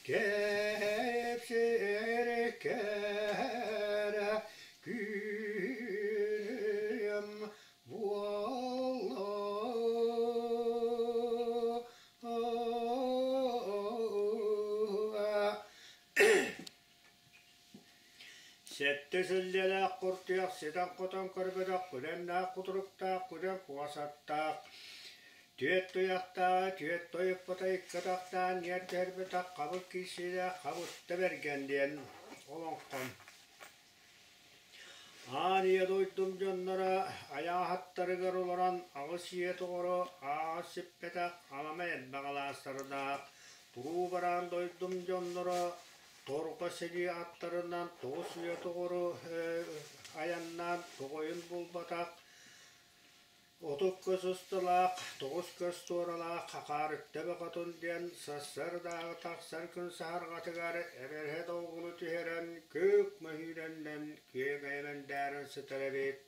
Кэпсиир кэрэ күнүм буолла. Сэттэ сэллиэлээх куртуйах ситэн-хотон көрбөтөх күдэннээх кутуруктаах күдэн куосаттаах, түөрт туйахтааҕа түөрт тойукпута икки атахтаан ньиэр түһэрбэтэх хабыр киирсиилээх хабытта бэргэн диэн олоҥхом. Аан ийэ дойдум дьонноро айааһаттарыгар олорон аҕыс ийэ тоҕоро ааҕа сиппэтэх аламай элбэх алаастардаах туруу бараан дойдум дьонноро Торҕо сэлии аттарынан 9 үйэ тоҕору айаннаан тоҕойун булбатах, 30 көс усталаах, 9 көс туоралаах Хахаарыкта бөҕөтүн диэн сарсыардааҕы тахсар күн саһарҕатыгар эбэрһэ долгуну түһэрэн күөх мөһүүрэннэн күөгэймэндээрэн сытар эбит.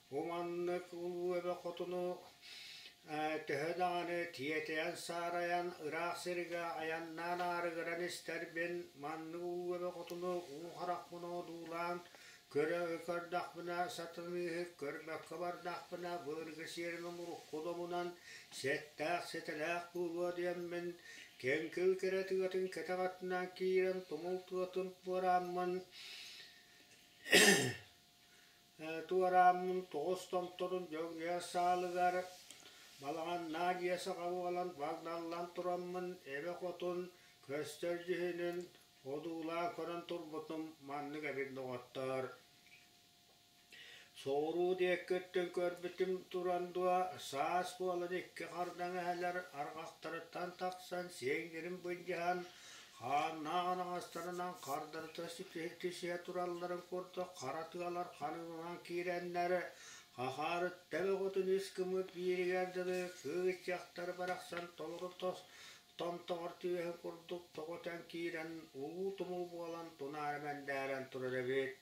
Бу маннык улуу эбэ хотуну төһө даҕаны тиэтэйэн-саарайан ыраах сиргэ айаннаан аарыгыран истэрбин, маннык улуу эбэ хотуну уу харахпын одуулаан көрө көрдөхпүнэ сатаныыһык, көрбөккө бардахпына былыргы сиэринэн урукку домунан сэттээх-сэтэлээх буолуо диэммин, кэҥкил кэрэ тыатын кэтэх аттынан киирэн тумул тыатын туорааммын Туорааммын тоҕус томторун дьоҥҥо саалыгар балаҕаннаах дьиэ саҕа буолан багналлан тураммын эбэ хотун көстөр дьүһүнүн одуулаа көрөн турбутум маннык эбит доҕоттоор. Соҕуруу диэки өттүн көрбүтүм туран дуо, саас буолан икки хардаҥ эһэлэр арҕахтарыттан тахсан сиэҥнэрин былдьаһан Хааннаах анаҕастарынан хардарыта түсүһэ туралларын курдук хара тыалар ханыыланан киирэннэр, хахаарытта бөҕөтүн үс гыммыт бииригэр дылы кыыс дьахтар барахсан толору томтоҕор түөһүн курдук тоҕутан киирэн улуу тумул буолан тунаара мэндээрэн турар эбит.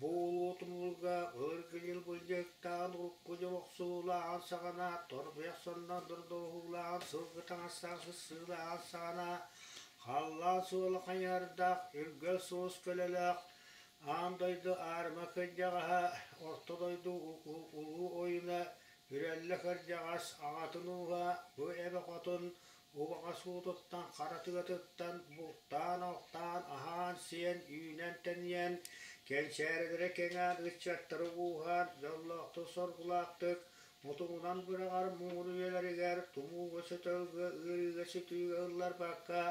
Бу улуу тумулга былыргы дьыл былдьаһыктааҕын урукку дьыл охсуһуулааҕын саҕана, торбуйах сонноон дордоһуулааҕын сылгы таҥастаах сыссыылааҕын саҕана, халлаан суола хайыһардаах, үргэл суос көлөлөөх, аан дойду аарыма кырдьаҕаһа, орто дойду улуу ойууна Үрэллэ кырдьаҕас аҕатын ууһа бу эбэ хотун Убаҕас уутуттан, хара тыатыттан бултаан-алтаан, аһаан-сиэн, үүнэн-тэнийэн, кэнчээрилэрэ кэҥээн, ыччаттары ууһаан, дьоллоохтук-соргулаахтык мутугунан быраҕар муҥур үйэлэригэр тумууга-сөтөлгө, ыарыыга-сүтүүгэ ылларбакка,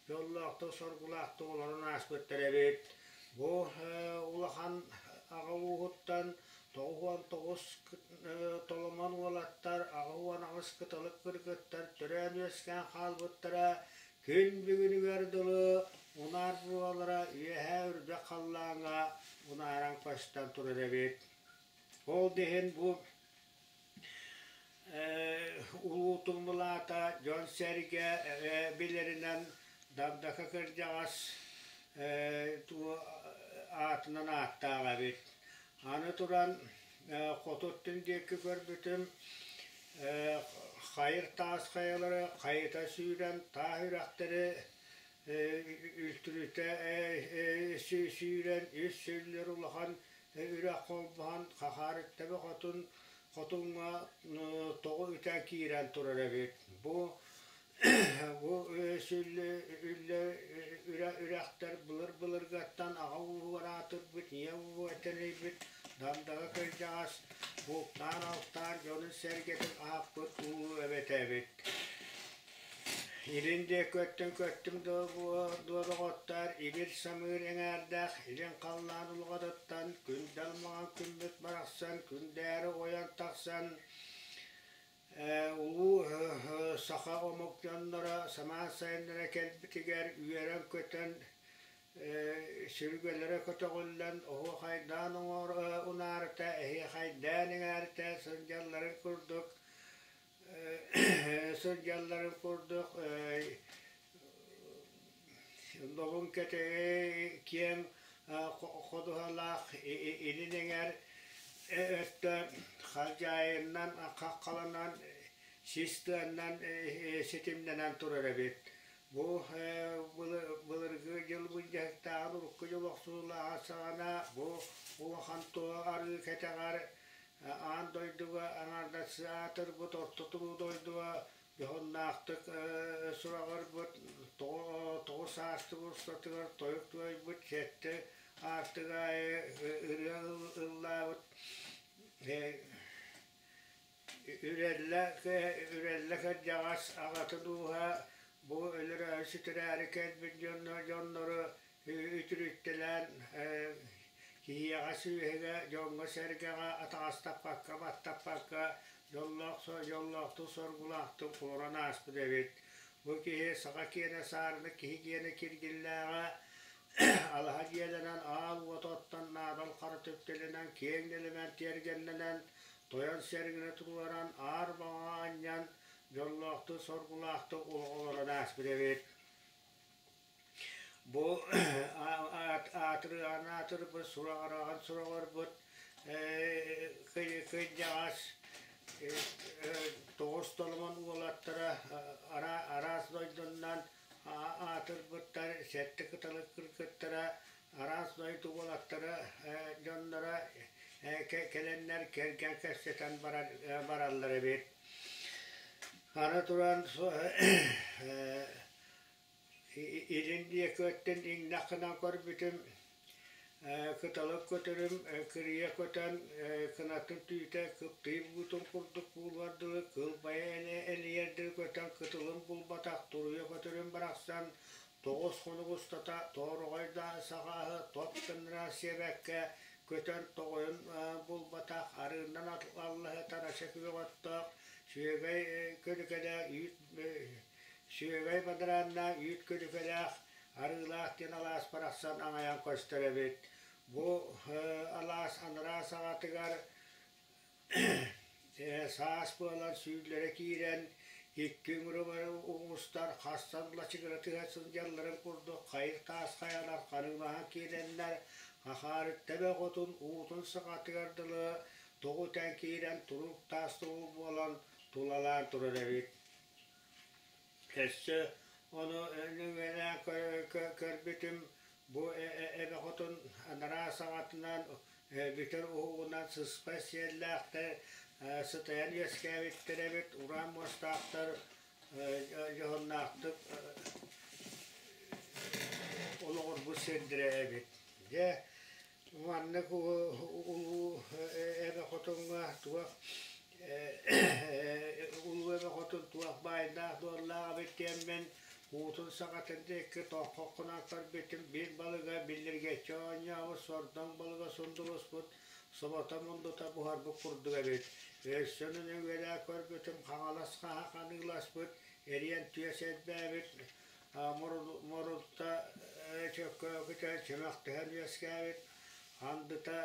дьоллоохтук-соргулаахтык олорон ааспыттар эбит. Бу улахан аҕа ууһуттан 99 толомон уолаттар, 88 кыталык кыргыттар төрөөн-үөскээн хаалбыттара күн бүгүнүгэр дылы унаар буруолара үөһээ үрдэх халлааҥҥа унааран көстөн турар эбит. Ол да иһин бу Улуу Тумулаата дьон-сэргэ билэринэн Дагдака кырдьаҕас аатынан ааттаах эбит. Аны туран хоту өттүн диэки көрбүтүм хайыр таас хайалары хайыта сүүрэн таас үрэхтэри үлтүрүтэ сүүрэн үс сүллэр улахан үрэх холбоһон Хахаарыттаба хотун хотуҥҥа тоҕу үтэн киирэн турар эбит. Бу бу сүллэ үрэхтэр былыр-былыргаттан аҕа ууһугар аатырбыт, ийэ ууһугар тэнийбит Дандага кырдьаҕас бултаан-алтаан дьонун-сэргэтин аһаппыт улуу эбэтэ эбит. Илин диэки өттүн көттүм дуо доҕоттоор, ибир-самыыр эҥээрдээх илин халлаан улаҕатыттан күндэл маҥан күммүт барахсан күндээри ойон тахсан улуу саха омук дьонноро самаан сайыннара кэлбитигэр үөрэн-көтөн сүргэлэрэ көтөҕүллэн оһуохайдаан унаарыта эһиэхэйдээн иҥээритэ сылдьалларын курдук сылдьалларын курдук Добун кэтэҕи киэҥ ходуһалаах илин эҥэр өттө халдьаайыннан хаххаланан сис тыаннан ситимнэнэн турар эбит. Бу былыргы охсуулааҕа саҕана бу улахан туо арыы кэтэҕэр аан дойдуга аҥаардас аатырбыт орто туруу дойдуга дьоһуннаахтык сураҕырбыт тоҕус аастык устатыгар тойук туойбут сэттэ аартык аайы ырыа ыллаабыт Үрэллэ, үрэллэ кырдьаҕас аҕатын ууһа бу өлөрөөрү сүтэрээри кэлбит дьоннору үтүрүттэлээн киһиэхэ сүөһүгэ, дьоҥҥо-сэргэҕэ атаҕастаппакка, баттаппакка дьоллоох дьоллоохтук, соргулаахтык олорон ааспыт эбит. Бу киһи саха киэнэ саарына киһи киэнэ киргиллээҕэ алаһа дьиэлэнэн аал уот оттон наадал хара түптэлэнэн киэҥ нэлэмэн тиэргэннэнэн Тойон сэргини туруоран аар баҕаҕа анньан, дьоллоохтук, соргулаахтык олох олорон ааспыт эбит. Бу аатырыаҕын аатырбыт, сураҕыраҕын сураҕырбыт кыйдьаҕас тоҕус толомон уолаттара араас дойдунан аатырбыттар, сэттэ кыталык кыргыттара араас дойду уолаттара дьонноро кэлэннэр кэргэн кэпсэтэн бараллар эбит. Аны туран илин диэки өттүн иҥнэххинэн көрбүтүм кыталык көтөрүм кырыйа көтөн кынатын түүтэ кыптыый буутун курдук буолуор дылы кылбайа элийэр дылы көтөн кытылын булбатах туруйа көтөрүм барахсан тоҕус хонук устата тоороҕой да саҕааһы топ гыннара сиэбэккэ көтөн тоҕойун булбатах арыыннан аллаһы тараша күөх оттоох сүөгэй көлүкэлээх үүт сүөгэй бадарааннаах үүт көлүкэлээх арыылаах диэн алаас барахсан аҥайан көстөр эбит. Бу алаас анараа саҕатыгар Саас буолан сүүллэрэ киирэн, икки ыҥырыбары уҥустар хастан лачыгыратыһа сылдьалларын курдук хайыр таас хайалар ханыылаһан киирэннэр, хахаарытта эбэ оҕотун уутун саҕатыгар дылы тоҕу үтэн киирэн туруук таас тугу буолан тулалаан турар эбит. Өссө ону нөҥүөлээн көрбүтүм, бу эбэ хотун анараа саҕатынан бүтэр уһугунан сыспай сиэллээхтэр сытайан үөскээбиттэр эбит, уран муостаахтар дьоһуннаахтык олоҕурбут сирдэрэ эбит. Дьэ, маннык улуу эбэ хотуҥҥа туох улуу эбэ хотун туох баайдаах-дуоллаах эбит диэммин уутун саҕатын диэки тооххоххунан көрбүтүм биир балыга биллиргэччи оонньообут сордоҥ балыга сундулуспут собото мундута буһарбыт курдук эбит. Өссө нөҥүөлээ көрбүтүм Хаҥалас хаһа ханыыласпыт, эриэн түөс элбээбит, морулта чөккөөкүтэ чөмөхтөһөн үөскээбит, андыта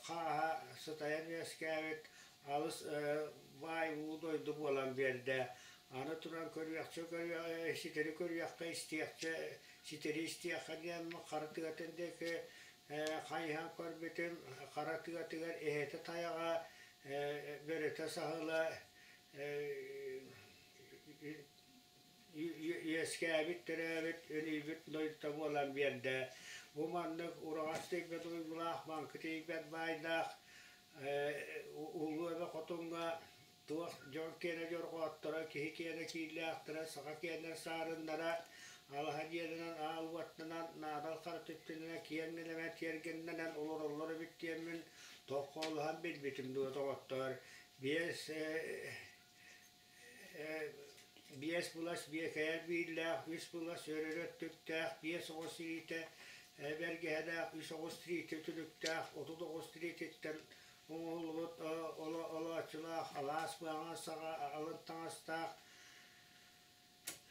хааһа сытайан үөскээбит, алыс баай уу дойду буолан биэрдэ. Аны туран көрүөхчэ ситэри көрүөххэ истиэхчэ ситэри истиэххэ диэн хара тыатын диэки хайыһан көрбүтүм хара тыатыгар эһэтэ тайаҕа бөрөтө саһыла үөскээбит, төрөөбүт, өлүйбүт дойдута буолан биэрдэ. Бу маннык ураҕас тиийбэт уйгулаах, маҥкы тиийбэт баайдаах Улуу Эбэ Хотуҥҥа туох дьон киэнэ дьорҕоотторо, киһи киэнэ кииллээхтэрэ, саха киэнэ саарыннара, алаһа дьиэлэнэн, аал уоттанан, наадал хара түптэнэн, киэҥ нэлэмэн тиэргэннэнэн олороллор эбит диэммин тоххоолоһон билбитим дуо, доҕоттоор. Биэс биэс былас биэкэйэр бииллээх, үс былас өрөр өттүктээх, биэс оҕус тириитэ бэргэһэлээх, үс оҕус тириитэ үтүлүктээх, 30 оҕус тириититтэн оҥоһуллубут олооччулаах, алаас быһаҕын саҕа алын таҥастаах,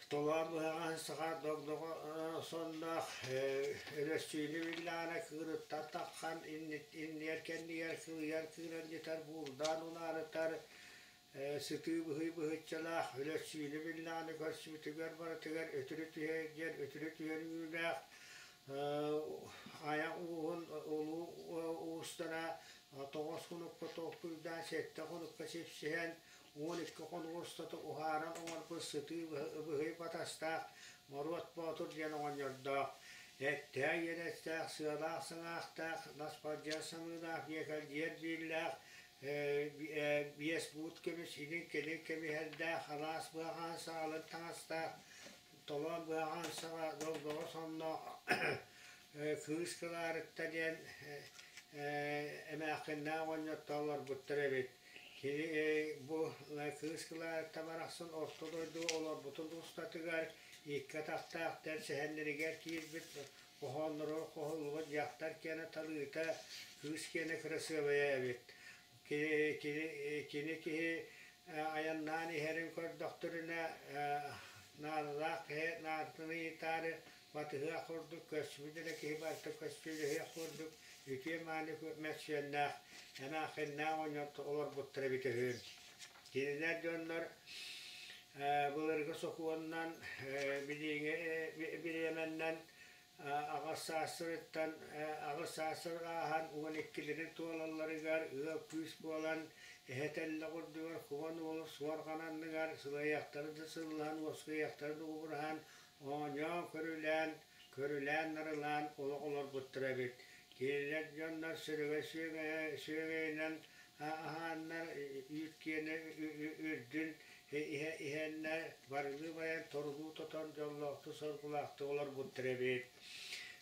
толоон быһаҕаһын саҕа догдоҕо сонноох, өлөссүүнү биллэҕинэ кыырыттан таххан иннигэр кэннигэр кылыйар кыырандьытар, буурдаан унаарытар, сытыы быһый быһыччалаах, өлөссүүнү биллэҕинэ көрсүбүтүгэр барытыгар өтүрү түһэр диэн өтүрү түһэр үүнээх айах ууһун улуу уустара тоҕус хонукка толкуйдаан, сэттэ хонукка сипсиһэн, 12 хонук устата уһааран оҥорбут сытыы быһый батастаах Моруот Боотур диэн оҕонньордоох. Эттээх иэдэстээх, сыалаах сыҥаахтаах, наспалдьыйар самыылаах, биэкэлдьийэр бииллээх, биэс буут көмүс илин-кэлин кэбиһэрдээх, алаас быаҕаан саҕалын таҥастаах, толоон быаҕаан саҕа долгоҕо сонноох Кыыс Кылаарыкта диэн эмээххиннээх оҕонньоттор олорбуттар эбит. Кини бу Кыыс Кылаарыкта барахсан орто дойдуга олорбутун устатыгар икки атахтаах тэр сэһэннэригэр киирбит хоһоонноругар хоһуллубут дьахтар киэнэ талыыта, кыыс киэнэ кырасыабайа эбит. Кини киһи айаннаан иһэрин көрдөхтөрүнэ наадалаах киһи наадатын ыйытаары батыһыах курдук, көрсүбүт эрэ киһи барыта көстүүлэһиэх курдук үтүө-мааны мөссүөннээх, эмээххиннээх оҕонньор олорбуттара эбитэ үһү. Кинилэр дьоннор былыргы сокуонунан билиҥҥи бириэмэннэн аҕыс саастарыттан аҕыс саастарын ааһан 12-лэрин туолалларыгар ыал-күүс буолан эһэ тэллэх үрдүгэр кубан уолу суорҕан анныгар сылайыахтары да сыллаһан уоскуйуохтары да убураһан оонньоон-көрүлээн, көрүлээн-нарылаан олох олорбуттар эбит. Кинилэр дьоннор сүрүгэ сүөгэйинэн аһааннар, үүт киэнэ үрдүн иһэннэр, барылыы байан, торулуу тотон дьоллоохтук-соргулаахтык олорбуттар эбит.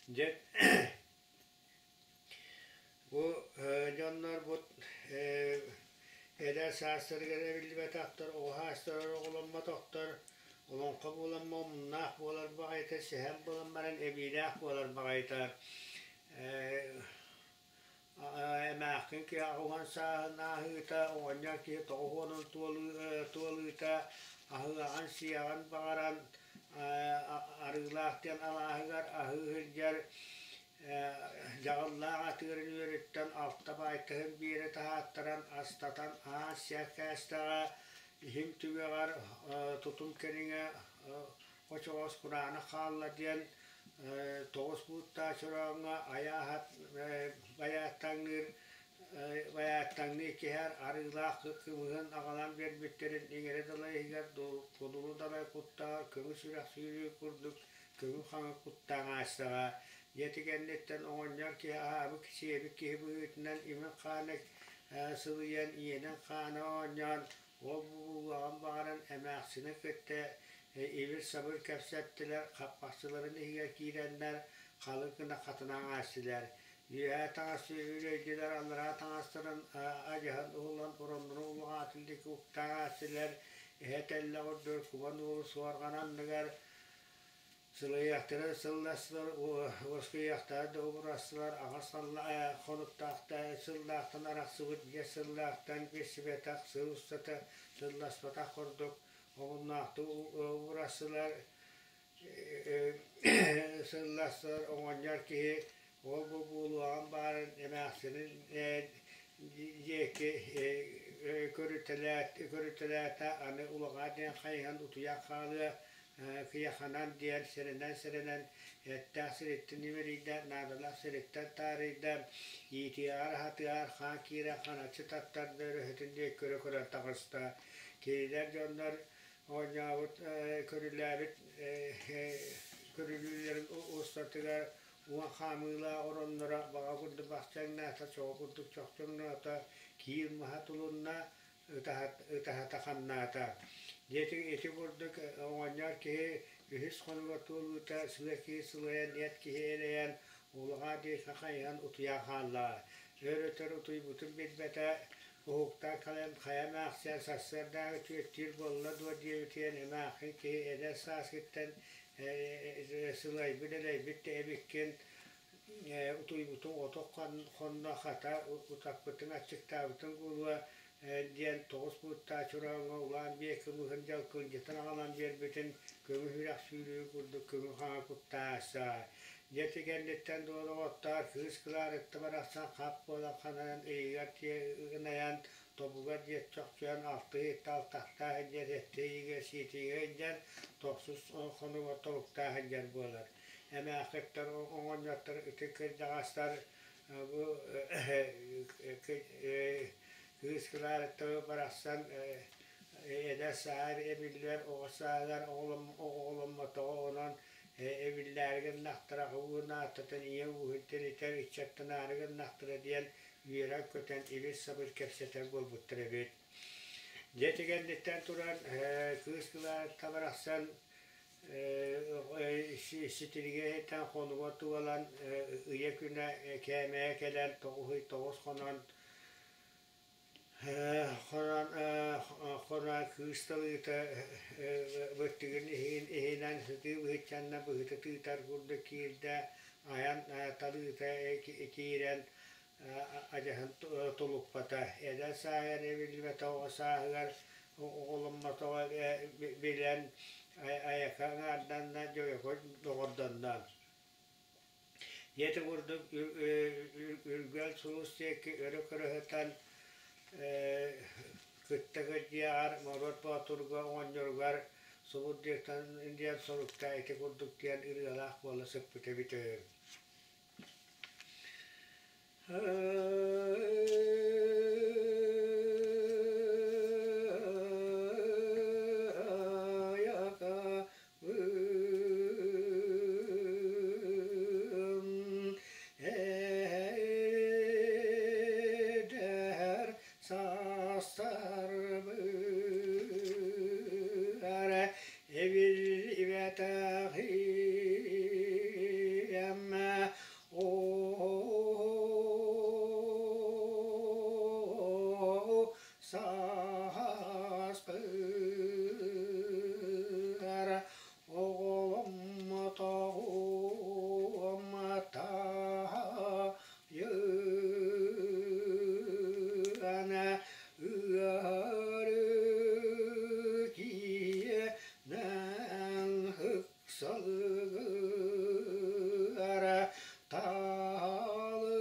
Дьэ, бу дьоннорбут эдэр саастарыгар эбиллибэтэхтэр, оҕо саастарыгар оҕоломмотохтор, олоҥхо буолан омуннаах буолар баҕайыта, сэһэн буолан баран эбиилээх буолар баҕайыта. Эмээххин киһи аҕыһан сааһын ааһыыта, оҕонньор киһи 90-ун туолуута, аһыаҕын-сиэҕин баҕаран Арыылаах диэн алааһыгар аһыы сылдьар Дьаҕыллаах атыырын үөрүттэн алта баайтаһын биэрэ таһааттаран астатан аан сиэх кээстэҕэ иһим түгэҕэр тутум кэриҥэ очоҕос кураанах хаалла диэн тоҕус бууттаах чорооҥҥо айааһат байааттаҥныыр байааттаҥныы киһэр арыылаах кымыһын аҕалан биэрбиттэрин иҥэрэ далай иһигэр кудулу далай куттаҕа көмүс үрэх сүүрүү курдук көҥү-хаҥы куттаан аастаҕа. Дьэ ити кэнниттэн оҕонньор киһи аһаабыт, сиэбит киһи быһыытынан имин-хааны сылыйан, иэнин-хаана оонньоон, ол буолуоҕун баҕаран эмээхсини кытта ибир-сабыр кэпсэттилэр, хаппахчыларын иһигэр киирэннэр халыҥ гына хатанан аастылар. Үөһээ таҥас үрэйдилэр, аллараа таҥастарын адьаһын уһулан ороннорун улаҕаатын диэки уктаан аастылар, эһэ тэллэх үрдүгэр кубан уолу суорҕан анныгар Сылайыахтара сылластылар, уоскуйуохтара да убурастылар, аҕыс хонуктаахтан сыллаахтан арахсыбыт биэс сыллаахтан билсибэтэх сыл устата сылласпатах курдук омуннаахтык убурастылар, сылластылар. Оҕонньор киһи ол-бу буолуоҕун баарын эмээхсинин диэки көрүтэлээтэ, аны улаҕаа диэн хайыһан утуйан хаалыа кыйаханан диэн сэрэнэн-сэрэнэн эттээх сириттэн имэрийдэ, наадалаах сириттэн таарыйда, иитиэҕэр-аһатыаҕар хаан киирэн ханаччы таттарда, өрөһөтүн диэки көрө-көрөн таҕыста. Кинилэр дьоннор оонньообут, көрүлээбит көрүлүүлэрин устатыгар уон хаамыылаах оронноро баҕа курдук бахчаҥнаата, чоҕо курдук чохчоҥноото, киир маһа тулунна, ытаһата хамнаата. Диэти ити курдук оҕонньор киһи үһүс хонуга туолуута сыа киһи сылайан, эт киһи элэйэн, улаҕаа диэки хайыһан утуйан хаалла. Өр-өтөр утуйбутун билбэтэ, уһуктан кэлэн хайа эмээхсиэн сарсыардааҕы түөттүүр буолла дуо диэбитигэр эмээххин киһи эдэр сааскыттан сылайбыт элэйбит да эбиккин утуйбутуҥ ото хонно хата утаппытыҥ аччыктаабытыҥ буолуо диэн тоҕус бууттаах чорооҥҥо улаан биэ кымыһын дьалкылдьытан аҕалан биэрбитин көмүс үрэх сүүрүү курдук көҥү хаҥа куттааса. Дьэ ити кэнниттэн доҕоттоор кыыс Кылаарытта барахсан хап буолан ханан ыйыгар ынайан тобугар диэт чохчуйан алтыы иһитте алтахтаах сылдьар сэттэ ыйыга сиэтиигэ сылдьар тохсус хонугар тобуктаах сылдьар буолар. Эмээххиттэр оҕонньоттор ытык кырдьаҕастар бу кыыс Кылаарытта барахсан эдэр сааһар эбиллэр оҕо сааһыгар оҕоломмотоҕо онон Эбиллээри гыннахтара, угунааттатан ийэ ууһун тэнитэр, ыччаттанаары гыннахтара диэн үөрэн-көтөн ибир-сабыр кэпсэтэр буолбуттар эбит. Дьэ ити кэнниттэн туран кыыс кылаатта барахсан ситиригэ иһиттэн хонуга туолан ыйа күнэ кээмэйэ кэлэн тоҕус ый тоҕус хонон Хонон хоно кыыс талыыта быттыгын иһинэн сытыы быһыччанна быһыта тыытар курдук киирдэ, айан талыыта киирэн адьаһын тулуппата. Эдэр сааһыгар эбиллибэтэх оҕо сааһыгар оҕоломмотоҕо билэн айака аҥаарданна, дьойоко доҕордонно. Ити курдук Үргэл сулус диэки өрө көрө сытан кытта кырдьыаҕар Моруот Боотурга оҕонньоругар субур диэн сорукта ити курдук диэн ырыалаах буола сыппыт эбит үһү. Эдэр саастарбар эбиллибэтэх эмэ Сааспар оҕоломмотоҕум таайыана ыарыы киэнэн ыксалыгара таалы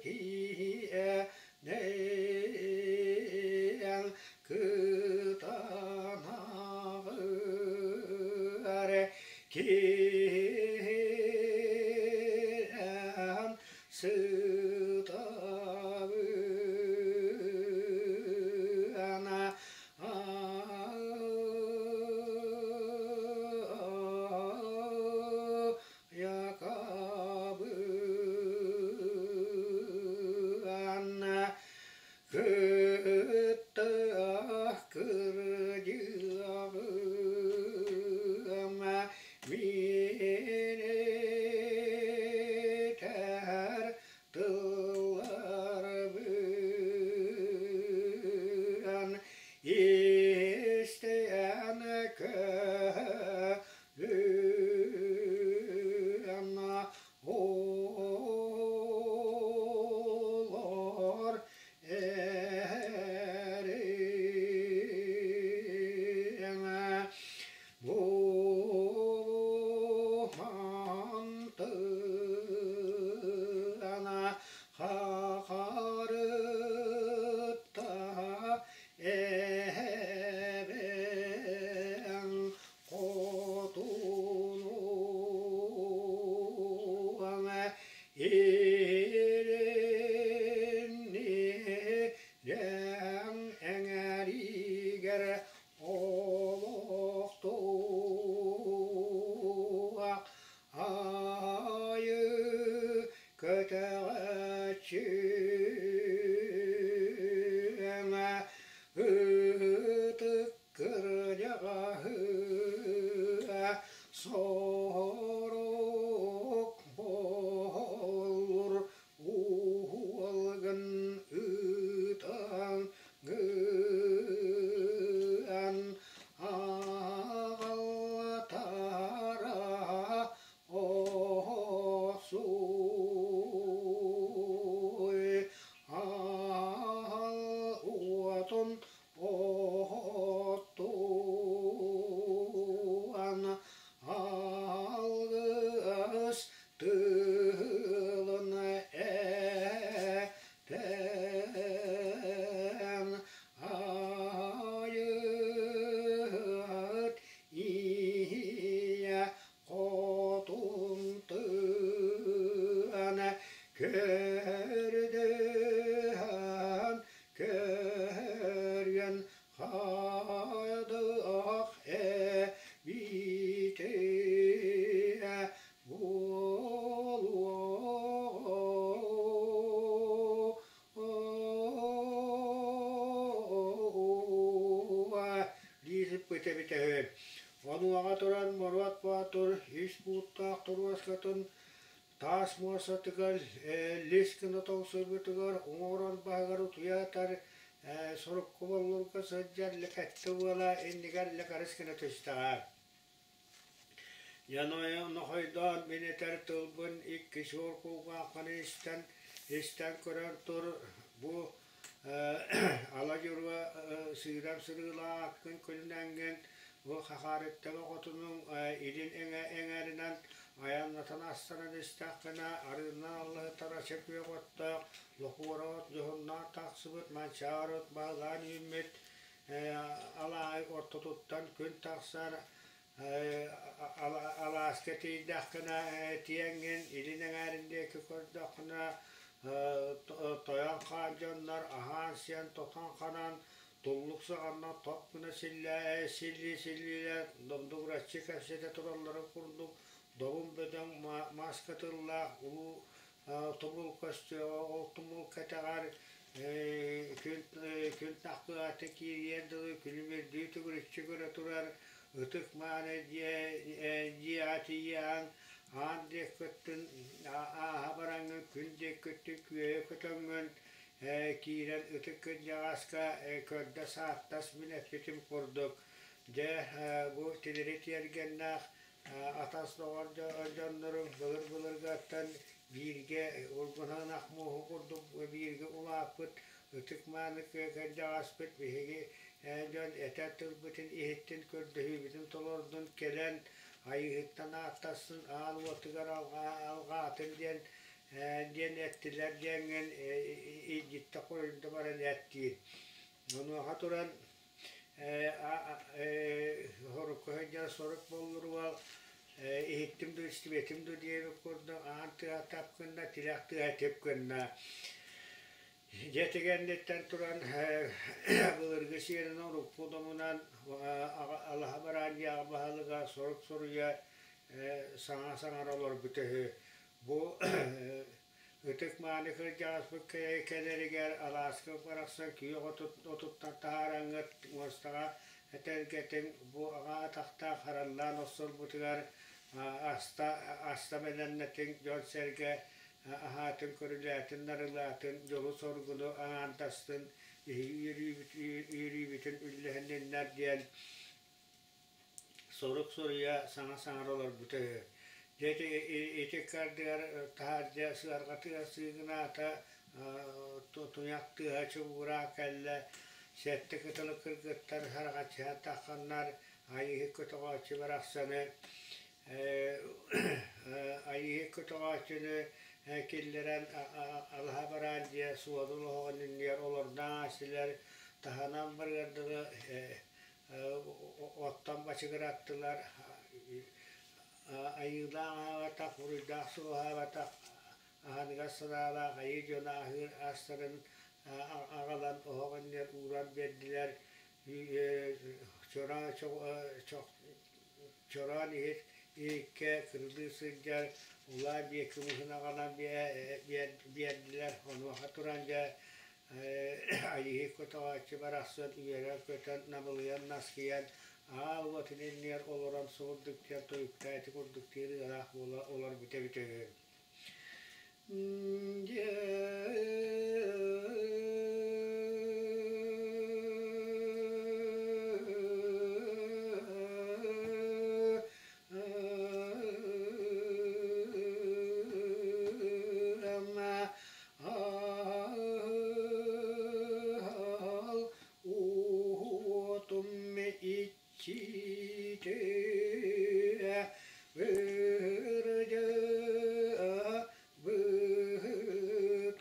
киэнэн кытанаҕар киирэн сытабына Якабыанна кыттыах кырдьыаҕым миин этэр тылларбын истэн көрүөн олор эриҥэ буһантыана хахарытта эбэҥ хотунуҥ илиннирэҥ эҥэригэр олохтуох айыы көтөҕөччүҥ ытык кырдьаҕаһы сорук боллур уолгын ыытан гыан аҕалтара охсуй аал уотун Оттуан алгыс тылын этэн айыт ийэ хотун тыан көрдөһөн Көрүөн хайдах эбитий? хотун таас муостатыгар лис гына тоҥсуйбутугар уҥуоран баһыгар утуйаатар сорукку боллурга сылдьар лэкэттэ уола иннигэр лэкэрис гына түстэҕэ. Дьонойон нохойдоон мин этэр тылбын икки суор кулгааххын истэн, истэн көрөн тур, бу ала дьоруо сыырам сырыылааххын күлүнэҥҥин бу Хахаарыттаба хотунуҥ илин эҥээринэн айаннатан астаран истэххинэ арыыннан аллаһытар ача күөх оттоох лохуора от дьоһуннаах тахсыбыт манчаары от баһылаан үүммүт алааһы ортотуттан күн тахсар алааска тиийдэххинэ тиэҥҥин илин эҥээрин диэки көрдөххүнэ тойон хаан дьоннор аһаан-сиэн тотон-ханан туллук саҕанна топ гына силлии-силлиилэр добдугураччы кэпсэтэ туралларын курдук добун бөдөҥ маска тыллаах улуу тумул көстүөҕэ ол тумул кэтэҕэр күн күн тахсыаҕа киириэр дылы күлүмүрдүү төгүрүччү көрө турар ытык мааны дьиэ дьиэҕэ тиийэҕин аан диэккиттэн ааһа бараҥҥын күн диэккиттэн күөйэ көтөҥҥүн киирэн ытык кырдьаҕаска көрдө сааттас мин эппитим курдук дьэ бу тилири тиэргэннээх атас доҕор дьоннорум былыр-былыргаттан бииргэ ургунаанах муоһу курдук бииргэ улааппыт ытык-мааны кырдьаҕаспыт биһиги дьон этэр тылбытын иһиттин, көрдөһүүбүтүн толордун, кэлэн Айыыһыттан ааттассын, аал уотугар алҕаатын диэн диэн эттилэр диэҥҥин илдьиттэ хоруйда баран эттиир. Онуоха туран Сорукка сылдьар сорук боллуругар иһиттим дуу, истибэтим дуу диэбит курдук аан тыаһа тап гынна, тилэх тыаһа тип гынна. Дьэ итигэнниттэн туран былыргы сиэринэн урукку домунан алаһа бараан диэҕи баһылыга сорук суруйа саҥа саҥара олорбута үһү. Бу Ытык-мааны кырдьаҕаспыт кэлэригэр алааска барахсан күөх отуттан таһаараҥҥыт муостаҕа этэргэтиҥ бу аҕа атахтаах хараллаан охсорбутугар аста аста бэлэмнэтиҥ дьон-сэргэ аһаатын көрүлээтин нарылаатын дьолу-соргуну аҥаардастын биһиги үөрүүбүтүн үллэһинниннэр диэн Сорук суруйа саҥа саҥара олорбута үһү. Дьэ ити ити ыккардыгар таһырдьа сыарҕатыгар сыыгынаата, туйах тыаһа чугураан кэллэ, сэттэ кыталык кыргыттар хараҕаччыһан тахханнар Айыыһыт көтөҕөөччү барахсаны Айыыһыт көтөҕөөччүнү киллэрэн алаһа бараан дьиэ суолун оһоҕун иннигэр олордон аастылар, таһынан барыар дылы Оттон бачыгыраттылар, айыылаах аһаабатах, буруйдаах суоһаабатах, аһыныгас санаалаах айыы дьоно аһыыр астарын аҕалан оһох иннигэр ууран биэрдилэр. Чороон иһит иһиккэ кырылыы сылдьар улаа биэ кымыһын аҕалан биэрдилэр. Онуоха туран дьэ Айыыһыт көтөҕөөччү барахсан үөрэн-көтөн, намылыйан, наскыйан, аал уотун иннигэр олорон суурдук диэн тойуктаа ити курдук диир ыараах буола олорбута эбитэ үһү. Уотум иччитэ ырдьа быта.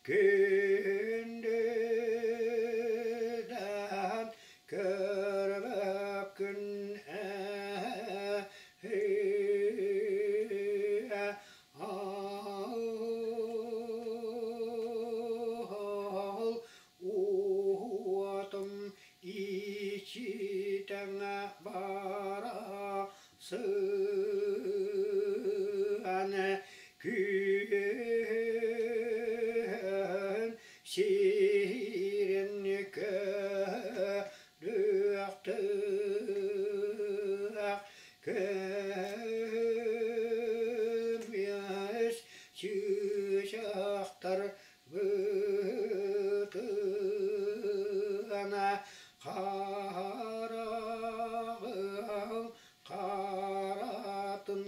Күндүдээн көрбөккүн Ол уотум ичитэҥэ бара сыһан күн сирин көрүөхтүөх көмүс чыычаахтар бытыана хараҕым харатын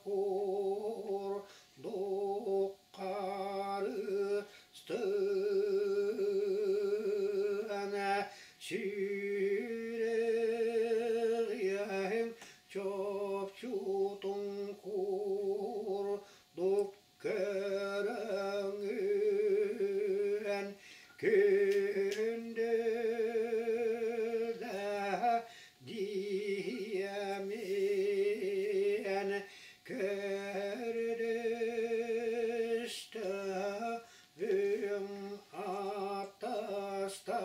курдук харыстыана сүрэҕиэм чопчутун курдук көрөҥүн күндүлэ диэмин көрдөстөбүм атастаҕым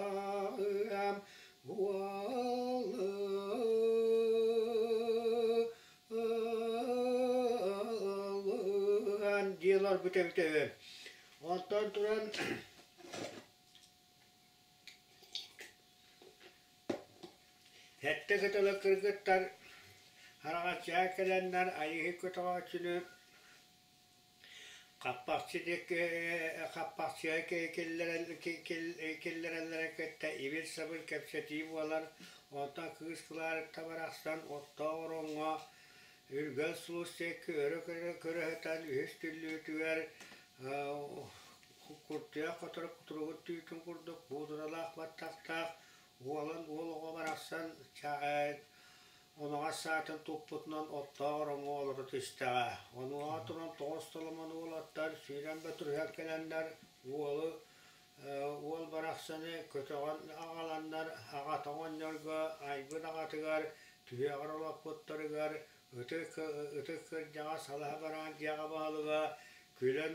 буоллун диэн олорбут эбитэ үһү. Онтон туран сэттэ кытылы кыргыттар хараҥаччыга кэлэннэр Айыыһыт көтөҕөөччүнү Хаппахчы диэки хаппахчыга киллэрэллэрин кытта ибир-сабыр кэпсэтии буолар, онтон кыыс Кылаарыкта барахсан оттоох ороҥҥо Үргэл сулус диэки өрө көрө сытан үһүс түллүүтүгэр куртуйах хоторо кутуругун түүтүн курдук буудуралаах баттахтаах уолан уол оҕо барахсан Оноҕос саатын туппутунан оттоох ороҥҥо олоро түстэҕэ. Онуоха туран тоҕус толомон уолаттар сүүрэн бөтүрүһэн кэлэннэр уолу уол барахсаны көтөҕөн аҕаланнар аҕата оҕонньорго айбыт аҕатыгар түһүөҕэр олоппуттарыгар ытык ытык кырдьаҕас алаһа бараан дьиэҕэ баһылыга күлэн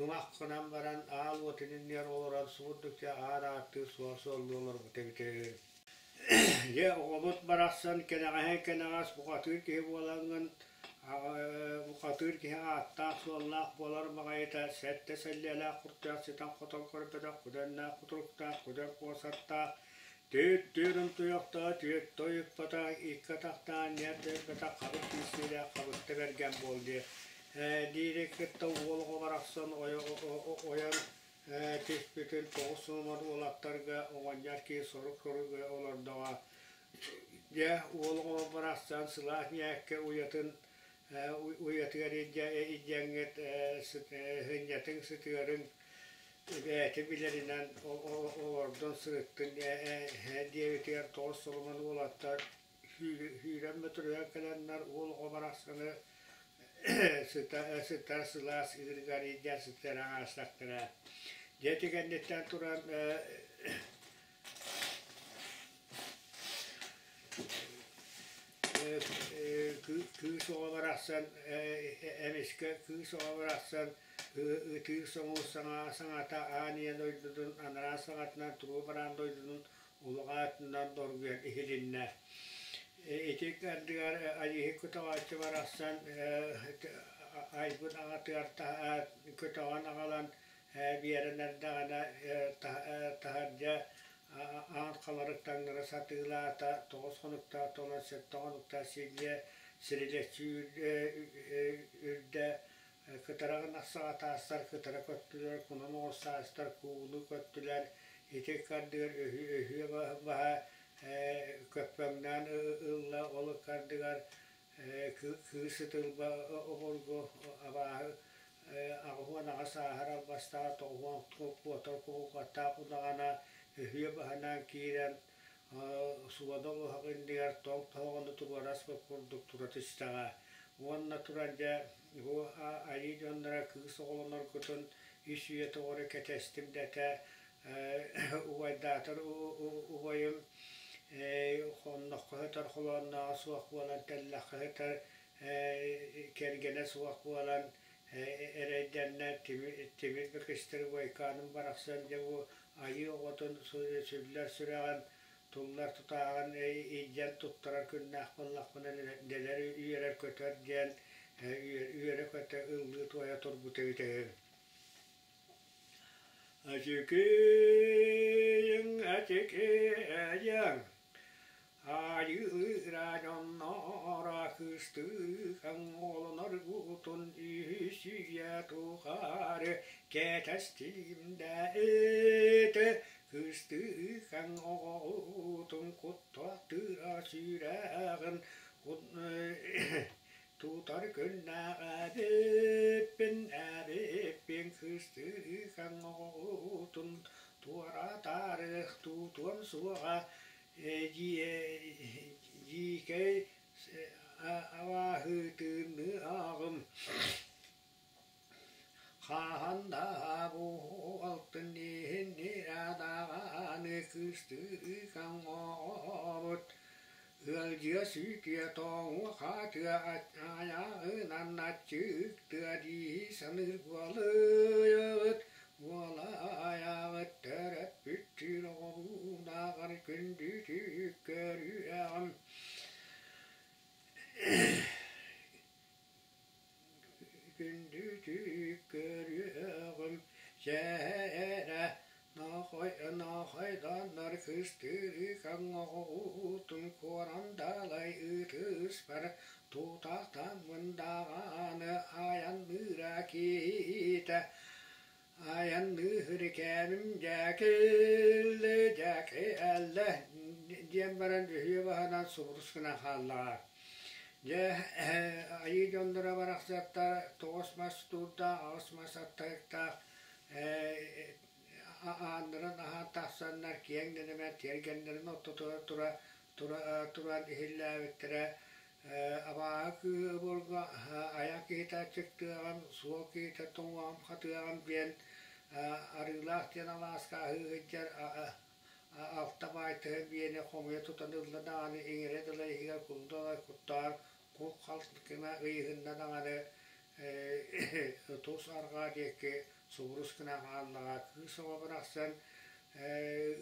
ымах гынан баран аал уотун иннигэр олорон субурдук аар ааттыы суол суоллуу олорбут эбитэ үһү. Дьэ, оҕобут барахсан кэнэҕэһин кэнэҕэс бухатыыр киһи буолаҥҥын, бухатыыр киһи ааттаах-суоллаах буолар баҕайыта, сэттэ сэллиэлээх куртуйах ситэн-хотон көрбөтөх күдэннээх кутуруктаах, күдэр куосаттаах, түөт-түөрт унтуйахтаах, түөрт тойуппатах, икки атахтаах, ньэр дөйбөтөх хабыр киирсиилээх хабытта бэргэн буол диэ. Диири кытта уол оҕо барахсан ойон Түспүтүн тоҕус суомар уолаттарга оҕонньор киһи сорук-сорук олордоҕо. Дьэ, уол оҕо барахсан сылаас ньээккэ уйатын уйатыгар илдьэҥҥит сынньатыҥ сытыарыҥ бэйэтэ билэринэн олордон сырыттын диэбитигэр тоҕус соломон уолаттар сүүрэн бөтүрүһэн кэлэннэр уол оҕо барахсаны сытар сылаас ыырыгар илдьэ сытар аҥаастахтара. Дьэ ити кэнниттэн туран кыыс оҕо барахсан эмискэ кыыс оҕо барахсан ытыыр соҥуур саҥата аан ийэ дойдутун анараа саҥатынан туруу бараан дойдутун улаҕаатынан доргуйан иһилиннэ. Ити ардыгар Айыыһыт көтөҕөөччү барахсан айбыт аҕатыгар көтөҕөн аҕалан биэрэн эрдэҕинэ таһырдьа аан халарык таҥнары сатыылаата, тоҕус хонуктаах толон сэттэ хонуктаах силлиэ сирилэччи үрдэ Кытараҕын ахсаҕа таастар кытара көттүлэр, кунан оҕурсаастар куугунуу көттүлэр, ити ыккардыгар өһүө баһа көппөҥнөөн ылла, ол ыккардыгар кыыс ытылба обургу абааһы 88 ааһар албастаах 90 куотар куһугаттаах удаҕана өһүө баһынан киирэн суода оһох иннигэр тоҥ тоһоҕону туруораспыт курдук тура түстэҕэ. Уонна туран дьэ бу айыы дьонноро кыыс оҕолоноргутун Үс үйэ тоҕо кэтэстим да этэ убайдаатар убайым хонноххо сытар холооннооҕо суох буолан тэллэххэ сытар кэргэнэ суох буолан эрэйдэннэ тимир бэкистэр убайкааным барахсан дьэ бу айыы оҕотун сүллэр сүрэҕин туллар тутааҕын илдьэн туттарар күннээх буоллахпына дэлэр үөрэр-көтөр диэн үөрэ-көтө ыллыы-туойа турбут эбитэ үһү. Ачыкыйыҥ, ачыкыйыҥ, айыыра дьонноро кыстыыһаҥ олоноргутун үһүсүйэ тухары кэтэстим да этэ кыстыыһаҥ оҕотун куттатыа сүрэҕин тутар күннээх эбиппин, эбиппин кыстыыһаҥ оҕотун туоратаары тутуом суоҕа дьиикэй абааһытыныаҕым Хаһан да буолтун иһин даҕаны кыстыыкаҥ оҕобут ыалдьыа сүтүө тоҥуо хатыа айаҕынан аччыктыа дии саныыр буолуйугут уолайаҕыт төрөппүттүүр оҕолуунаҕар күндүтүк көрүөҕүм Күндүтүк көрүөҕүм сээрэ нохойдоннор кыстыыкаҥ оҕотун куоран далай ытыспар тутахтаммын даҕаны айанныыра киһитэ айанныыр кэмим дьэкиллэ дьэкиэллэ диэн баран үһүө баһынан субурус гынан хааллаҕа. Дьэ, айыы дьонноро барахсаттар тоҕус мас туурдаах, аҕыс мас аттарыктаах ааннарын аһаан тахсаннар киэҥ нэлэмэн тиэргэннэрин ортотугар тура туран иһиллээбиттэрэ абааһы кыыһы обургу айах киһитэ аччыктыаҕым, суол киһитэ тоҥуоҕум хатыаҕым диэн Арыылаах диэн алааска аһыы сылдьар алта баайтаһын биэни хомуйа тутан ылла даҕаны иҥэрэ дылы иһигэр кулда куттаар кул-халт гына ыйыһынна даҕаны тус арҕаа диэки субурус гына хааллаҕа кыыс оҕо барахсан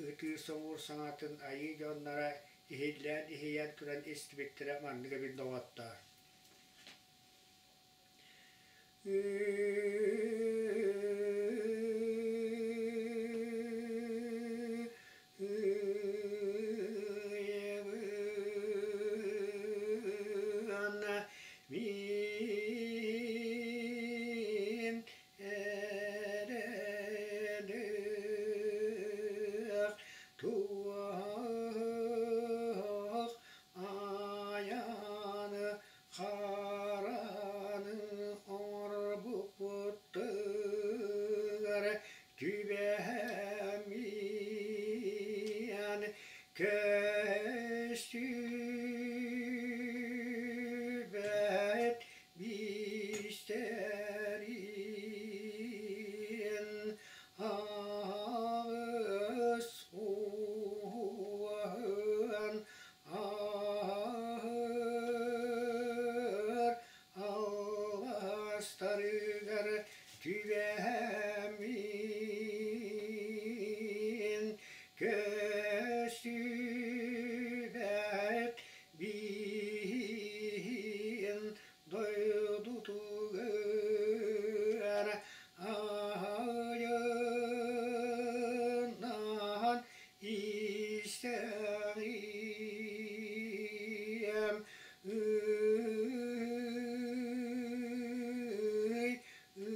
ытыы соҥуур саҥатын айыы дьонноро иһиллээн иһийэн туран истибиттэрэ маннык эбит доҕоттоор Мин эрэлэх туох айаны хараны оҥорбуппутугар түбэһэммиэн көстүбэт биистэриэн аҕыс уоһан аһыр алластарыгар түбэһэммин көстүбэт биһин дойдутугар аһайынан истэҕиэм ый ый.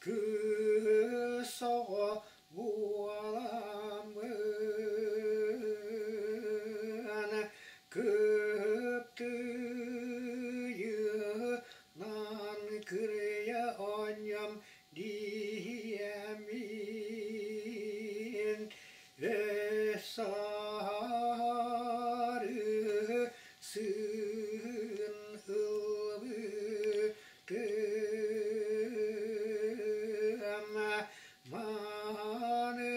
Кыыс оҕо буоламмын кыптыйынан кырыйа оонньом диэмин Өс-саары сыын ылбытым маны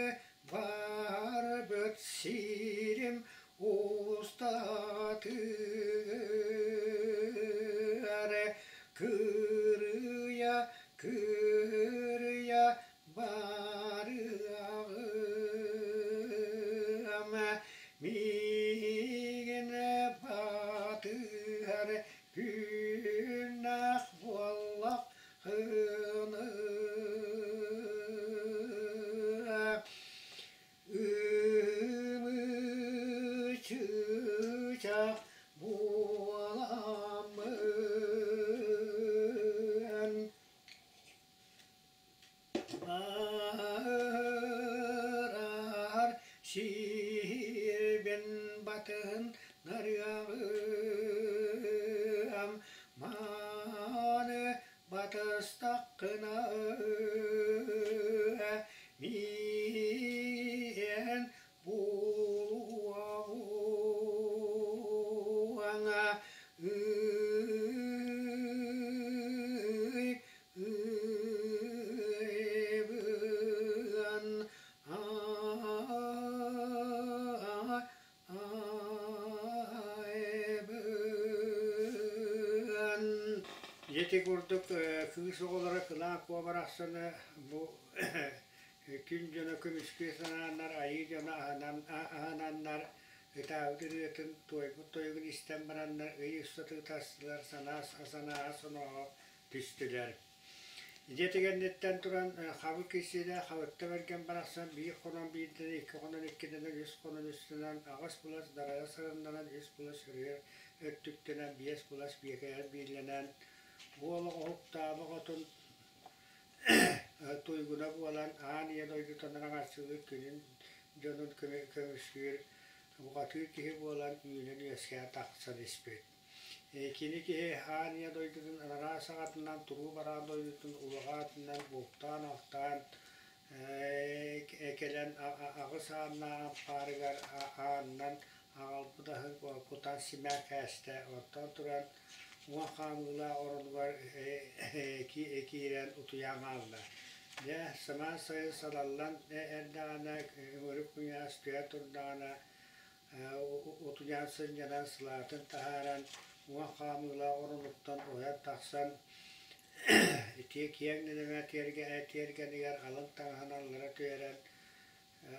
барбыт сирим устатыгар кырыйа кырыйа барыаҕым миигин батыһар күннээх буоллаххына ымычычах буоламмын Барар сирбин батыһын нарыаҕым маны батыстаххына миэн буолуоҕуҥ ый Ыйбыан айбыан Ити курдук кыыс оҕолоро Кылаа Куо барахсаны бу күн дьоно көмүскүү санааннар, айыы дьоно аһынаннар ытаабыт ырыатын, туойбут тойугун истэн бараннар ый устата ытастылар, санаа санааҕа сонооҕо түстүлэр. Дьиэ кэнниттэн туран хабы киирсиилээх Хабытта Бэргэн барахсан биир хонон биирдэн, икки хонон иккидэнэн, үс хонон үстэнэн, аҕыс былас дарайа сарыннаран, үс былас өрүһэр өттүктэнэн, биэс былас биэкэйэр бииллэнэн, уол оҕоһуктаабы хотун туйгуна буолан аан ийэ дойдутун араҥаччылыыр күнүн дьонун көмүскүүр бухатыыр киһи буолан үүнэн үөскээн тахсан испит. Кини киһи аан ийэ дойдутун анараа саҕатынан туруу бараан дойдутун улаҕаатынан бултаан-алтаан кэлэн аҕыс ааннаах ампаарыгар аанынан аҕалбыт аһын кутан симээн кээстэ. Онтон туран уон хаамыылаах оронугар киирэн утуйан хаалла. Дьэ, самаан сайын салаллан эрдэҕинэ, өҥүрүк куйаас түһэ турдаҕына утуйан сынньанан сылаатын таһааран уон хаамыылаах оронуттан уһайан тахсан итии киэҥ нэлэмэ тиэргэнигэр алын таҥаһын аллара түһэрэн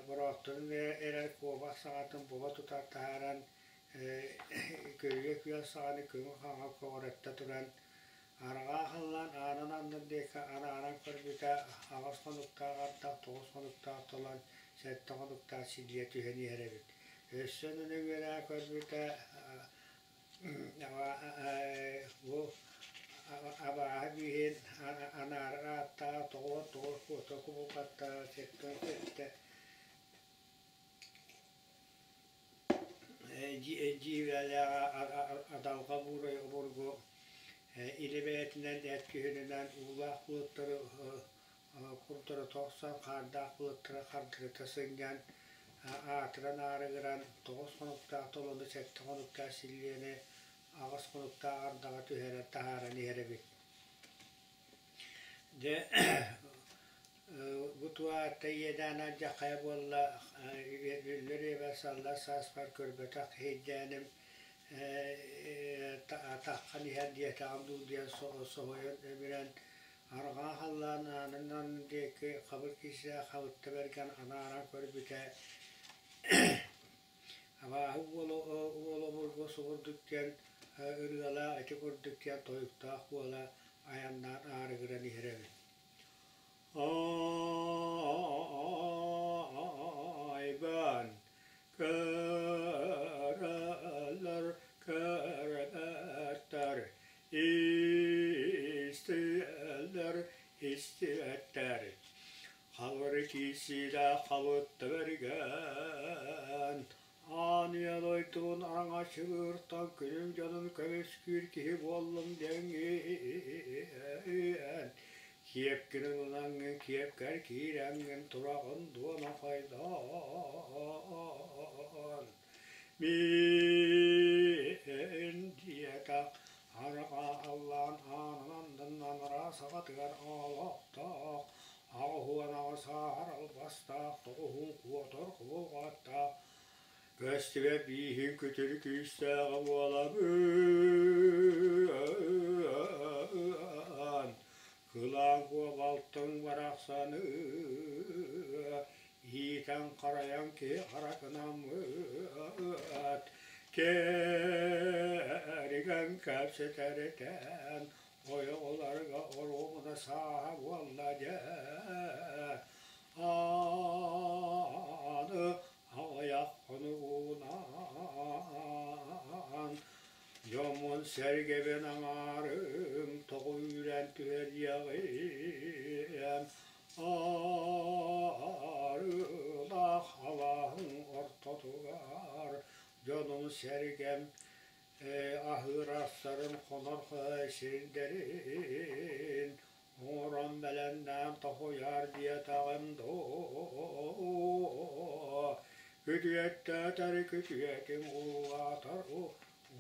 бороохторун эрэр куобах саҕатын була тутан таһааран көлүйэ күөл саҕаны көҥү-хаҥа көҕүрэттэ туран арҕаа халлаан аанын аннын диэки арааран көрбүтэ аҕыс хонуктаах ардах тоҕус хонуктаах толон сэттэ хонуктаах силлиэ түһэн иһэр эбит. Өссө онно үөрээ көрбүтэ бу абааһы бииһин анаарар ааттаах тоҕуон тоҕус куота кубулҕаттаах сэттэн сэттэ Дьиибэлээх адалҕа буурай обургу илэ бэйэтинэн эт күһүнүнэн уулаах былыттары курдары охсон, хаардаах былыттары хардырыта сынньан, аатыран аарыгыран, тоҕус хонуктаах толону, сэттэ хонуктаах силлиэни, аҕыс хонуктаах ардаҕы түһэрэн таһааран иһэр эбит. Дьэ бу туоаатта иэдээн алдьархайа буолла, үллэр үйэбэр саллар сааспар көрбөтөх киһийдээним атаххан иһэр диэтэҕим дуу диэн соһуйан өмүрэн арҕаа халлаан аанын аннын диэки хабыр киирсээх хабытта бэргэн анааран көрбүтэ абааһы уола обургу субурдук диэн ырыалаах, ити курдук диэн тойуктаах буола айаннаан аарыгыран иһэр эбит. Айбан көрөлөр көрбөттөр, истиэллэр истибэттэр. Хабыр киисиилээх хабытта бэргэн, Аан ийэ дойдубун араҥаччылыыртан күнүм дьонун көмүскүүр киһи буоллум диэҥҥин, киэпкин ылынаҥҥын киэпкэр киирэҥҥин тураҕын дуона хайдаан. Мин диэтэх арҕаа халлаан аанын аннынан араас аҕатыгар олохтоох, 88 ааһар албастаах, тоҕуһун куотар кулугаттаах, көстүбэт бииһин күтүр күүстээҕэ буолабын. Кылаан куобалтыҥ барахсаны иитэн-харайан киһи харакынаммыт, кэригэн кэпсэтэритэн ойоҕолорго оруобуна сааһа буолла дьэ. Аны аҕыйах хонугунан дьоммун сэргэбин аҥаарым тоҕу үүрэн түһэриэҕим. Арыылаах алааһын ортотугар дьонум сэргэм аһыыр астарын хонор сирдэрин оҥорон бэлэмнээн тоһуйар диэтэҕим дуу. Күтүөттээтэр күтүөтүм улаатар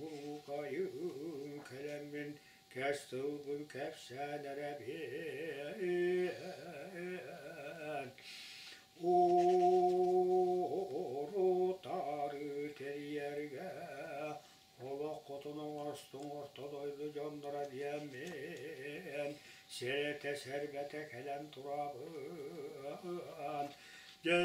урукайым кэлэммин кэс тылбын кэпсээн эрэбин. Урутаары тэрийэргэ олоххутун оҥостуҥ орто дойду дьонноро диэммин сэрэтэ-сэрбэтэ кэлэн турабын. Дьэ,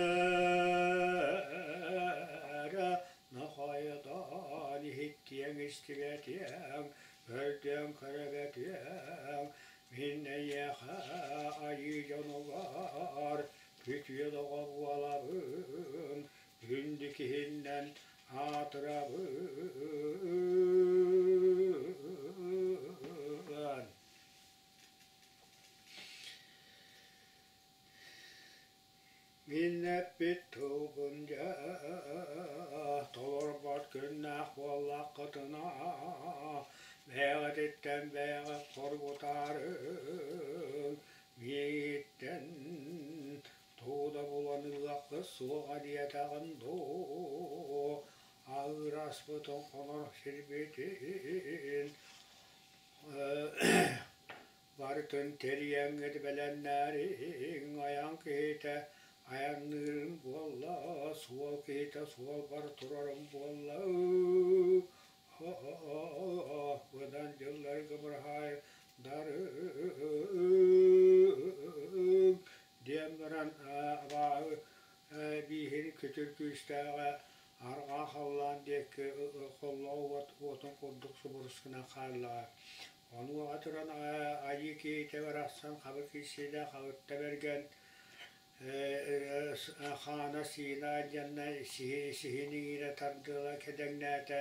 нохойдоон иһиттиэҥ истибэтиэҥ, көрдүөҥ көрөбөтүөҥ, мин эйиэхэ айыы дьонугар күтүө доҕор буолабын, күндү киһиннэн аатырабын. Мин эппит тылбын дьэ толорбот күннээх буоллаххытына, бэйэҕититтэн бэйэҕит хоргутаарыҥ, миигиттэн тугу да булан ылыаххыт суоҕа диэтэҕим дуу, аһыыр аспытын хонор сирбитин барытын тэрийэҥҥит бэлэмнээриҥ, айан киһитэ айанныырым буолла, суол киһитэ суолбар турарым буолла быдан дьылларга быраһаайдарым диэн баран абааһы бииһин күтүр күүстээҕэ арҕаа халлаан диэки холлоҕо уотун курдук субурус гынан хааллаҕа. Онуоха туран айыы киһитэ барахсан хабыр киирсиилээх хабытта бэргэн хаана сиинэ диэннэ сиһин иҥиирэ тардыала кэдэҥнээтэ,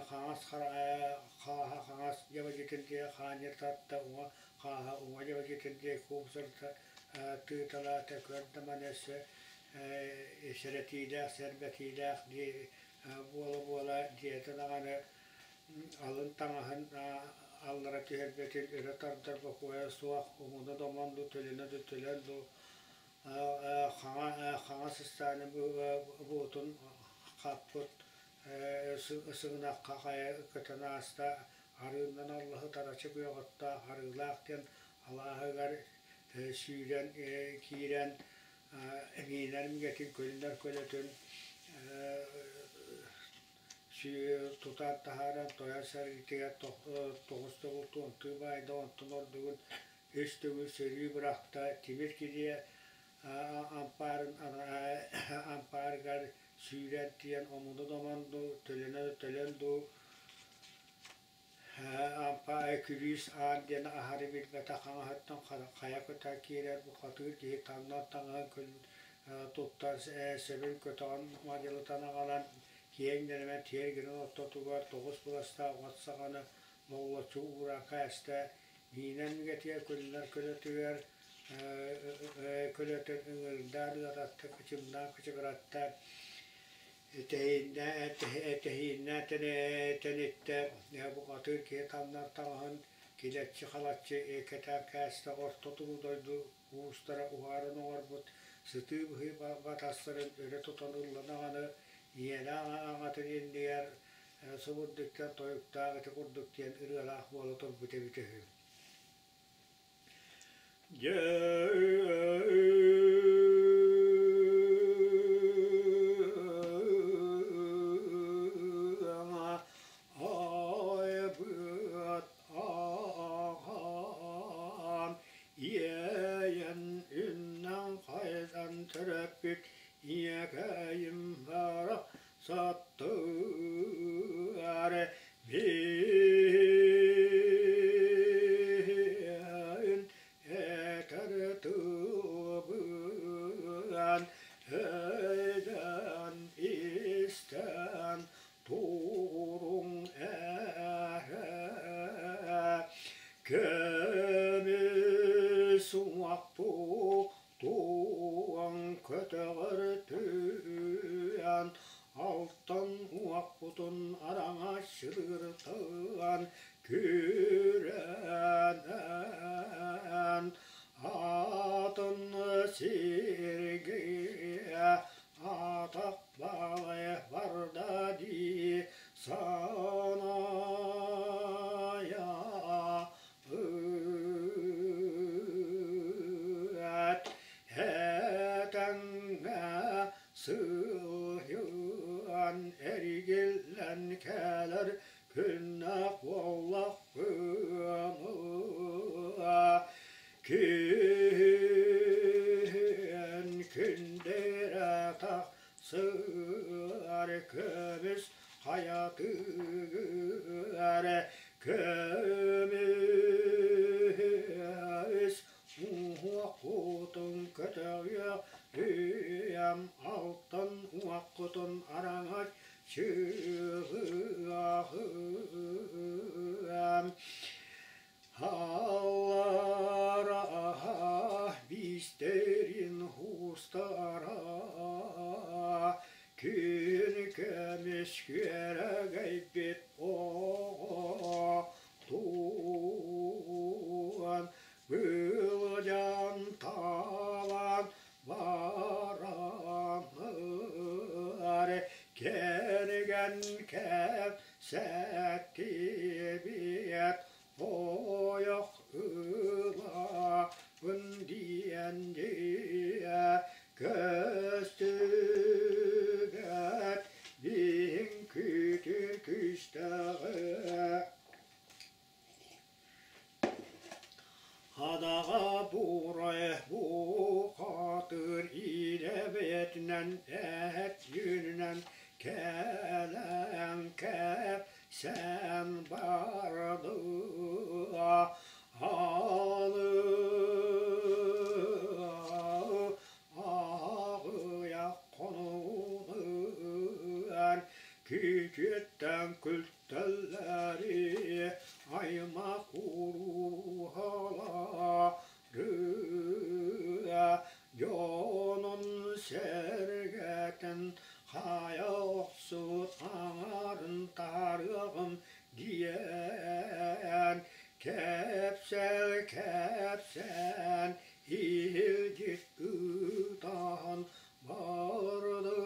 хаҥас хааһа хаҥас дьабадьытын диэки хаанньа тарта, уҥа хааһа уҥа дьабадьытын диэки куупсарта тыыталаата, көр да маны өссө сэрэтиилээх, сэрбэтиилээх буола-буола диэтэ даҕаны алын таҥаһын аллара түһэрбэтин өрө тардар бокуойа суох, омуна да омон дуу, төлөнө да төлөн дуу, хаҥас ыстааны буутун хаппыт сыгынахха хайа көтөн ааста, арыыннан аллаһы тарачы күөҕүттаах арыылаах диэн алааһыгар сүүрэн киирэн миинэр мигэтин көлүнэр көлөтүн тутан таһааран тойон сэриитигэр тоҕус төгүл туомтуу баайда, онтон ордугун үс төгүл сөрүү бырахта, тимир кириэ ампаарын ампаарыгар сүүрэн тиийэн омуну домонду, төлөнө төлөн дуу Ампаа күлүүс аан диэн аһары билбэтэх хаҥаһыттан хайа көтөн киирэр бухатыыр киһи таҥнар таҥаһын туттан сэбин көтөҕөн мадьылытан аҕалан киэҥ нэлэмэн тиэргэнин ортотугар тоҕус быластаах от саҕаны моллоччу ууран кээстэ, миинэн үгэтигэр көлүнэр көлөтүгэр көлөтүн ыҥырдаан ыаратта, кычымнаан кычыгыратта, Этэһииннэ тэниттэ, бухатыыр киһи таҥнар таҥаһын килэччи-халаччы кэтэн кээстэ, орто туруу дойду уустара уһааран оҥорбут сытыы быһыы батастарын өрө тутан ылла даҕаны, ийэлээх аҕатын иннигэр субурдуктан тойуктаах ити курдук диэн ырыалаах буола турбут эбитэ үһү. Дьэ айбыт аҕам иэйэн үннэн хайдан төрөппүт ийэкэйим барахсаттар мин этэр тылбын өйдөөн истэн туруҥ эрэ көмүс уҥуохпут Туоҥ көтөҕөр түһэн, алтан уохпутун араҥаччылыыртан күрэнэн, атын сиргэ атах балай барда дии санайа Ыат этэҥҥэ сыһыан эргиллэн кэлэр күннээх буоллахпына күн күндэрэ тахсар көмүс хайатыгар көмүс уҥуоххутун көтөҕүөх үйэм алтан уҥуоххутун араҥач чыыһыаҕым Аллара биистэрин уустара күн көмүс күөрэгэйбит оҕо туон былдьаан таалан бараннар кэргэн кэпсэттибиэт Ойох ылабын диэн дьиэ көстүбэт биһиҥ күтүр күстэҕэ. Хадаҕа буурай бухатыыр илэ бэйэтинэн эт дьүһүнүнэн кэлэн кэпсээн барды алы аҕыйах хонугунан күтүөттэн күлтэллэри аймах уруһалары дьонун сэргэтин хайа охсубут аҥарын таарыаҕым диэн кэпсэл кэпсээн иһилдьит ыытан барды.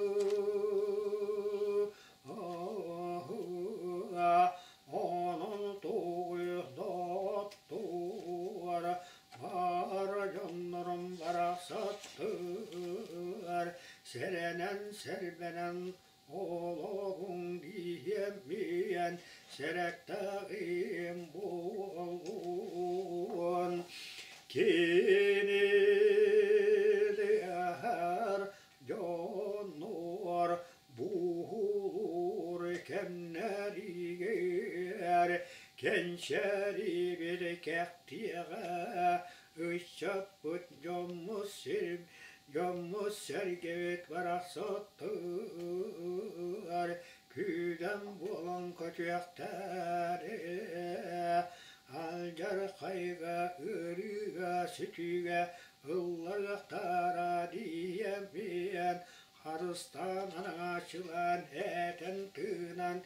Онон тугуйдоттуар бар дьоннорум барахсаттар сэрэнэн сэрбэнэн олоҕуҥ диэммиэн сэрэхтэҕим буолуон кинилэр дьоннор буһуур кэмнэригэр көннөрүүгэр кэнчээрибит кэхтиэҕэ, ыччаппыт дьоммут сир дьоммут сэргэбит барахсаттар күүдэн буолан көтүөхтэрэ, алдьархайга, ыарыыга, сүтүүгэ ылларыахтара диэммиэн харыстаан араҥаччылаан этэн тыынан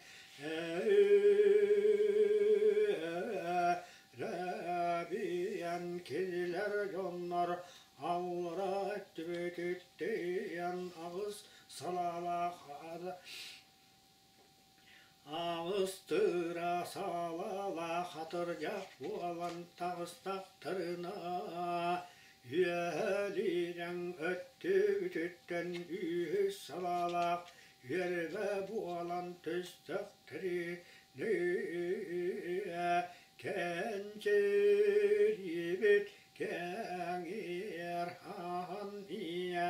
Рабиан кинилэр дьоннор аллара өттүбүтүттэн аҕыс салаалаах аҕыс тыыра салаалаах атырдьах буолан таҕыстахтарына үөһэлиинэн өттүбүтүттэн үһүс салаалаах үөрбэ буолан түстэхтэринэ кэнчириибит кэҥиэр хаһан ийэ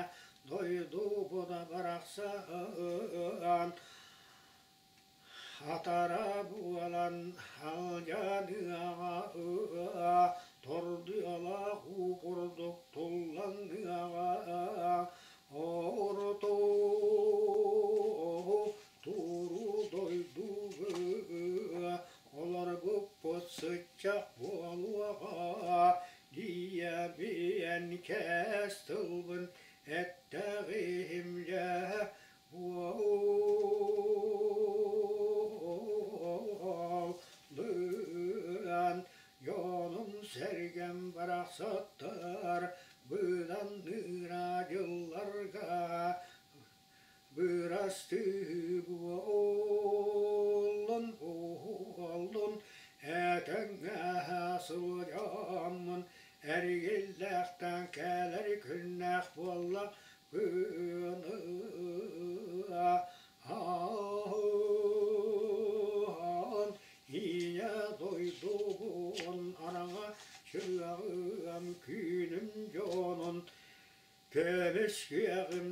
дойдубут барахсан хатара буолан алдьаныаҕа тордуйалаах уу курдук тулланыаҕа орто туруу дойдуга олорбуппут сыччах буолуоҕа диэбиэн кэс тылбын эттэҕим дьэ буоллун дьонум-сэргэм барахсаттар быданныыра дьылларга бырастыы буоллун буоллун этэҥҥэ сылдьаммын эргиллээхтэн кэлэр күннээх буолла Аан ийэ дойдубун араҥа чыаҕыам күүнүм дьонун көмүскүөҕүм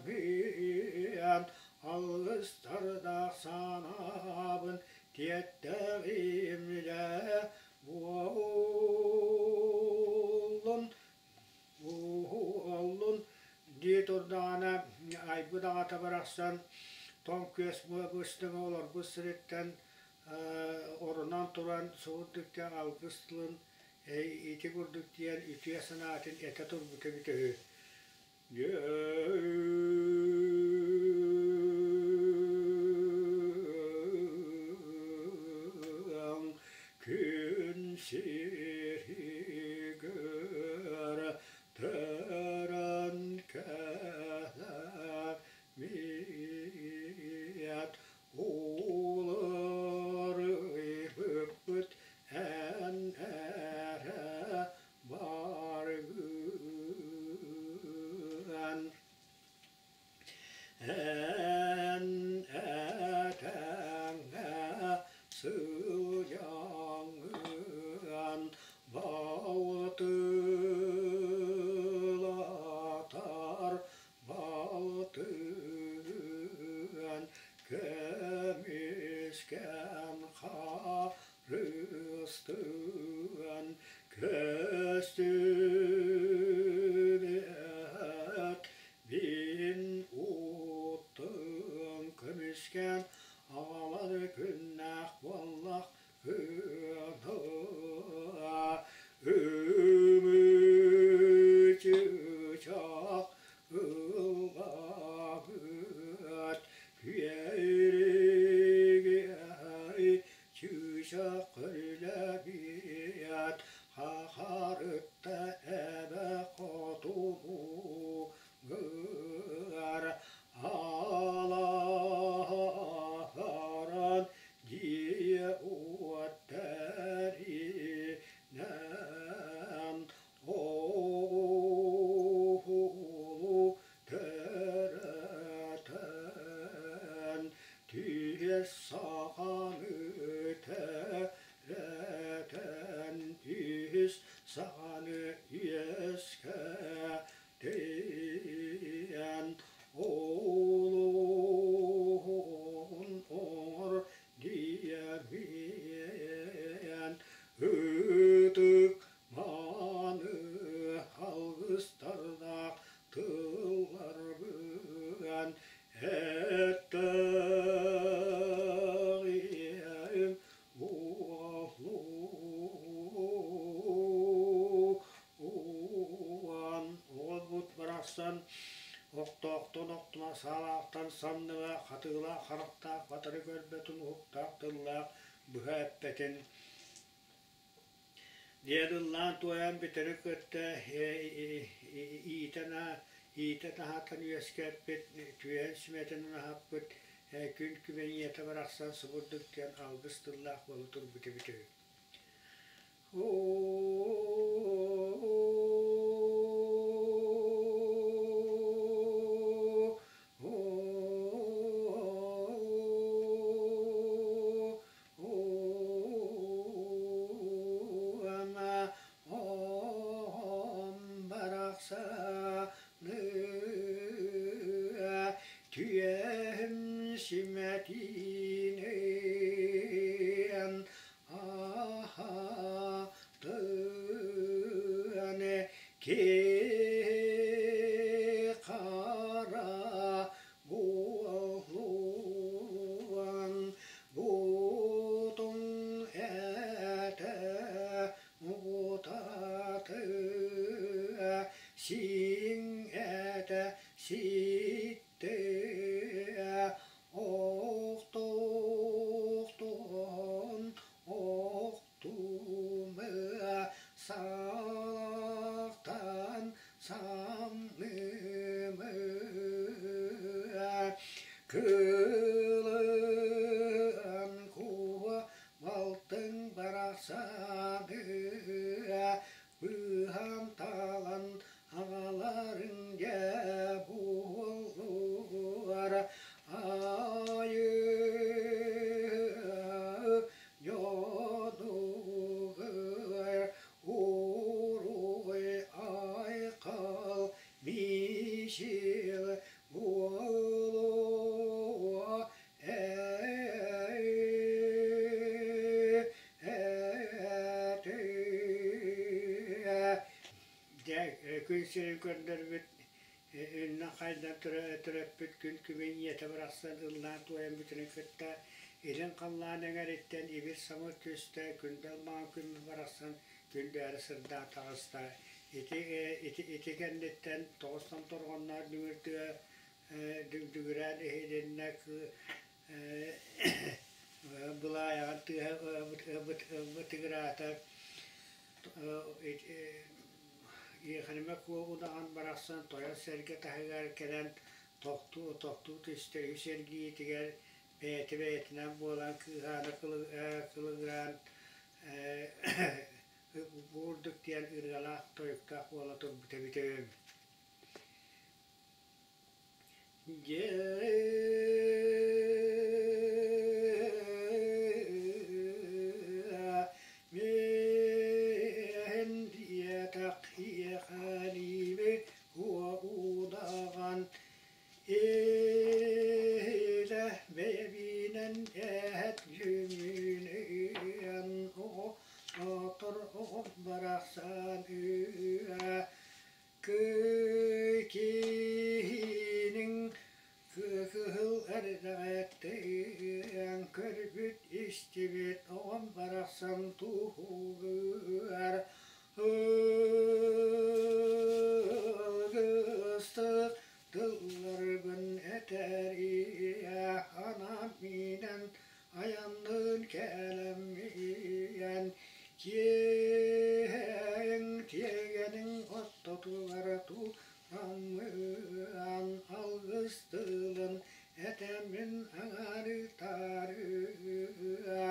диэмиэн алгыстардаах санаабын тиэттэҕим дьэ буоллун Уоллун дии турдаҕына айбыт аҕата барахсан тоҥ күөс быстыҥа олорбут сириттэн орунан туран суурдукка алгыс тылын ити курдук диэн үтүө санаатын этэ турбута эбитэ үһү. Күн сиригэр төрөн кэлэр миэт уларыйбыппыт эн эрэ баргыан Эн этэҥҥэ сылдьаҥҥын балтылатар балтыгын көмүскэн харыстыан көстүбэт Мин уоттан көмүскээн аҕалар күннээх буоллах ымыы-чыычаах ыллаабыт күөрэгэй чыычаах көлөбүөт хахарытта эбэ хотунугар алааран дьиэ уот тэринэн оҕолу төрөтөн түгэс саҕаны төрөтөн үс саҕаны үөскэтэн олоруохтун. санныга хатыылаах харахтаах батары көрбөтүн уһуктаах тыллаах быһа эппэтин диэн ыллаан-туойан бүтэри кытта иитэн иитэн аһатан үөскэппит, түөһэн сүмэтин аһаппыт күн күбэй ийэтэ барахсан субурдук диэн алгыс тыллаах буола турбут эбит үһү. Түөһүм симэтиинэн аһатыан хара буолуон бутун этэ мутаты сиҥ этэ ситтэ Охтоохтоон охтумуа саахтан самнымыа кылыан куо балтыҥ барахсаныа быыһан талан аҕаларыҥ дьэ буолуор айыы дьонугар уруй айхал мичил буолуо Дьэ, күн сирин көрдөрбүт, үннэн хайдан төрөппүт күн күбэй ийэтэ барахсан ыллаан-туойан бүтэрин кытта илин халлаан эҥэриттэн ибир-самыр түстэ, күндэл маҥан күн барахсан күндээри сырдаан таҕыста. Ити, ити, ити кэнниттэн тоҕус торҕонноох дүҥүр тыа дүҥдүгүрээн иһилиннэ, былаайаҕын тыаһа бытыгыраата Иэхэримэ Куо удаҕан барахсан тойон сэргэ таһыгар кэлэн тохтуу-тохтуу түстэ үс эргиитигэр бэйэтэ бэйэтинэн буолан кыыһаана кылыгыраан бу курдук диэн ырыалаах тойуктаах буола турбут эбитэ үһү. Дьэ мин диэтэх иэхэлиибит уоҕудаҕан илэ бэйэбинэн эһэт дьүмүнүйэн оҕо оҕо барахсан үө Киһиниҥ кыһыл эрдэҕиттэн көрбүт истибит оҕом барахсан туһугар ылгыстык тылларбын этэр ийэ анаан миинэн айанныын кэлэммиэн киэҥ тиэгэниҥ ортотугар тураммыан алгыс тылын этэммин аҥаарытаарыа.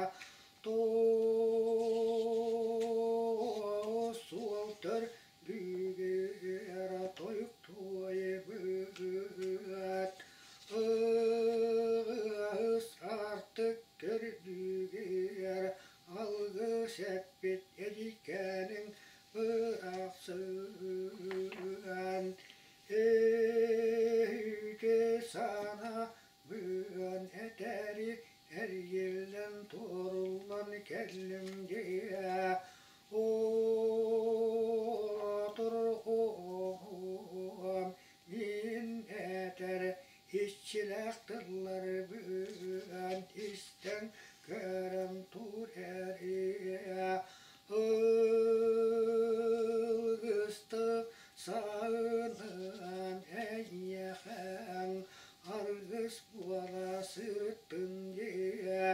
буола сырыттын дьиэ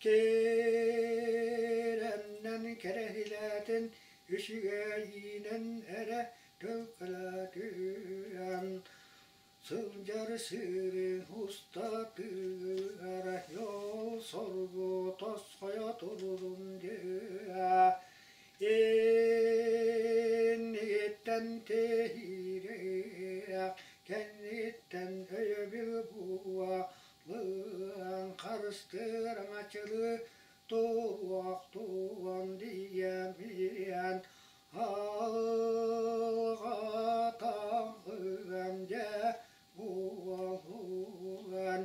кэрэннэн кэрэһилээтин үчүгэйинэн эрэ төлкөлөтүөн сылдьар сирин устатыгар дьол-соргу тосхойо турдун дьиэ инниттэн тэһиирэ кэнниттэн өйөбүл буолан харыстыыр аҥачылыы туруохтуон диэмиэн алҕатаҕыам дьэ буолуган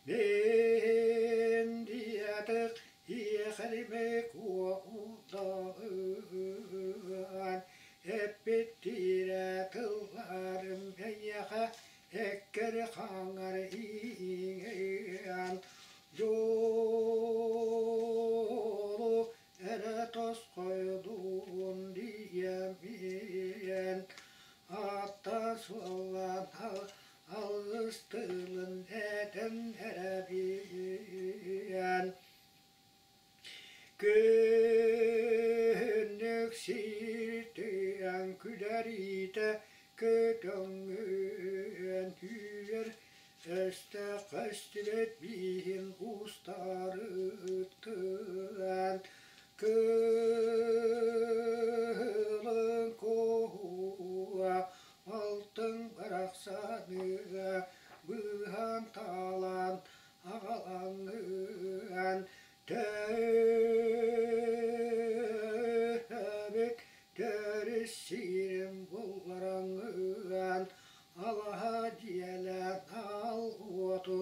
мин диэтэх иэхэримик уоҕудаҕыан эппиттиирэ тылларым эйиэхэ эккэр хаҥар иҥэн дьолу эрэ тосхойдуун диэмиэн ааттаан-суоллаан алгыс тылын этэн эрэбиэн Күннүк сиртэн күдэриитэ көтөҥүөн түүр өстөөх көстүбэт бииһин устарыттан кыылын куһуга алтын барахсаныга быыһан таалан аҕалаҥҥын төрөөбүт төрүт сирим буллараҥҥын алаһа дьиэлээх аал уоту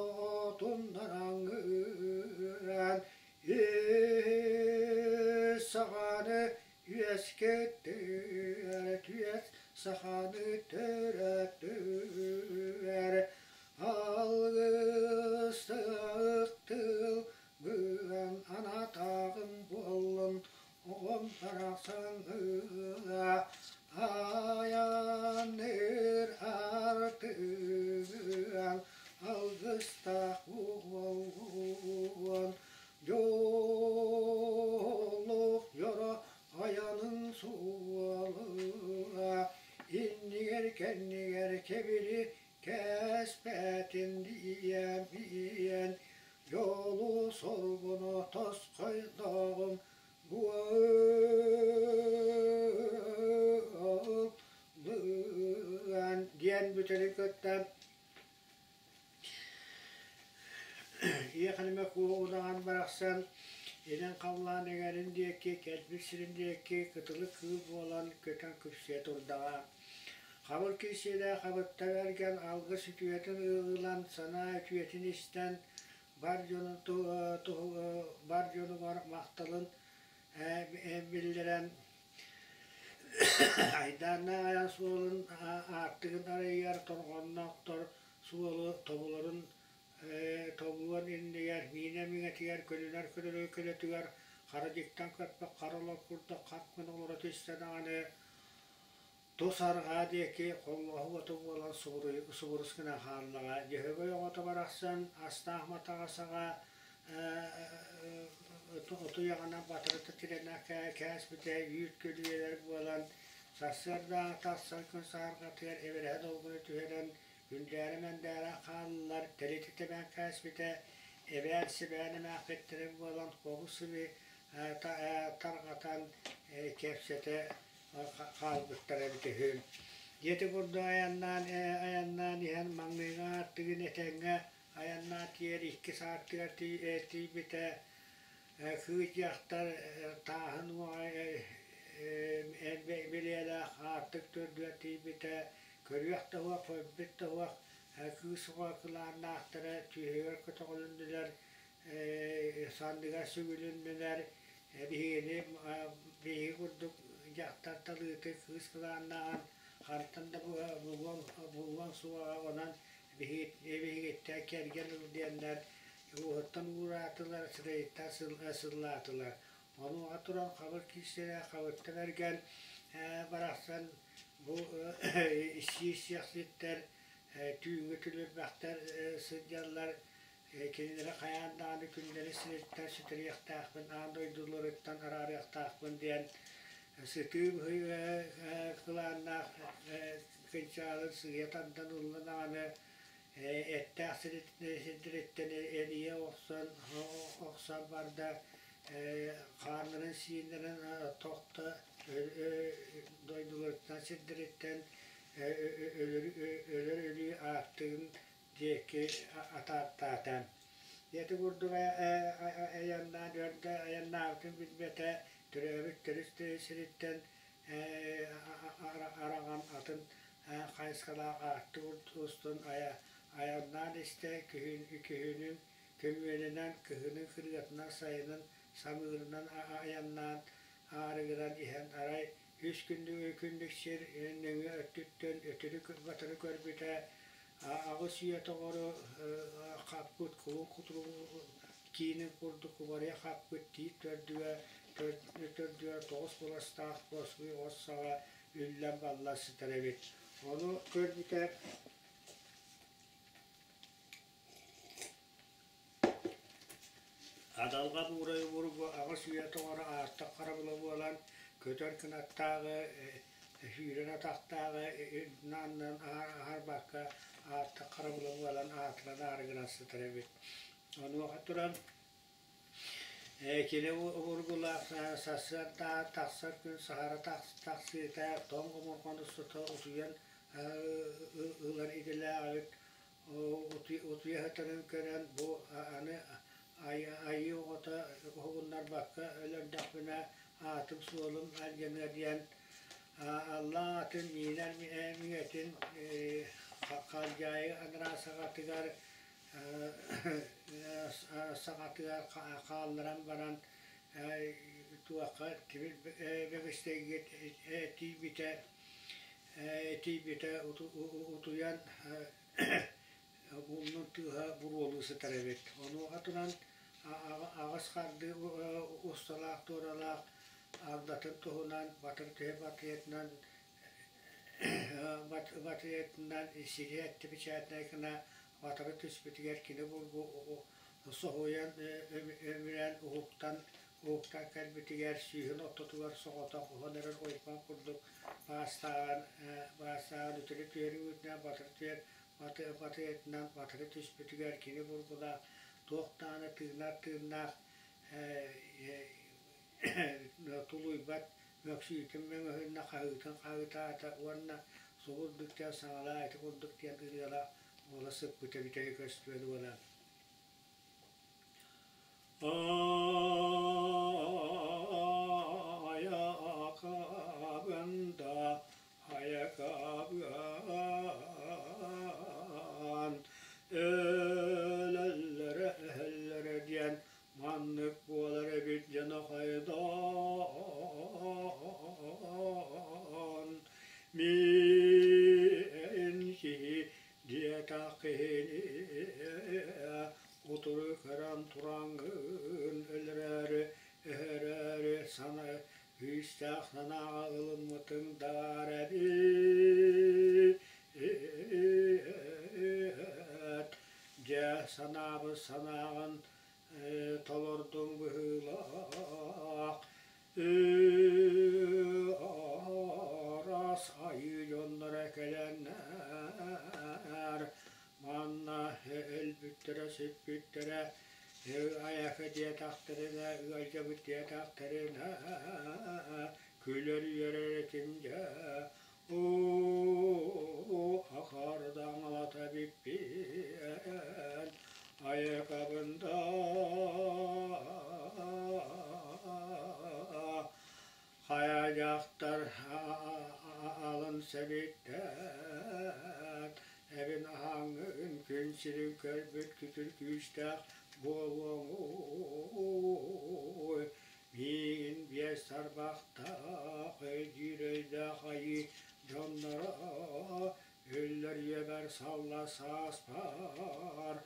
отуннараҥҥын саҕаны үөскэттэр түөс саханы төрөттөр Алгыстаах тыл быган анатааҕым буоллун оҕом барахсаҥҥа айанныыр артыган алгыстаах буолуон дьоллоох дьоро айанын суола иннигэр-кэннигэр кэбили Кээспэтин диэн дьолу-соргуну тосхойдоҕум буоллун диэн бүтэри кытта Иэхэлимэ куо удаҕан барахсан илин халлаан эҥэрин диэки кэлбит сирин диэки кытылы кыыл буолан көтөн күпсүйэ турдаҕа. Хабыр киирсиилээх хабытта бэргэн алгыс үтүөтүн ыылан, санаа үтүөтүн истэн, бар дьонун бар дьонугар махталын биллэрэн, айдааннаах айан суолун аартыгын арыйар торҕонноохтор суолу тобуларын тобулуон иннигэр миинэ миҥэтигэр көлүнэр көлөрө көлөтүгэр хара дьиктэн көппөх хара олох курдук хап гына олоро түстэ даҕаны тус арҕаа диэки холлоһу уота буолан субурус гынан хааллаҕа. Дьөһөгөй оҕото барахсан астаах матаҕа саҕа отуйаҕынан батарыта тирэнэ кээспитэ үүт көлүйэлэр буолан сарсыардааҕы тахсан күн саһарҕатыгар эбэрэһэ долгуна түһэрэн күндээрэ-мэндээрэ хааллар тэрити тэбэн кээспитэ эбээн-сибээн эмээххиттэрэ буолан хобу-сиби тарҕатан кэпсэтэ хаалбыттар эбитэ үһү. Дьиэтэ курдук айаннаан айаннаан иһэн маҥнайгы аартыгын этэҥҥэ айаннаан тиийэр иккис аартыгар тиийбитэ кыыс дьахтар тааһын уоҕа билиэлээх аартык төрдүгэр тиийбитэ көрүөх да суох, көрбүт да суох кыыс оҕо кылааннаахтара түөһүгэр көтөҕүлүннүлэр санныгар сүгүлүннүлэр биһигини биһиги курдук дьахтар талыыты кыыс кылааннааҕын хантан да булуон булуон суоҕа онон биһигиттэн кэргэн ыл диэннэр уоһуттан уураатылар сыдайыттан сыллаатылар онуоха туран хабыр киирсэрэ хабырта бэргэн барахсан бу сиир сиэхситтэр. Түүҥҥү түлүрбэхтэр сылдьаллар, кинилэри хайаан даҕаны күннэри сириттэн сүтэриэхтээхпин, аан дойдуларыттан араарыахтаахпын диэн сытыы быһыы кылааннаах кынчаалын сыыйа тардан ылла даҕаны эттээх сирдэриттэн эрийэ охсон охсон барда, хааннарын сииннэрин тохто дойдуларыттан сирдэриттэн өлөр өлүү ааттыгын диэки атааттаата. Ити курдук айаннаан өргө айаннаабытын билбэтэ, төрөөбүт төрүт сириттэн араҕан атын хайысхалаах ааттык устун айаннаан истэ, күһүнүн көмүөлэнэн, кыһынын кырыатынан, сайынын самыырынан айаннаан аарыгыран иһэн арай үс күннүк сир нөҥүө өттүттэн өтөрү-батары көрбүтэ, аҕыс үйэ тоҕору хаппыт кулун кутуругун киинин курдук кубарыйа хаппыт тиит төрдүгэр тоҕус куластаах босхуй оҕус саҕа үллэн балла сытар эбит. Ону көрбүтэ Адалҕа буурай обургу аҕыс үйэ тоҕоро аартык харабыла буолан, көтөр кынаттааҕы, сүүрэр атахтааҕы аннынан аһарбакка аартык харабыла буолан аатыран аарыгыран сытар эбит. Онуоха туран кини обургулаах сарсыарда тахсар күн саһара тахсыыта тоҥ омурҕан устата утуйан ылар идэлээх эбит. Утуйа сытарын көрөн бу аны айыы оҕото уһугуннарбакка өлөрдөхпүнэ аатым-суолум алдьаныа диэн Аллаах атын миинэр миҥэтин Халдьаайы анараа саҕатыгар саҕатыгар хаалларан баран туохха тимир бэгэстэйгэ тиийбитэ тиийбитэ утуйан муннун тыаһа буруолуу сытар эбит. Онуоха туран аҕыс хардыы усталаах туоралаах ардатын туһунан батыр түһэ батыйатынан батыйатынан сири печатнай гына батары түспүтүгэр кини булгу соһуйан өмүрэн уһуктан уһуктан кэлбитигэр сүүһүн ортотугар соҕотох уһун эрэр ойбон курдук баастааҕын баастааҕын үтүрү түһэрүүтүнэн батыры түһэр батыйатынан батыры түспүтүгэр кини бургулаах туох даҕаны тыынар тыыннаах тулуйбат мөксүүтүн мөҥөһүннэ хаһыытын хаһыытаата уонна сугурдук диэн саҥалаа ити курдук диэн ырыалаах буола сыппыта бүтэйи көстүбэт буолан Айакабында айакабыан өлөллөрө өһөллөрө диэн маннык буолар эбит дьоно хайдаан мин киһи диэтэх киһини утары көрөн тураҥҥын өлөрөөрү, өһөрөөрү сана күүстээх санааҕа ылыммытыҥ даар эбит. Дьэ, санаабыт санааҕын толордуҥ быһыылаах. Араас айыы дьонноро кэлэннэр манна өлбүттэрэ, сүппүттэрэ, айака диэтэхтэринэ, ыалдьабыт диэтэхтэринэ, күлэр-үөрэр этим дьэ, оо, акаарыдаҥалата бүппүөн, айакабын да Хайа дьахтар алын сэбиттэн эбин аһаҥҥын күн сирин көрбүт күтүр күүстээх буолуоҥуй миигин биэс тарбахтаах өйдүүр өйдөөх айыы дьонноро өллөр үйэбэр салла сааспар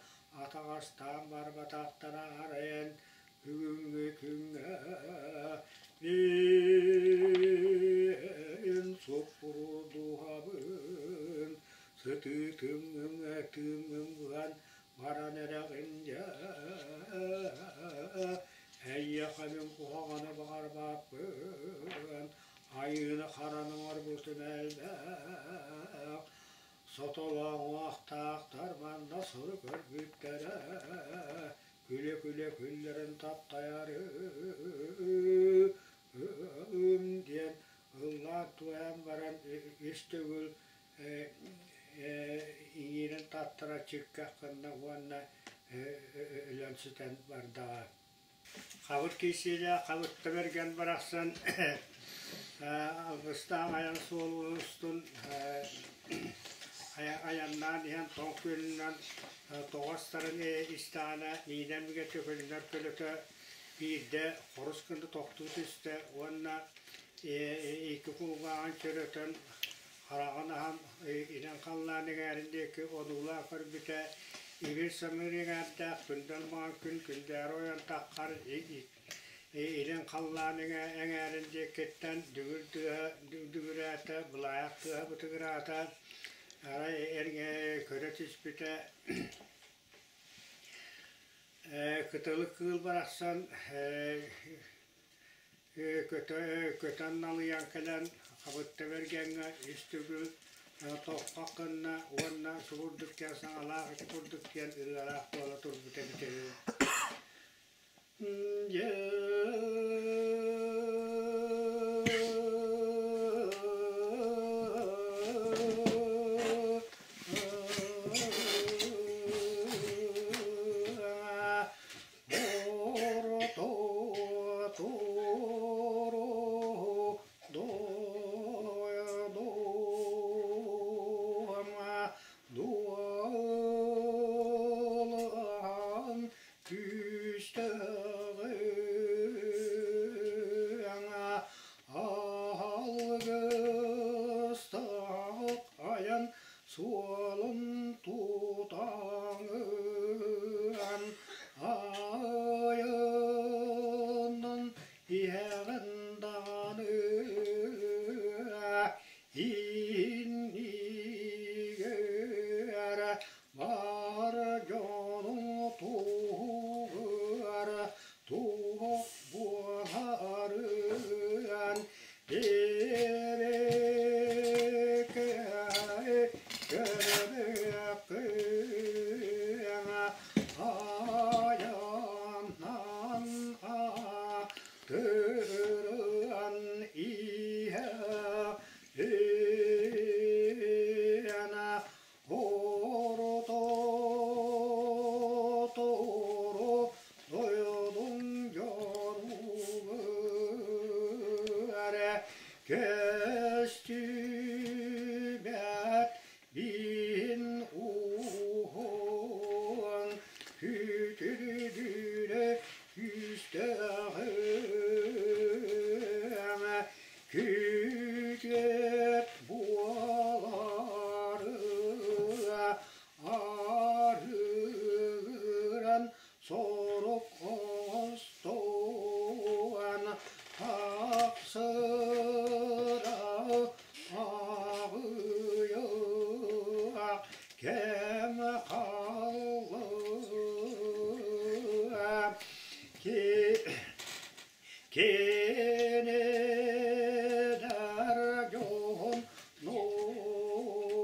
атаҕастаан барбатахтара арайан Бүгүҥҥү күҥҥэ мин суппуру дууһабын. Сытыы тыыҥҥын быһан баран эрэҕин дьэ, эйиэхэ мин куһаҕаны баҕарбаппын, айыыны хараны оҥорбутум элбэх, сотолооҥуохтаахтар манна сылы көрбүттэрэ, күлэ-күлэ күллэрин таптайарым диэн ыллаан туойан баран үс төгүл иҥиирин таттара чиккэх гынна уонна өлөн сүтэн бардаҕа. Хабыр киисиилээх Хабытта Бэргэн барахсан алгыстаах айан суолун устун айаннаан иһэн тоҥ күөлүнэн тоҕо астарын истэҕинэ миинэн бигэтик көлүнэр көлөтө биирдэ хорус гына тохтуу түстэ уонна икки кулгааҕын чөрөтөн хараҕын аһан инэн халлаан эҥээрин диэки одуулаан көрбүтэ, ибир самыыр эҥээрдээх күндэл маҥан күн күндээри ойон таххар илин халлаан эҥээрин диэкиттэн дүҥүр тыаһа дүҥүрээтэ, былаайах тыаһа бытыгыраата, арай эргэ көрө түспүтэ кытылык кыыл барахсан Көтөн налыйан кэлэн Хабытта Бэргэҥҥэ үс төгүл тоххох гынна уонна субурдук диэн саҥалаах ити курдук диэн ырыалаах буола турбут эбитэ үһү. Алгыстаах айан суолун тутаҥын айанан иһэҕин даҕаны иннигэр бар дьонуҥ туһугар туох буоларын Көстүбэт биин уһун күтүрдүрэ күүстээҕиҥ күтүөт буолары арыыран сорук оҥостуон тахсыра аҕыйах кэм хаалла Кинилэр дьоһун нуора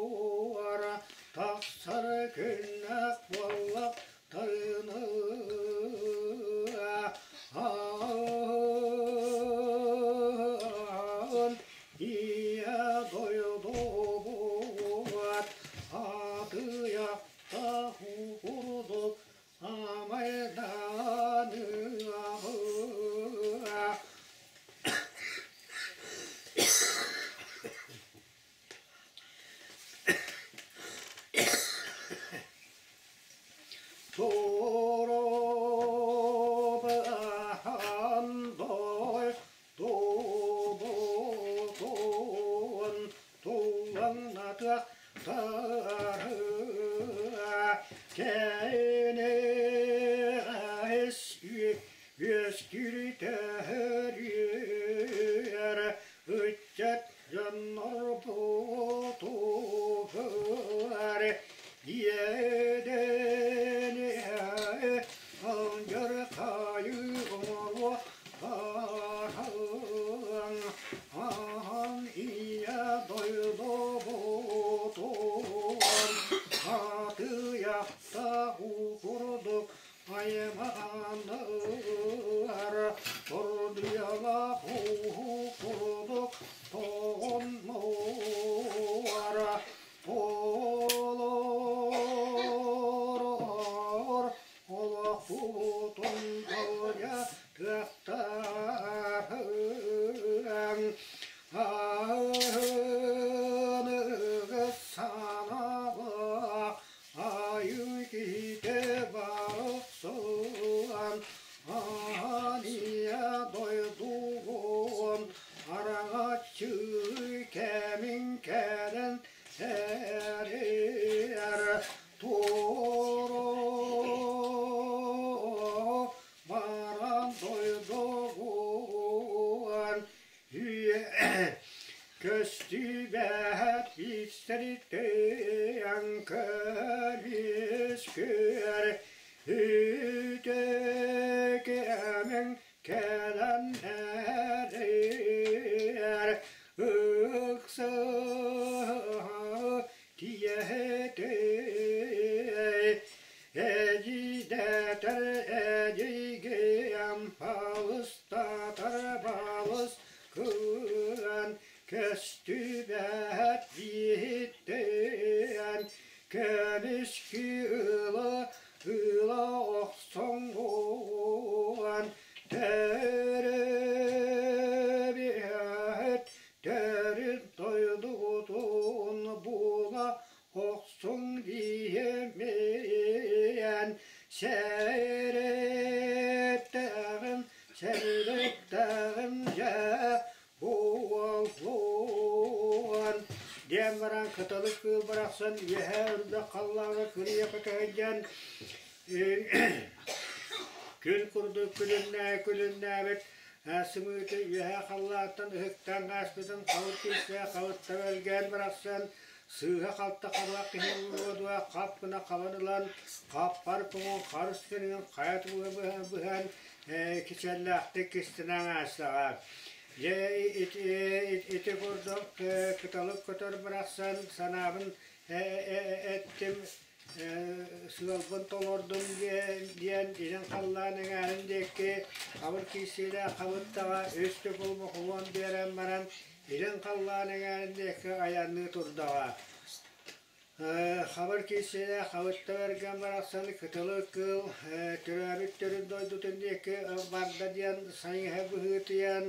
тахсар күннээх буоллахтарына аан ийэ дойдубут атыйахтаах курдук Амайданыаҕа Турудаһан дойдубутун тулаҥнатыах Кэнэҕэс үөскүрүтэр ыччат дьоннорбутугар Уоттаах уу курдук аймаҕанар, Тордуйалаах уу курдук тоҕоннор, Толорор олохпутун тоҕо тыахтаһыаҥ, Аныгы санаалаах айыы киһитэ барахсан, Аан ийэ дойдугун араҥаччы кэмиҥ кэлэн эрэр, Туоро баран дойдугун Көстүбэт истэриттэн көмүскүөр үтүкэмин кэлэн эрэр ыкса тиэтэй эдьиийдэтэр эдьиийгиэм балыстатар балыс кыан көстүбэт биһиттэн көмүскү ыла ыла охсоҥҥун төрүбүт төрүт дойдутун була охсуҥ диэмиэн сэрэйтэҕим сэрэйтэҕим дьэ буолуон диэн баран кыталык кыыл барахсан үөһээ үрдэх халлааҥҥа кырыйа көтөһүллэн күн курдук күлүмнээ күлүмнээбит сымыыты үөһээ халлаантан ыһыктаан ааспытын хабыт киирсэ хабытта бэлгээн барахсан сыыһа-халта хабах киһи уруодуа хап гына хабан ылан хаппар куҥун харыс гыныгын хайа тугу быһан кичэллээхтик кистэнэн аастаҕа. Дьэ ити курдук кыталык көтөр барахсан санаабын эттим сыалбын толордум диэн илин халлаан эҥээрин диэки хабыр киирсиилээх хабыттаҕа үс төгүл бохулуон биэрэн баран илин халлаан эҥээрин диэки айанныы турдаҕа. Хабыр киирсиилээх хабытта бэргэн барахсан кытылы кыыл төрөөбүт төрүт дойдутун диэки барда диэн сайыһа быһыытыйан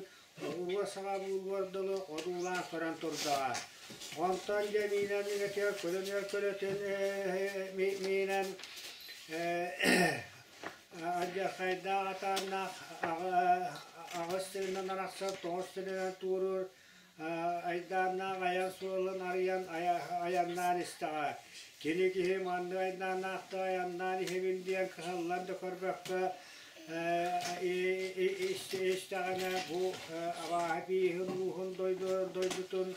оҕуруо саҕа буолуор дылы одуулаан көрөн турдаҕа. Онтон дьэ миинэн миҥэтигэр көлөнүөр көлөтүн миинэн алдьархайдаах атааннаах аҕыс сиринэн арахсар, тоҕус сиринэн туоруур айдааннаах айан суолун арыйан айаннаан истэҕэ. Кини киһи маннык айдааннаахтык айаннаан иһэбин диэн кыһаллан да көрбөккө истэҕинэ бу абааһы бииһин ууһун дойдутун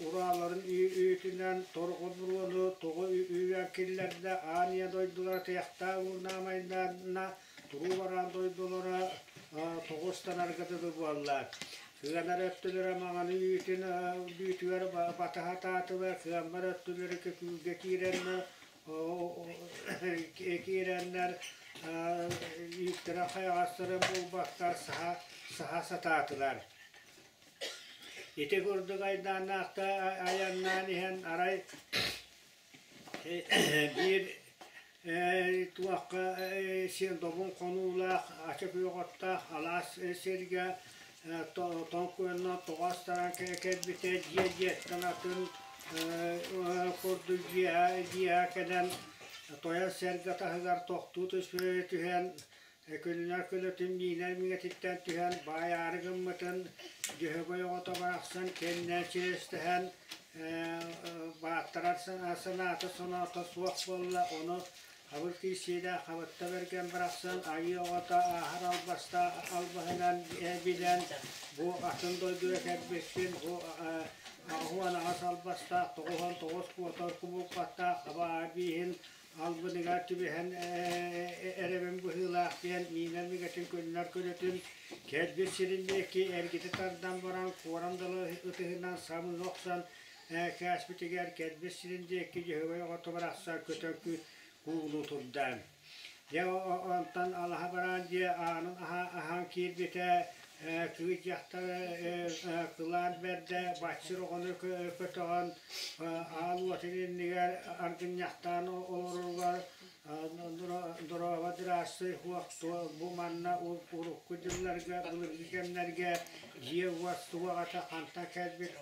урааларын үүтүнэн торҕо буруону тоҕо үүрэн киллэрдэ аан ийэ дойдулара тыйахтаах уурнаамайдарына туруу бараан дойдулара тоҕустанарга дылы буолла. Кыанар өттүлэрэ маҥаны үүтүн үүтүгэр батаһа таатылар, кыаммар өттүлэрэ көкүүргэ киирэннэр киирэннэр үүттэрэ хайаҕастарын булбаттар саһа саһа сатаатылар. Ити курдук айдааннаахта айаннаан иһэн арай биир туохха сир добун хонуулаах, ача күөх оттоох алаас сиргэ тоҥ куйанна тоҕо астаран кэлбитэ дьиэ дьиэттэн атын курдук дьиэҕэ кэлэн тойон сэргэ таһыгар тохтуу түһэн күннэр көлөтүн миинэр миҥэтиттэн түһэн баайаары гыммытын Дьөһөгөй оҕото барахсан кэннэ чиэстэһэн бааттарар санаата соноото суох буолла, ону хабыр киирсиилээх хабытта бэргэн барахсан айыы оҕото ааһар албастаах албаһынан билэн бу атын дойдуга кэлбиккин бу 88 албастаах 99 куотар кубулҕаттаах абаа бииһин албыныгар түбэһэн эрэбин быһыылаах диэн миинэр мигэтин көннөр көлөтүн кэлбит сирин диэки эргитэ тардан баран куорам далы ытыһынан самыы охсон кээспитигэр кэлбит сирин диэки дьөһөгөй оҕото барахсан көтөн куугунуу турда. Дьэ онтон алаһа бараан дьиэ аанын аһаан киирбитэ, кыыс дьахтар кылаан бэрдэ баччыр оҕону көтөҕөн аал уотун иннигэр аргынньахтаан олороругар дорообо дыраастый хуох бу манна урукку дьылларга былыргы кэмнэргэ дьиэ-уот суоҕата хантан кэлбит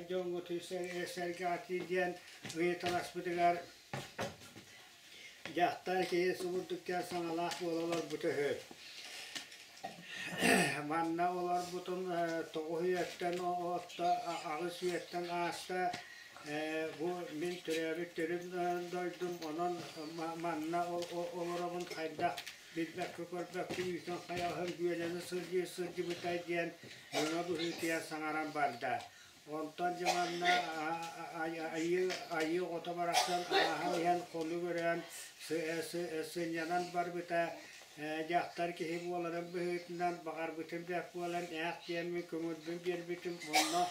дьоҥҥутун сэргэҕэтии диэн ыйыталаспытыгар дьахтар киһи субурдукка саҥалаах буола олорбута үһү. Манна олорбутум 9 үйэттэн отто 8 үйэттэн ааста. Бу мин төрөөбүт төрүт дойдум, онон манна олоробун хайдах билбэккэ-көрбөккө үүтүн хайаҕаһын бүөлэнэ сылдьыы сылдьыбытай диэн мөҥө быһыытыйан саҥаран барда. Онтон дьэ манна айыы айыы оҕото барахсан ааһан иһэн хонук өрөөн сынньанан барбыта. Дьахтар киһи буоларын быһыытынан баҕарбытым бэрт буолан ээх диэммин көҥүлбүн биэрбитим онно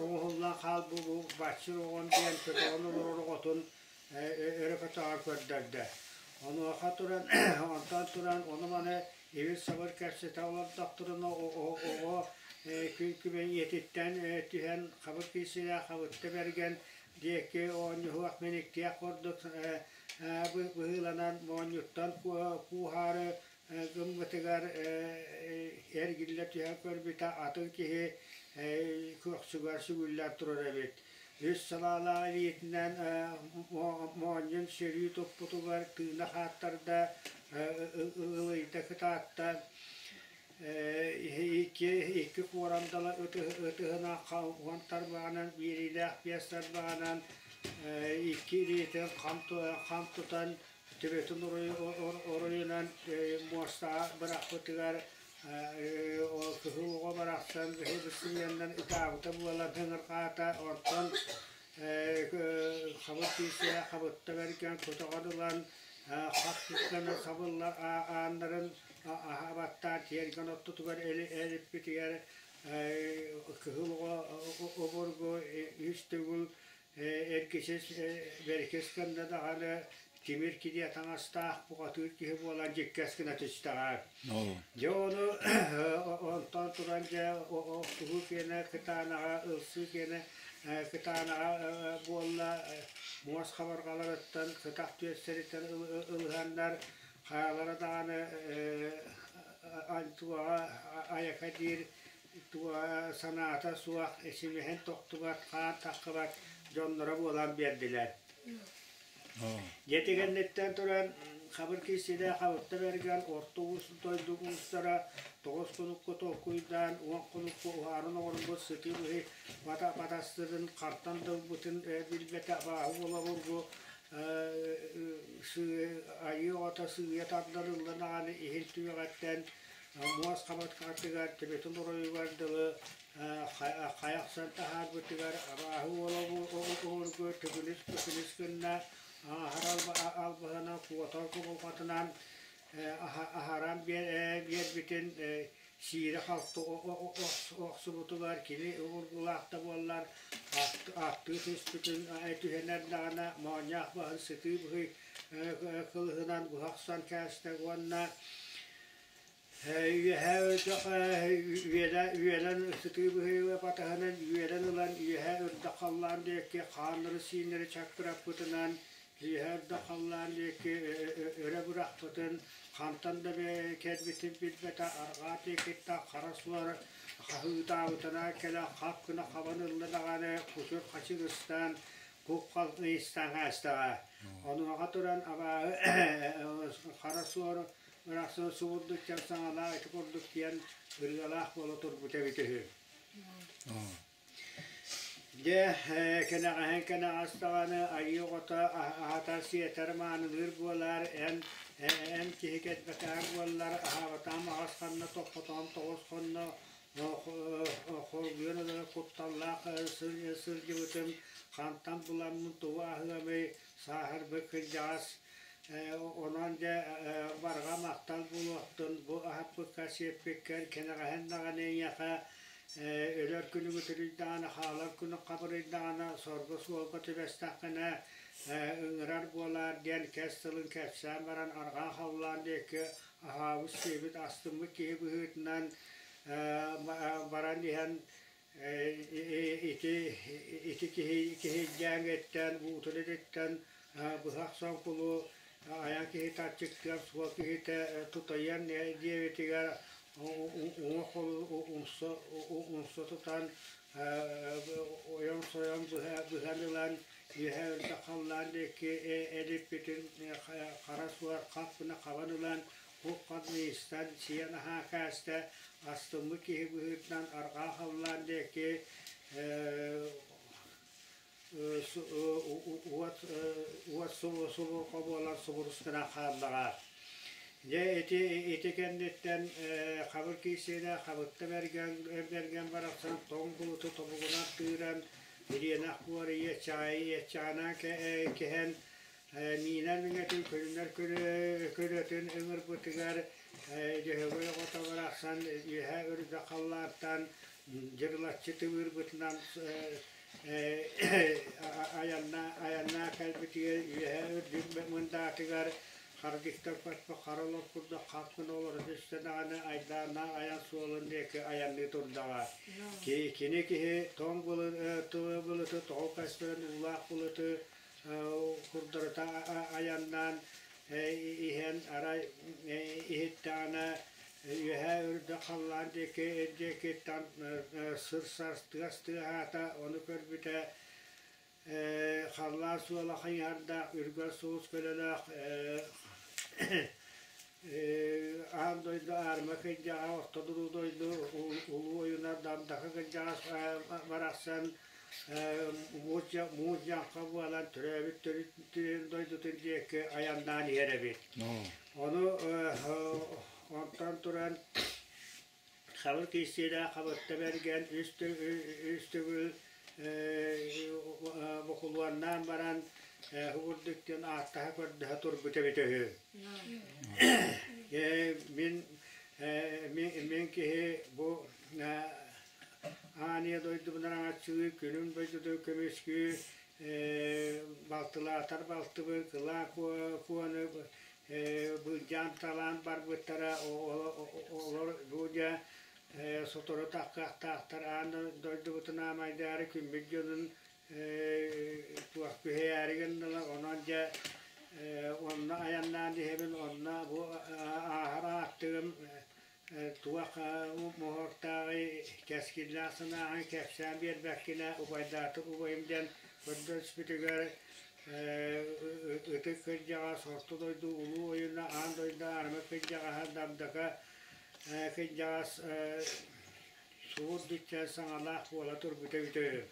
оҥоһуллан хаалбыт бу баччыр оҕом диэн көтөҕөн олорор оҕотун өрө көтөҕөн көрдөрдө. Онуоха туран онтон туран ону-маны ибир-сабыр кэпсэтэ олордохторуна оҕо күн күбэй ийэтиттэн түһэн хабыр киирсилээх хабытта бэргэн диэки оонньуһуох мэниктиэх курдук быһыыланан моонньуттан кууһаары гыммытыгар эргиллэ түһэн көрбүтэ атын киһи көхсүгэр сүгүллэн турар эбит. Үс салаалаах илиитинэн моонньун сөрүү туппутугар тыына хааттарда, ылыйда кытаатта. Икки куорандала ытыһынан уон тарбаҕынан биэриилээх биэс тарбаҕынан икки илиитин хам тутан төбөтүн оройунан муостаҕа бырахпытыгар кыһыл оҕо барахсан быһыы-быссыйыаннан ытаабыта буолан ыҥырҕаата, онтон хабыр киирсиэ хабытта бэргэн көтөҕөн ылан хах гына сабыллар ааннарын аһа баттаан тиэргэн ортотугар элиппитигэр кыһыл оҕо обургу үс төгүл эргичис бэрикис гынна даҕаны тимир кириэ таҥастаах бухатыыр киһи буолан дьиккэс гына түстэҕэ. Дьэ ону онтон туран дьэ охсуһуу киэнэ кытаанаҕа ылсыы киэнэ кытаанаҕа буолла муос хабарҕаларыттан кытах түөстэриттэн ылыһаннар хаалара даҕаны туоҕа айака диир туоҕа санаата суох симэһин тохтубат хаан таххыбат дьонноро буолан биэрдилэр. Дьэ кэнниттэн туран хабыр киирсилэ хабытта бэргэн орто уус дойду уустара 9 хонукка толкуйдаан 10 хонукка уһаарын оҥорбут сытыы быһый батастырын хартан да ылбытын билбэтэ абааһы буола обургу айыы оҕото сыыйа тардан ылла даҕаны иһин түгэҕиттэн муос хабаткатыгар төбөтүн оройугар дылы хайа охсон таһаарбытыгар абааһы уола обургу төкүнүс-төкүнүс гынна, аһар албаһынан куотар кубулҕатынан аһаран биэрбитин сиирэ-халты охсубутугар кини обургулаах да буоллар аттыы түспүтүн түһэнэр даҕаны моонньоох баһын сытыы быһый кылыһынан быһа охсон кээстэ уонна Үөһээ өтөх үөлэн сытыы быһыыга батаһынан үөрэн ылан үөһээ үрдэх халлаан диэки хааннары-сииннэри чаккыраппытынан үөһээ үрдэх халлаан диэки өрө бырахпытын хантан да кэлбитин билбэтэ арҕаа диэкиттэн хара суор хаһыытаабытына кэлэн хап гына хабан ылла даҕаны кутур хачыгыстаан куп-хал ыйыстаан хаастаҕа. Онуоха туран абааһы хара суор Барахсан субурдук кэм саҥалаах ити курдук диэн ырыалаах буола турбута эбитэ үһү. Дьэ, кэнэҕэһин кэнэҕэс даҕаны айыы оҕото аһатар-сиэтэр маанылыыр буолаар, эн эн киһи кэлбэтэҕэр буоллар, аһаабатаҕым аҕыс ханна, тохпотоҕум тоҕус хонно, хоргуйан ылара кутталлаах сылдьыбытым, хантан буламмын тугу аһыамый, сааһырбыт кырдьаҕас Онон дьэ барҕа махтал буолуохтун бу аһаппыкка сиэппиккэр кэнэҕэһин даҕаны эйиэхэ өлөр күнүҥ үтүрүйдэҕинэ, хаалар күнүҥ хабырыйдаҕына, сорго суолга түбэстэххинэ ыҥырар буолаар диэн кэс тылын кэпсээн баран арҕаа халлаан диэки аһаабыт-сиэбит астыммыт киһи быһыытынан баран иһэн ити ити киһи киһийдээҥҥиттэн уутун этиттэн быһах соҥкулу айан киһитэ аччыктыан суол киһитэ тутайыан диэбитигэр уҥа холу умса умса тутан ойон-сойон быһан ылан үөһэ үрдэх халлаан диэки элиппитин хара суор хап гына хабан ылан куп-хат ыйыстан сиэн аһаа кээстэ астыммыт киһи быһыытынан арҕаа халлаан диэки уот уот субурҕа буолан субурус гынан хааллаҕа. Дьэ ити ити кэнниттэн хабыр киирсиилээх хабытта бэргэн бэргэн барахсан тоҥ булуту тобугунан тыыран ириэнэх буор иэччэҕэй иэччэҕинэн кэһэн миинэр миҥэтин көрүнэр көлөтүн ыҥырбытыгар Дьөһөгөй оҕото барахсан үөһэ үрдэх халлаантан дьырылаччы тыбыырбытынан айаннаа айаннаа кэлбитигэр үөһэ үрдүк мындаатыгар харгыстар көспө хара олох курдук хас гына олоро түстэ даҕаны айдааннаах айан суолун диэки айанныы турдаҕа. Кини киһи тоҥ былыты тоҕо көстөрүн уулаах былыты курдарыта айаннаан иһэн арай иһиттэҕинэ үөһээ үрдэх халлаан диэки диэкиттэн сыр-сар тыас тыаһаата, ону көрбүтэ халлаан суола хайыһардаах үргэл сулус көлөлөөх аан дойду аарыма кырдьаҕа орто дуруу дойду улуу ойуна Дандахы кырдьаҕас барахсан муус дьаҥха буолан төрөөбүт төрүт дойдутун диэки айаннаан иһэр эбит. Ону онтон туран хабыр киирсиилээх хабытта бэргэн үс төгүл бокулуоннаан баран курдук диэн ааттаһа көрдөһө турбут эбит үһү. Мин мин киһи бу Аан ийэ дойдубун араҥаччылыы, күнүм дойдутун көмүскүү, балтылаатар балтыбын кылаа куону былдьаан талаан барбыттара олор бу дьэ сотору таххахтаахтар аан дойдубутун аамайдаары күммүт дьонун туох күһэйээри гыннылар онон дьэ онно айаннаан иһэбин онно бу ааһар ааттыгым туох моһуоктааҕый кэскиллээх санааҕын кэпсээн биэрбэккинэ убайдаатык убайым диэн көрдөспүтүгэр ытык кырдьаҕас орто дойду улуу ойууна аан дойду аарыма кырдьаҕаһа Дабдака кырдьаҕас субур бүччэ саҥалаах буола турбута эбитэ үһү.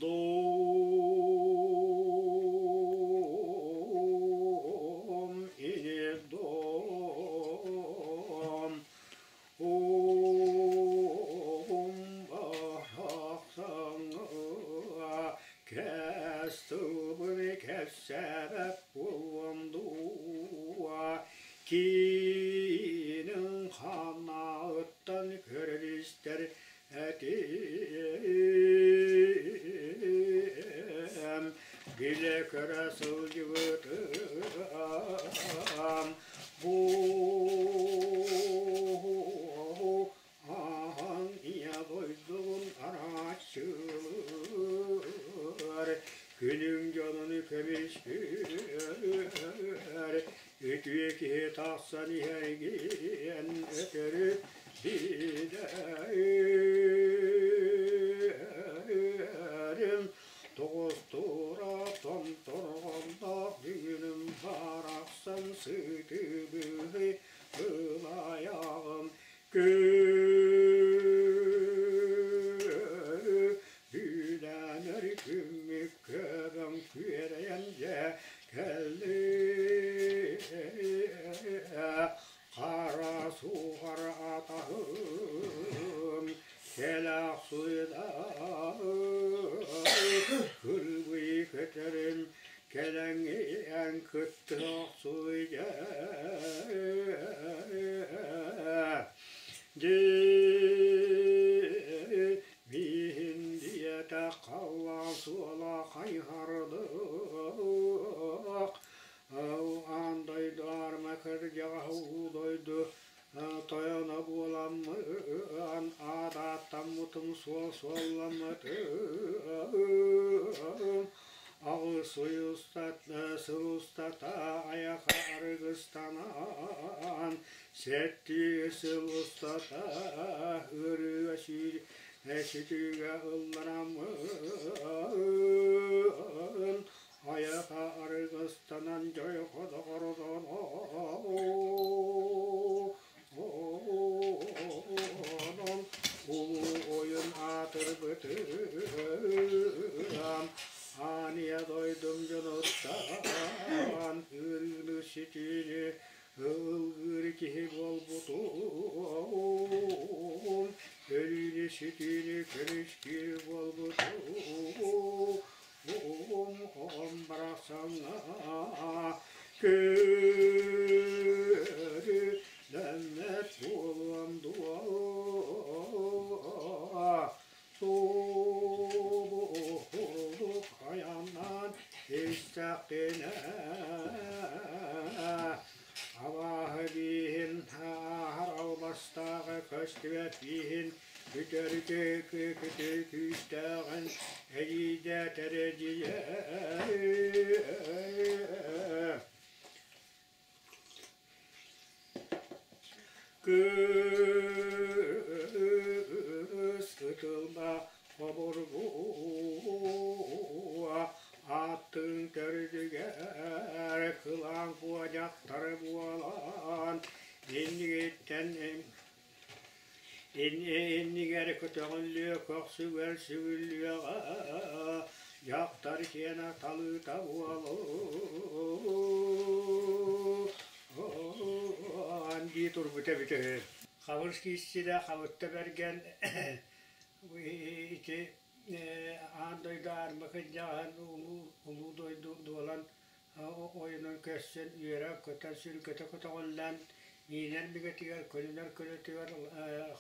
Дом и дом, умбахсаҥа кэс тылбын кэпсээбэт буолуом дуо киинин ханаыттан көрөр-истэр Этим билэ-көрө сылдьыбытым бу аан ийэ дойдубун арааччылыыр күнүм дьонун көмүскүүр үтүө киһи тахсан иһэргиэн өтөрү билэрим тоҕустуура томторҕонноох бүгүнүм барахсан сытыбыһы ылайаҕым Күүлэнэр күммүт көбөн күөрэйэн дьэ кэллиэ хара суһар атаһым кэлэх суйдаах кырбый көтөрүм кэлэҥиэн кыттыах суйда Дии миин диэтэ халлаан Суола хайыһардаах, аан дойду аарыма кырдьаҕаһа уу дойду тойоно буоламмын, аат ааттаммытым, суол суолламмытым, аҕыс ый устата, сыл устата айаха арыгыстанан, сэттии сыл устата ыарыыга сүүр сүтүүгэ ыллараммын, айаха арыгыстанан дьойхо доҕордонон улуу ойун аатырбытым, ааньа дойдум дьонуттан ыарыыны сүтүүнү ылгыыр киһи буолбутум, өлүүнү сүтүүнү көмүскүүр буолбутум, оҕом барахсаҥҥа көрүлэммэт буолуом дуо, субу айаннаан истэхпинэ абааһы бииһин ааһар албастааҕы көстүбэт бииһин бүтэрити күүстээҕин эдьиийдэ тэрэдьийэ Кыыс ытылба обургуа ааттыын төрдүгэр кылаан куо дьахтары буолан иннигиттэн иннигэр көтөҕүллүө көхсүгэр сүгүллүөҕэ дьахтар киэнэ талыыта буолуо дии турбута эбитэ үһү. Хабырыс киирсилэ Хабытта Бэргэн ити аан дойду аарма кырдьаҕаһын улуу дойду дуолан ойунун көрсөн үөрэ-көтө сүргэтэ көтөҕүллэн миинэр мигэтигэр көлүнэр көлөтүгэр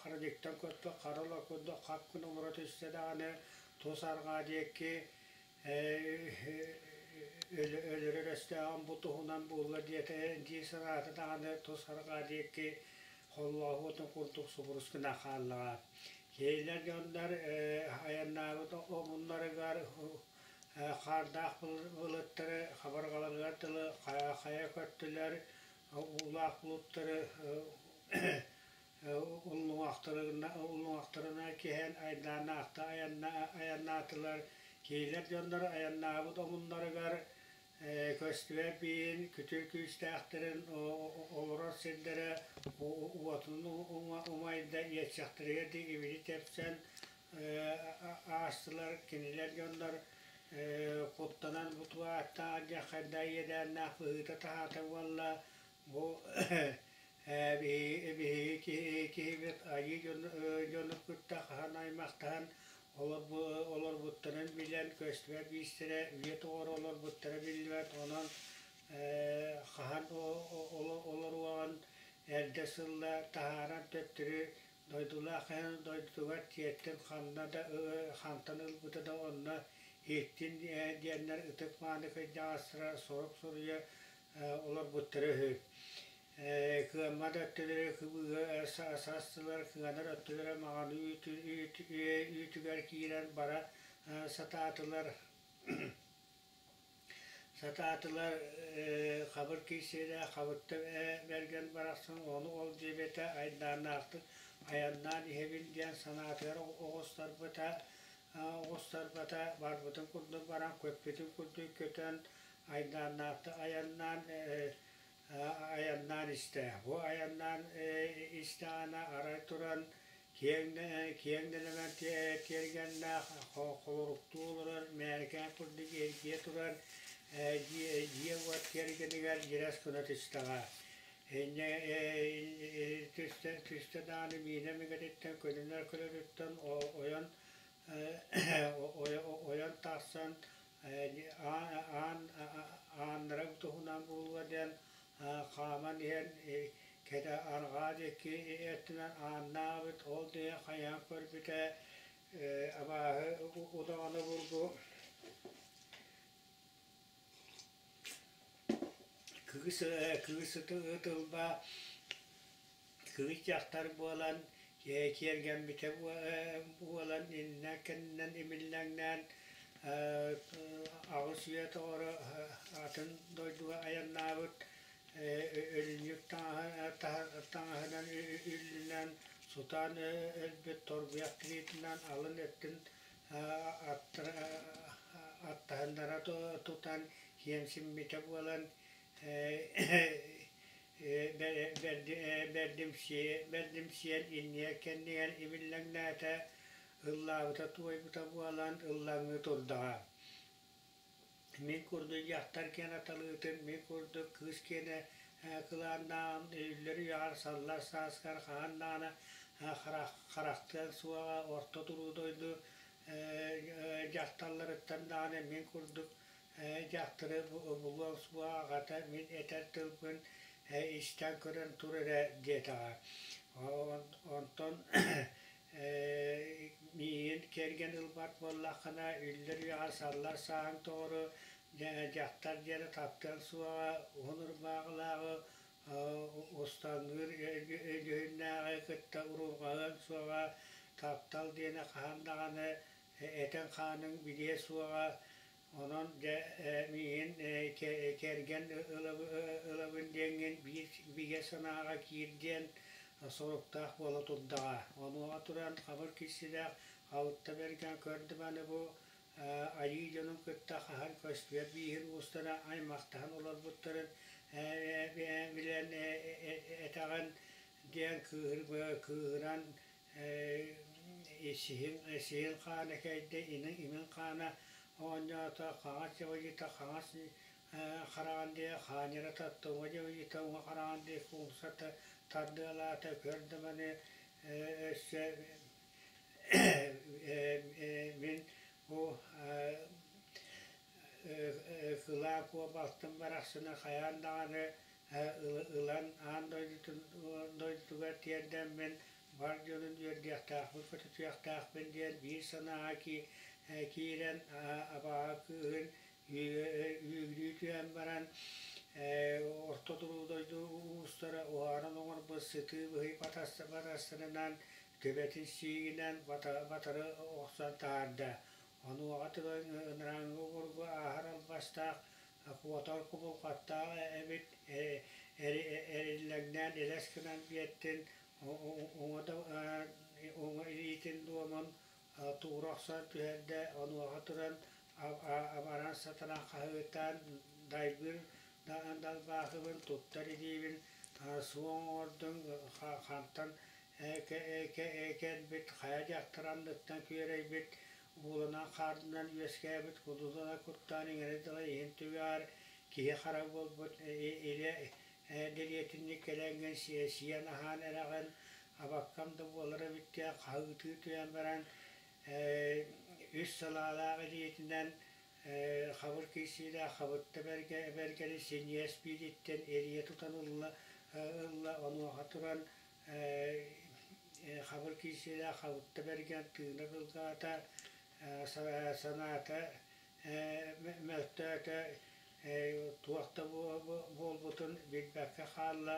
харадьыктан көппөх хара курдук хап гына олоро түстэ даҕаны тус арҕаа диэки өлөрөр өстөөҕүм бу туһунан буолла диэтэ дии санаата даҕаны тус арҕаа диэки холлооһуотун курдук субурус гына хааллаҕа. Кинилэр дьоннор айаннаабыт омуннарыгар хаардаах былыттары хабарҕаларыгар дылы хайа көттүлэр, уулаах булуттары уллуҥахтарына киһэн айдааннаахта айаннаатылар. Кинилэр дьоннор айаннаабыт омуннарыгар көстүбэт биин күтүр күүстээхтэрин олорор сирдэрэ уотун умайда иэччэхтэригэр ибили тэпсэн аастылар. Кинилэр дьоннор куттанан бутуааттаах дьаххайда иэдээннээх быһыыта таһаата буолла. Бу биһиги киһибит айыы дьону кытта хаһан аймахтаһан олорбуттарын билэн көстүбэт биистэрэ үйэ тоҕоро олорбуттара биллибэт. Онон хаһан олоруоҕун эрдэ сылла таһааран төттөрү дойдулаах дойдутугар тиэртин ханна да хантан ылбыта да онно ииттин диэннэр ытык-мааны кырдьаҕастара сорук суруйа олорбуттара үһү. Кыаммат өттүлэрэ кыбыыга састылар, кыанар өттүлэрэ маҕан үүтүгэр киирэн бара сатаатылар. Сатаатылар хабыр киирсиилээх Хабытта Бэргэн барахсан ону ол диэбэтэ айдааннаахтык айаннаан иһэбин диэн санаатыгар оҕустарбыта, оҕустарбата барбытын курдук баран көппүтүн курдук көтөн айдааннаахтык айаннаан айаннаан истэ. Бу айаннаан истэҕинэ арай туран киэҥ киэҥ нэлэмэн тиэргэннээх холоруктуу олорор мээрикээн курдук эргийэ турар дьиэ-уот тиэргэнигэр дьирэс гына түстэҕэ. Инньэ түстэ түстэ даҕаны миинэ мигэтиттэн көлүнэр көлөтүттэн ойон ойон тахсан аан ааннара туһунан буолуо диэн хааман иһэн кэтэ арҕаа диэки өттүнэн ааннаабыт ол диэки хайаан көрбүтэ абааһы удаҕаны булбу Кыыс кыыс ытылба кыыс дьахтар буолан киэргэммитэ буолан иннинэн-кэннинэн имиллэҥнээн 8 үйэ тоҕоро атын дойдуга айаннаабыт өлүнньүк таҥаһынан үллүнэн сутаан өлбүт торбуйах тириитинэн алын өттүн аттаһыннара тутан киэмсиммитэ буолан бэрдимсийэн иннигэр-кэннигэр имиллэҥнээтэ, ыллаабыта-туойбута буолан ыллаҥыы турдаҕа. Мин курдук дьахтар киэнэ талыытын, мин курдук кыыс киэнэ кылааннааҕын үллэр үйэҕэр саллар сааскар хаһан даҕаны харахтыаҥ суоҕа орто туруу дойду дьахталларыттан даҕаны мин курдук дьахтары булуоҥ суоҕа аҕата мин этэр тылбын истэн көрөн тур эрэ диэтэҕэ. Онтон миигин кэргэн ылбат буоллаххына үллэр үйэҕэ саллар сааһыҥ тоҕору дьахтар диэни таптыаҥ суоҕа уһун ырбааҕылааҕы устаҥныыр дьүһүннээҕи кытта уруурҕаһыаҥ суоҕа таптал диэни хаһан даҕаны этиҥ-хааныҥ билиэ суоҕа онон дьэ миигин кэргэн ылабын диэҥҥин биир бигэ санааҕа киир диэн соруктаах буола турдаҕа. Онуоха туран хабыр кирсилээх Халытта Бэргэн көрдүм аны бу айыы дьонун кытта хаһан көстүбэт бииһин уустара аймахтаһан олорбуттарын билэн этэҕин диэн кыыһыран Сиһин хаана кэйдэ, имин хаана оонньоото, хаҥас дьабадьыта хаҥас хараҕын диэки хаанньара татта, уҥа дьабадьыта уҥа хараҕын диэки умса тардыалаата, көр да маны өссө мин бу кылаа куобалтым барахсаны хайаан даҕаны ылан аан дойдутугар тиэрдэммин бар дьонун үөрдүөхтээхпин, көтүтүөхтээхпин диэн биир санааҕа киирэн абааһы кыыһын үүрүү түһэн баран орто туруу дойду уустара уһааран оҥорбут сытыы быһый батастарынан төбөтүн сиигинэн батары охсон таһаарда. Онуоха туран ынырааҥҥы обургу ааһар албастаах куотар кубулҕаттаах эбит эриллэҥнээн элэс гынан биэртин уҥа илиитин дуомун туура охсон түһэрдэ, онуоха туран абаран сатанан хаһыытаан дайбыыр далбаахыбын туттар илиибин суоҥ оҥордуҥ хантан кэлбит хайа дьахтар анныттан күөрэйбит ууланан хаардынан үөскээбит кудулана куттаан иҥэрэ дылы иһин түгэҕэр киһи хара буолбут илэ дэриэтинньик кэлэҥҥин сиэн аһаан эрэҕин абаккам да буолар эбит диэн хаһыытыы түһэн баран үс салаалаах илиитинэн хабыр киирсиилээх хабытта бэргэни синьиэс биилиттэн эрийэ тутан ылла ылла онуоха туран хабыр киирсиилээх хабытта бэргэн тыына кылгаата санаата мөлтөөтө туох да буолбутун билбэккэ хаалла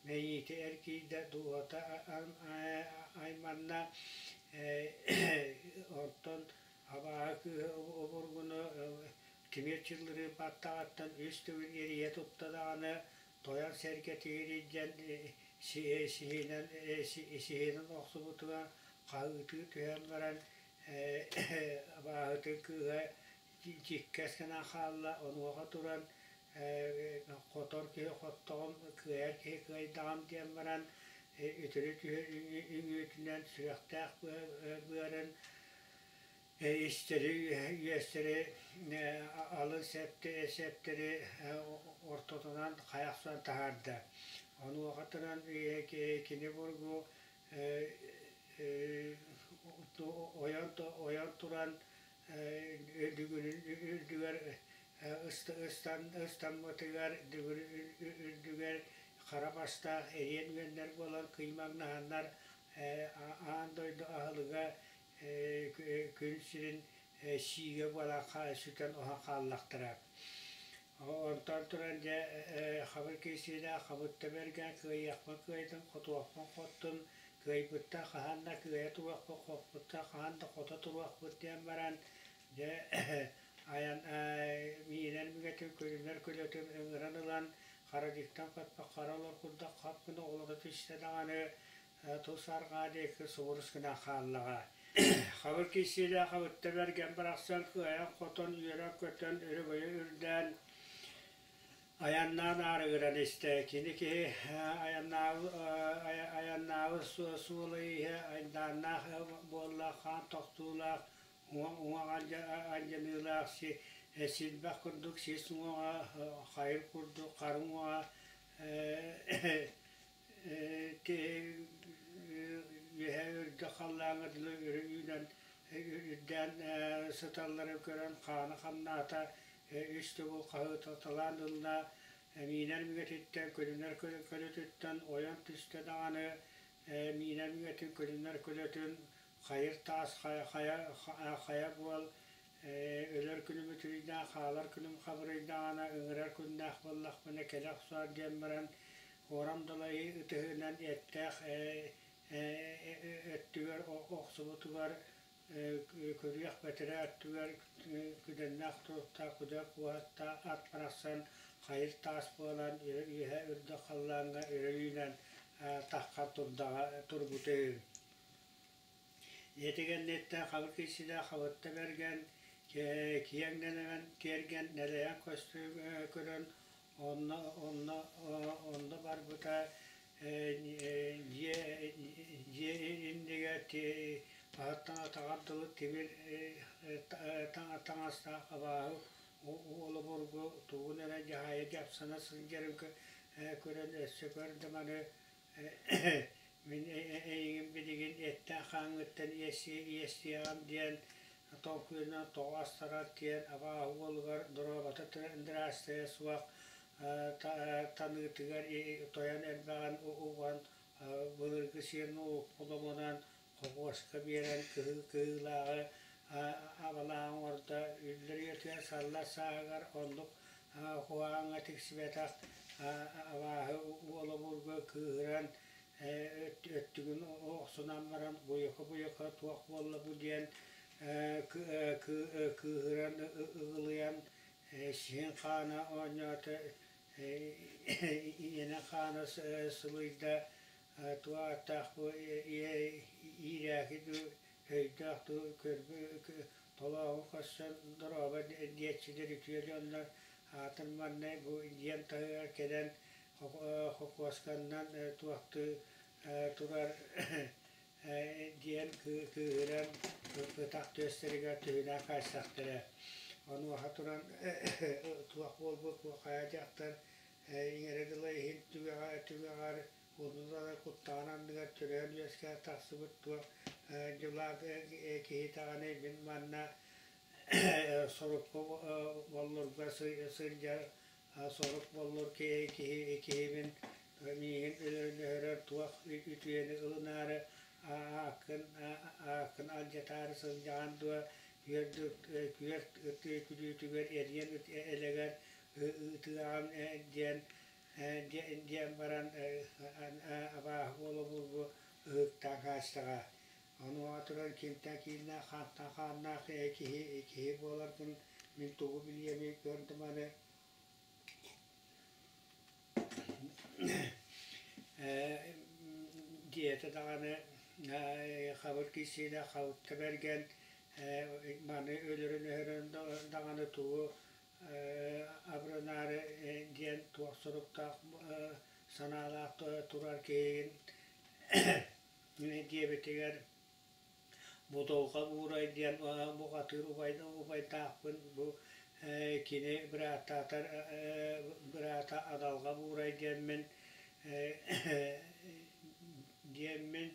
мэйиитэ эргийдэ дууһата айманна онтон абааһы кыыһа обургуну тимир чыллырыы баттаҕыттан үс төгүл эрийэ тутта даҕаны тойон сэргэ тигирийдэн сиһинэн охсубутугар хаһыытыы түһэн баран абааһытын кыыһа дьиккэс гынан хаалла онуоха туран хотор киһи хоттоҕум кыайар киһи кыайдаҕым диэн баран үтүрү үҥүүтүнэн сүрэхтээх быарын истэри үөстэри алын сэптэри ортотунан хайа охсон таһаарда. Онуоха туран кини бургу ойон туран дүгүрүн үрдүгэр ыстаммытыгар дүгүр үрдүгэр хара бастаах эриэн үөннэр буолан кыймаҥнаһаннар аан дойду аһылыга күн сирин сиигэ буолан сүтэн оһон хааллахтара. Онтон туран дьэ хабыр киирсиилээх хабытта бэргэн кыайыахпын кыайдым, хотуохпун хоттум, кыайбыттан хаһан да кыайа туруохпут, хоппуттан хаһан да хото туруохпут диэн баран дьэ айан миинэр мигэтин күлүнэр күлэтин ыҥыран ылан харадьыктан көппөх хара олор курдук хап гына олоро түстэ даҕаны тус арҕаа диэки субурус гынан хааллаҕа. Хабыр киирсиилээх хабытта бэргэн барахсан кыайан-хотон, үөрэн-көтөн, өрөгөйө үрдээн айаннаан аарыгыран истэ. Кини киһи айаннаабыт суола-ииһэ айдааннаах буолла, хаан тохтуулаах, уҥа алдьаныылаах силбэх курдук сис уҥуоҕа, хайыр курдук хара уҥуоҕа үөһэ үрдүк халлааҥҥа дылы өрө үүнэн үрдээн сыталларын көрөн хаана хамнаата, үс төгүл хаһыытаталаан ылла, миинэр мүгэтиттэн, көлүнэр көлөтүттэн ойон түстэ даҕаны, миинэр мүгэтин, көлүнэр көлөтүн хайыр таас хайа, хайа буол, өлөр күнүм үтүрүйдээх, хаалар күнүм хабырыйдаҕына, ыҥырар күннээх буоллахпына кэлэ охсоор диэн баран, Уорам далайы ытыһынан эттээх өттүгэр охсубутугар көрүөх бэтэрээ өттүгэр күдэннээх туруктаах күдэ куоһаттаах ат барахсан хайыр таас буолан үөһэ үрдүк халлааҥҥа өрө үүнэн тахха турдаҕа турбута үһү. Ити кэнниттэн хабыр киирсилээх хабытта бэргэн, киэҥ нэлэмэн тиэргэн нэлэйэн көрөн Онно онно онно барбыта дьиэ дьиэ иннигэр аһыттан атаҕар дылы тимир таҥастаах абааһы уола-обургу тугун эрэ дьаһайа дьапсана сылдьарын көрөн өссө көрдө маны мин эйигин билигин эттээх хааҥҥыттан иэстиэҕим диэн толкуйунан тоҕо астарар диэн абааһы уолугар доруобата дыраастайа суох таныытыгар тойон элбэҕин уган былыргы сиэн оломунан хокуоска биэрэн кыһыылааҕы абалааҕы оҥордо үллэр үйэтигэр саллар сааһыгар оннук куһаҕаҥҥа тиксибэтэх абааһы уола обургу кыыһыран өттүгүн охсунан баран буйака-буйака туох буолла бу диэн кыыһыран ыгылыйан сиһин хаана оонньоото иэнэ хаана сылыйда туох ааттаах бу иирээки дуу өйдөөх дуу толооһун көрсөн дорообо диэччилэр үтүө дьоннор аатын манна бу дьиэм таһыгар кэлэн хокуосканнан туохтуу турар диэн кыыһыран ытах түөстэригэр түһүнэн хаайсахтара. Онуоха туран туох буолбут хайа дьахтар иҥэрэ дылы иһин түгэҕэр Урдулара куттаҕын анныгар төрөөн үөскээн тахсыбыт туох дьулаан киһи даҕаны мин манна сорукка боллурга сылдьар сорук боллур киһи киһибин миигин өлөрөн туох үтүөнү ылынаары ааккын ааккын алдьатаары сылдьаҕын дуо күөрт ытыы күлүүтүгэр эриэн элэгэр ыытыаҕын диэн диэн баран абааһы буола-буолбу ыһыктаан хаастаҕа. Онуоха туран кимтэн кииннээх, хаантан хааннаах киһи киһи буоларгын мин тугу билиэмий көрдүм аны диэтэ даҕаны хабыр киирсиилээх хабытта бэргэн маны өлөрөн-өһөрөн даҕаны тугу абыранаары диэн туох соруктаах санаалаах турар киһигин диэбитигэр Будулҕа Уурай диэн бухатыыр убайдаахпын бу кини бырааттаатар быраата Адалҕа Буурай диэммин диэммин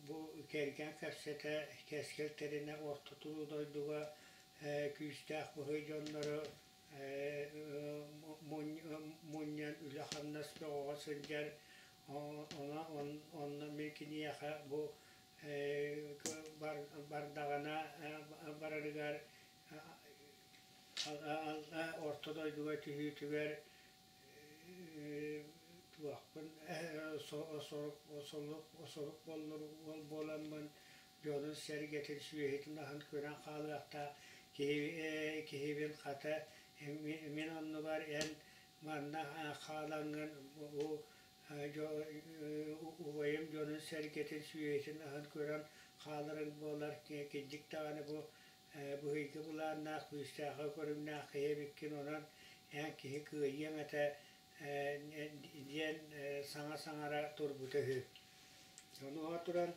бу кэргэн кэпсэтэ кэскил тэринэ орто туруу дойдуга күүстээх быһый дьоннору мунньан үлэ-хамнас бөҕөҕө сылдьар онно мин киниэхэ бу бардаҕына барарыгар Орто дойдуга түһүүтүгэр туохпун сорук буоламмын дьонун сэргэтин сүөһүтүн аһын көрөн хаалыахтаах киһибин хата мин оннубар эн манна хаалаҥҥын бу убайым дьонун сэргэтин сүөһүтүн аһын көрөн хааларыҥ буолар кырдьык даҕаны бу быһыйга былааннаах күүстээххэ көрүҥнээх киһи эбиккин онон эн киһи кыайыаҥ этэ диэн саҥа саҥара турбута үһү. Онуоха туран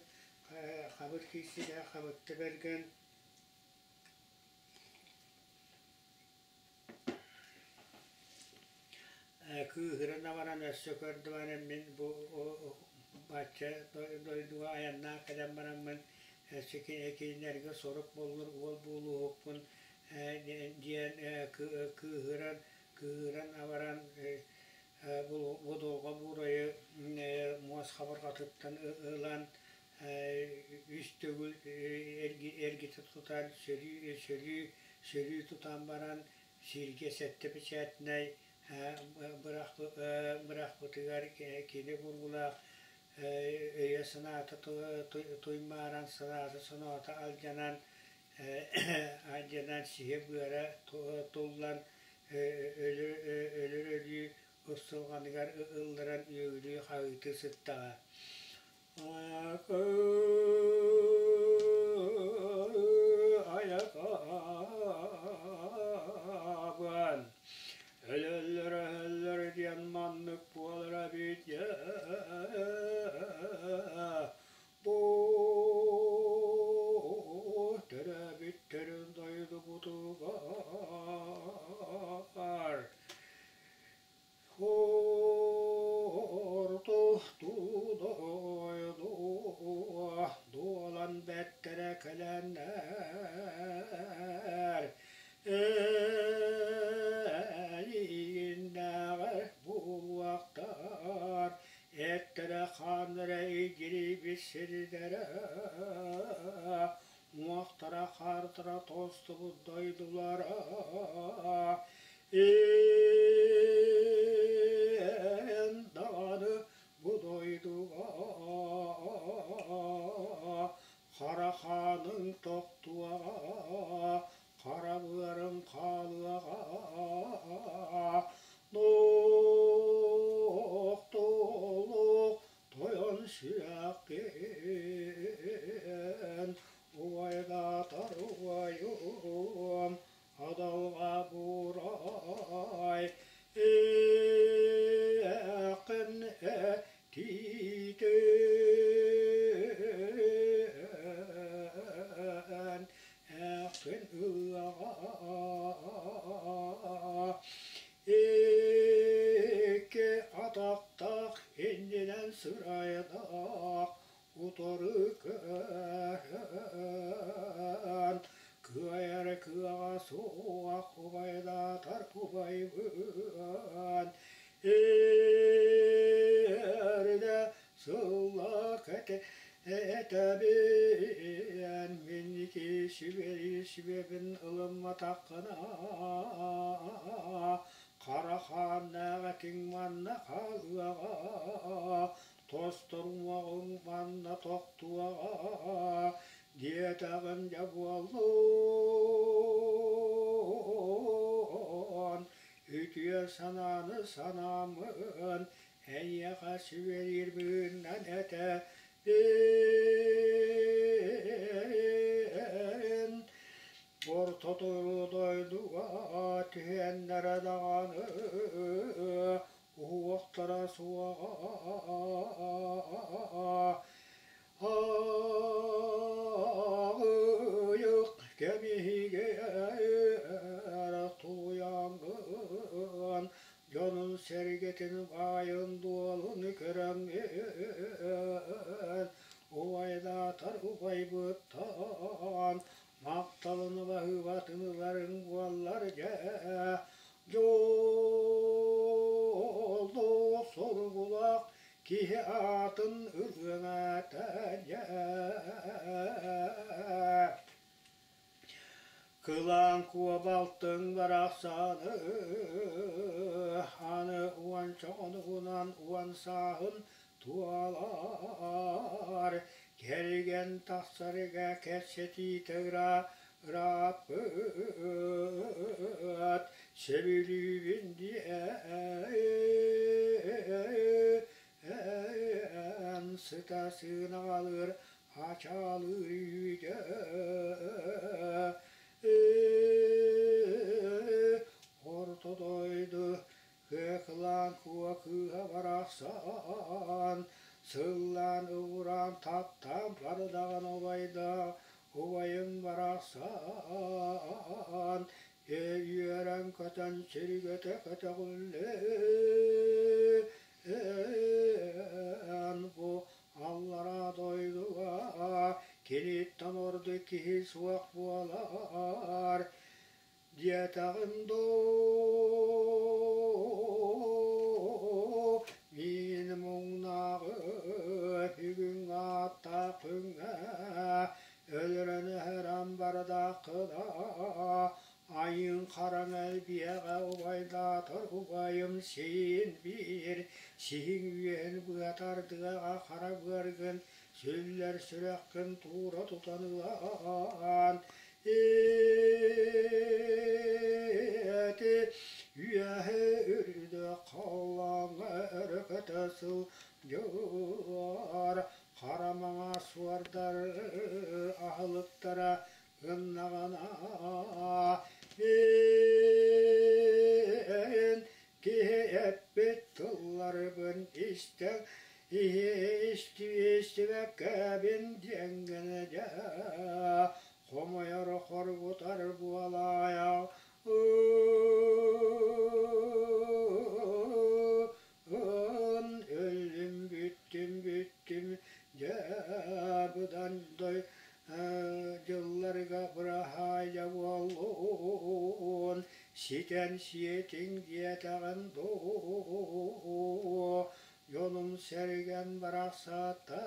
хабыр киирсигэ хабытта бэргэн Кыыһыран абаран өссө көрдүм мин бу бачча дойдуга айаннаан кэлэн бараммын өссө кинилэргэ сорук боллур уол буолуоһукпун диэн кыыһыран кыыһыран абаран будулҕа буурайы муос хабырҕатыттан ылан үс төгүл эргитэ тутан сөрүү сөрүү сөрүү тутан баран сиргэ сэттэ печатнай бырахпытыгар кини бургулаах өйө-санаата туймааран санаата-соноото алдьанан алдьанан сиһэ-быара туллан өлөр өлүү ыпсылҕаныгар ылларан үөгүлүү хаһыытыы сыттаҕа. Айакаабын өлөллөр-өһөллөр диэн маннык буолара эбит Бу төрөөбүттэрин дойдубутугар Дуолан бэртэрэ кэлэннэр эйигиннээҕэр буолуохтар эттэрэ-хааннара илдьирийбит сирдэрэ уҥуохтара хаартара тостубут дойдулара Эн даҕаны бу дойдуга хара хааныҥ тохтуоҕа, хара быарыҥ хаалыаҕа, Нохтолук тойон сүрэхпин убайдаатар убайым Адалга буурай ээххин этиитин ээххин ыаҕа икки атахтаах иннинэн сырайдаах утары көһөн кыайар кыаҕа суох убайдаатар убайбын эрдэ сыллаах этэбин мин ити сүбэри сүбэбин ылымматаххына хара хааннаах этиҥ манна хаалыаҕа Тостор уҥуоҕуҥ манна тохтуоҕа, диэтэҕим дьэ буоллун, үтүө санааны санааммын эйиэхэ сүбэлиирбинэн этэбин. Орто туруу дойдуга түһэннэрэ даҕаны уһуохтара суоҕа Аҕыйах кэмиһигэр тулуйаҥҥын дьонун-сэргэтин баайын-дуолун көрөҥҥүн убайдаатар убайбыттан махталын баһыыбатын ыларыҥ буоллар дьэ Дьоллоох соругулаах киһи аатын ылыаҥ этэ. Кылаан куобалтыҥ барахсаны аны уонча хонугунан уон сааһын туолар, кэргэн тахсарыга кэпсэтиитэ ырааппыт, сөбүлүүбүн диэн сыта сыынаҕалыыр ачаалыыр үүтэ Орто дойду кыакылаан куо кыыһа барахсан сыллаан угураан таптаан бардаҕын убайда убайым барахсан үөрэн-көтөн сүргэтэ көтөҕүллэн бу аллараа дойдуга киниттэн ордук киһи суох буолар диэтэҕим дуу мин муҥнааҕы бүгүн ааттаах күҥҥэ өлөрөн өһөрөн бардааххына Айыҥ хараҥ элбиэҕэ убайдаатар убайым сиин биир, сиһиҥ үөһүн быа тардыаҕа хара быаргын, сүллэр сүрэххин туура тутан ылан, эти үөһэ үрдэ халлааҥҥа өрө көтө сылдьар хара маҥаас суордар аһылыктара Гыннаҕына мин киһи эппит тылларбын истэн истибэккэбин диэҥҥин дьэ хомойор хоргутар буолаайа өллүм бүттүм бүттүм дьэ быдан дьылларга быраһаайа буоллун ситэн сиэтиҥ диэтэҕим дуу дьонум сэргэм барахсаттар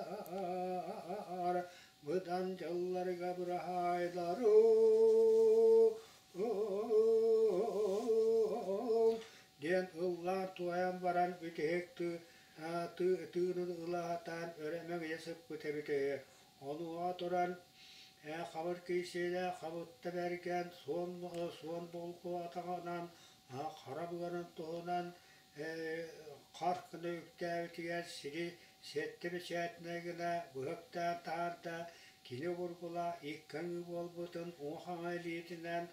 быдан дьылларга быраһаайдару диэн ыллаан туойан баран бүтэһик тыынын ылаатаан өрө мөҥүйэ сыппыт эбитэ үһү. Онуоха туран хабыр киисиилээх хабытта бэргэн суон суон булку атаҕынан хара быанын туһунан хар гына үктээбитигэр сири сэттэ бэчээтинэй гына быһыктаан таһаарда. Кини обургула икки аҥыы буолбутун уҥа-хаҥа илиитинэн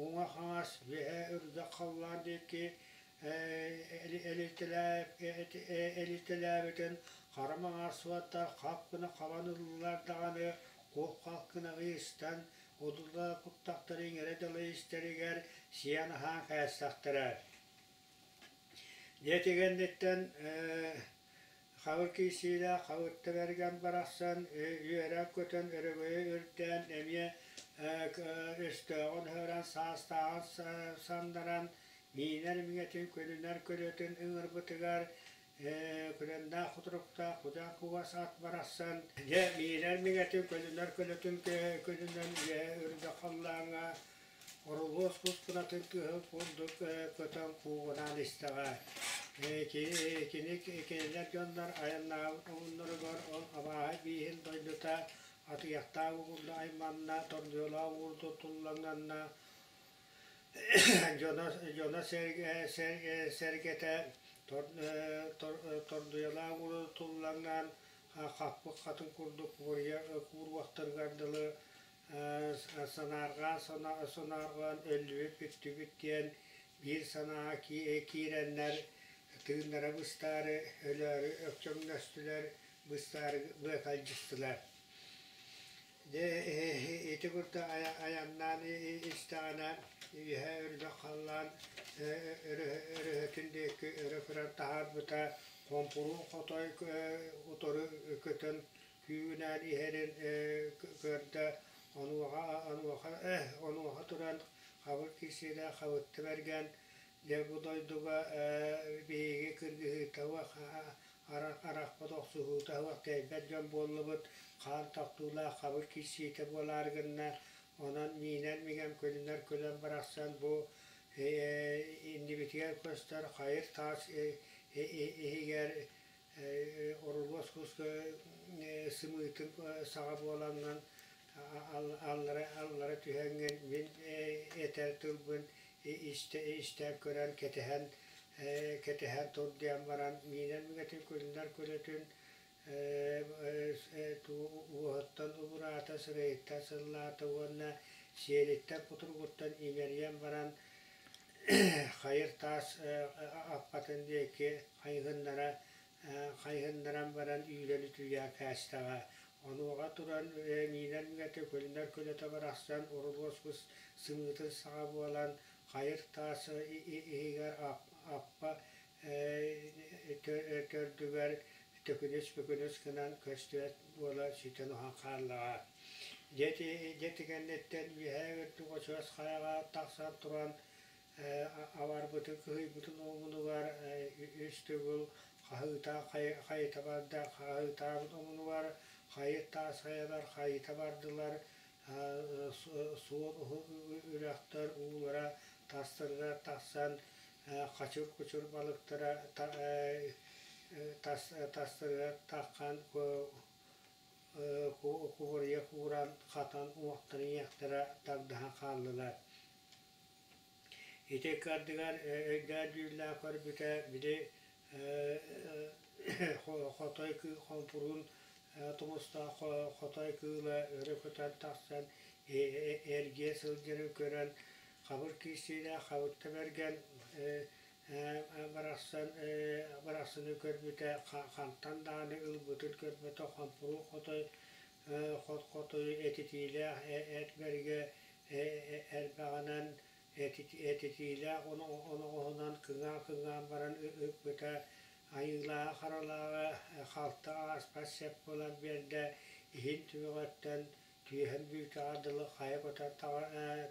уҥа-хаҥас үөһэ үрдэх халлаан диэки элитэлээбитин хара маҥаас суоттар хап гына хабан ыллылар даҕаны куох-хах гына ыйыстан одула куттахтары иҥэрэ дылы истэригэр сиэн аһаан кээстэхтэрэ. Дьэ итигэнниттэн хабыр киирсиилээх хабытта бэргэн барахсан үөрэн-көтөн өрөгөйө үрдээн эмиэ өстөөҕүн ыһыран саастааҕын саннаран миинэр миҥэтин көлүнэр көлөтүн ыҥырбытыгар күрэннээх кутуруктаах кудаҥ кугас ат барахсан дьэ миинэр миҥэтин көлүнэр көлөтүн көлүнэн үөһэ үрдэ халлааҥҥа Орулуос кус кынатын кыһыл курдук көтөн куугунаан истэҕэ. Кини кинилэр дьоннор айаннаабыт омуннарыгар ол абааһы бииһин дойдута атыйахтаах угунна айманна, тордуолаах уурду туллаҥнанна, дьоно сэргэтэ тордуйалаах уурду туллаҥнаан хаппыт хатын курдук кууруохтарыгар дылы санаарҕаан сонаарҕаан өллүбүт бүттүбүт диэн биир санаа киирэннэр тыыннара быстаары өлөөрү өкчөҥнөстүлэр быстаары быакалдьыстылар. Дьэ ити курдук айаннаан истэҕинэ үөһэ үрдэх халлаан өрөһөтүн диэки өрө көрөн таһаарбыта хомпуруун хотой утары көтөн күүгүнээн иһэрин көрдө, онуоха онуоха онуоха туран хабыр киирсиилээх хабытты бэргэн, дьэ бу дойдуга биһиги кыргыһыыта арахпат охсуһуута суох тэйбэт дьон буоллубут, хаан тохтуулаах хабыр киирсиитэ буолаары гынна, Онон миинэр мигэм көлүнэр көлөм барахсан бу иннибитигэр көстөр хайыр таас иһигэр орулуос куска сымыытын саҕа буолаҥҥын аллара аллара түһэҥҥин мин этэр тылбын истэ истэ көрөн кэтэһэн кэтэһэн тур диэн баран миинэр мигэтин көлүнэр көлөтүн уоһуттан убураата, сыгыйыттан сыллаата уонна сиэлиттэн кутуругуттан имэрийэн баран хайыр таас аппатын диэки хайыһыннара хайыһыннаран баран үүрэн үтүйэ кээстэҕэ. Онуоха туран миинэр мигэтэ көлүнэр көлөтө барахсан урулуоспус сымыытын саҕа буолан хайыр таас иһигэр аппа төрдүгэр төкүнүс-бүкүнүс гынан көстүбэт буола сүтэн уһан хааллаҕа. Дьэ ити кэнниттэн үөһээ үрдүк очуос хайаҕа тахсан туран абарбытын кыһыйбытын омунугар үс төгүл хаһыытаан хайыта барда, хаһыытаабыт омунугар хайыт таас хайалар хайыта бардылар, суол үрэхтэр уулара тастарыгар тахсан хачыр-кучур балыктара тастарыгар таххан кубарыйа кууран хатан уохтарын иэхтэрэ тагдаһан хааллылар. Ити ыккардыгар өйдөөн дьүүллээх көрбүтэ били хотой хомпуруун тумустаах хотой кыыла өрө көтөн тахсан эргийэ сылдьарын көрөн хабыр киирсиилээх хабытта бэргэн барахсан барахсаны көрбүтэ хантан даҕаны ылбытын көрбөтө хомпуруун хотой хот-хотуй этитиилээх эт бэргэ эрбэҕинэн этитиилээх оноҕоһунан кыҥаан-кыҥаан баран ыппыта айыылааҕа-харалааҕа халты ааспат сэп буолан биэрдэ иһин түгэҕиттэн түөһэн бүүтэҕэр дылы хайа көтөн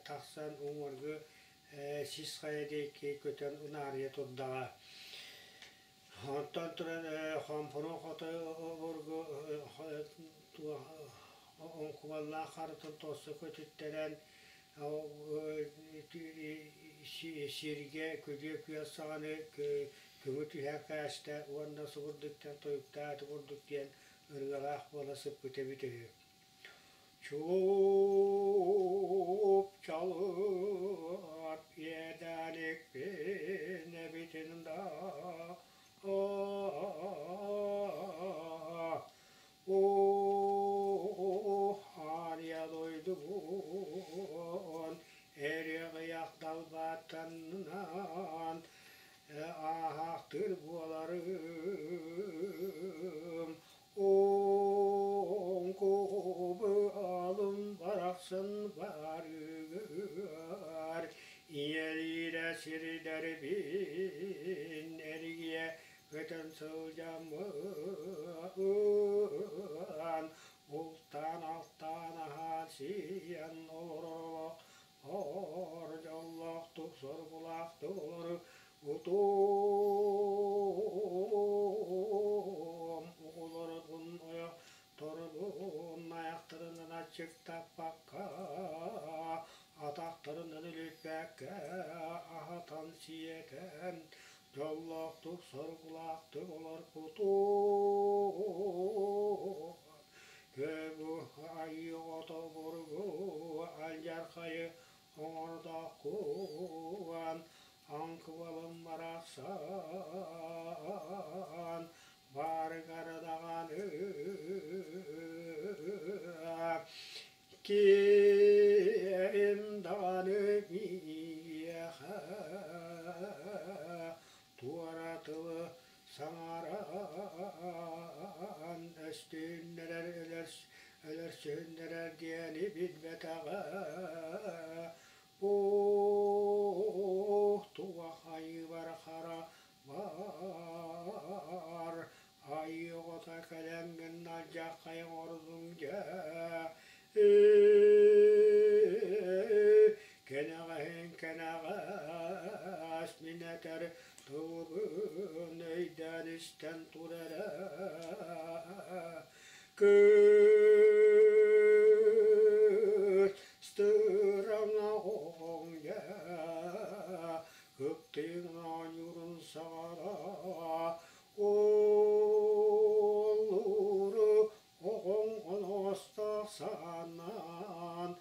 тахсан уҥуоргу сис хайа диэки көтөн унаарыйа турдаҕа. Онтон туран хомпуруун хотой обургу оҥкубаллаах харытын тосто көтүттэрэн сиргэ күлүө күөл саҕаны көҥү түһэ кээстэ уонна субурдуктан тойуктааты курдук диэн ырыалаах буола сыппыт эбит үһү. Чуп-чалып иэдээникпин эбитин да Оо, Ария дойдубун эриэҕийэх далбааттанан ааһаахтыыр буоларым Оҥкубалым барахсан барыгар ийэлиирэ сирдэрбин эргийэ көтөн сылдьаммын бултаан-алтаан аһаан сиэн олорор ор дьоллоохтук соргулаахтык олору утуом оҕолорун ойох торбун айахтарынан аччыктаппакка атахтарынан үлүйбэккэ аһатан сиэтэн дьоллоохтук соргулаахтык олорбутум Көбү айыы оҕото обургу алдьархайы оҥордооххуан аҥкыбалым барахсан баарыгар даҕаны ким даҕаны миэхэ туора тылы саҥаран өстүннэрэр өлөрсүһүннэрэр диэни билбэтэҕэ Оо, туох айыыбар хара бар айыы оҕото кэлэҥҥин алдьархай оҥордуҥ дьэ Кэнэҕэһин кэнэҕэс мин этэр тылбын өйдөөн истэн тур эрэ Кыстыыр Тыын оонньуурун саҕара Оллуру оҕоҥ оностоох саанан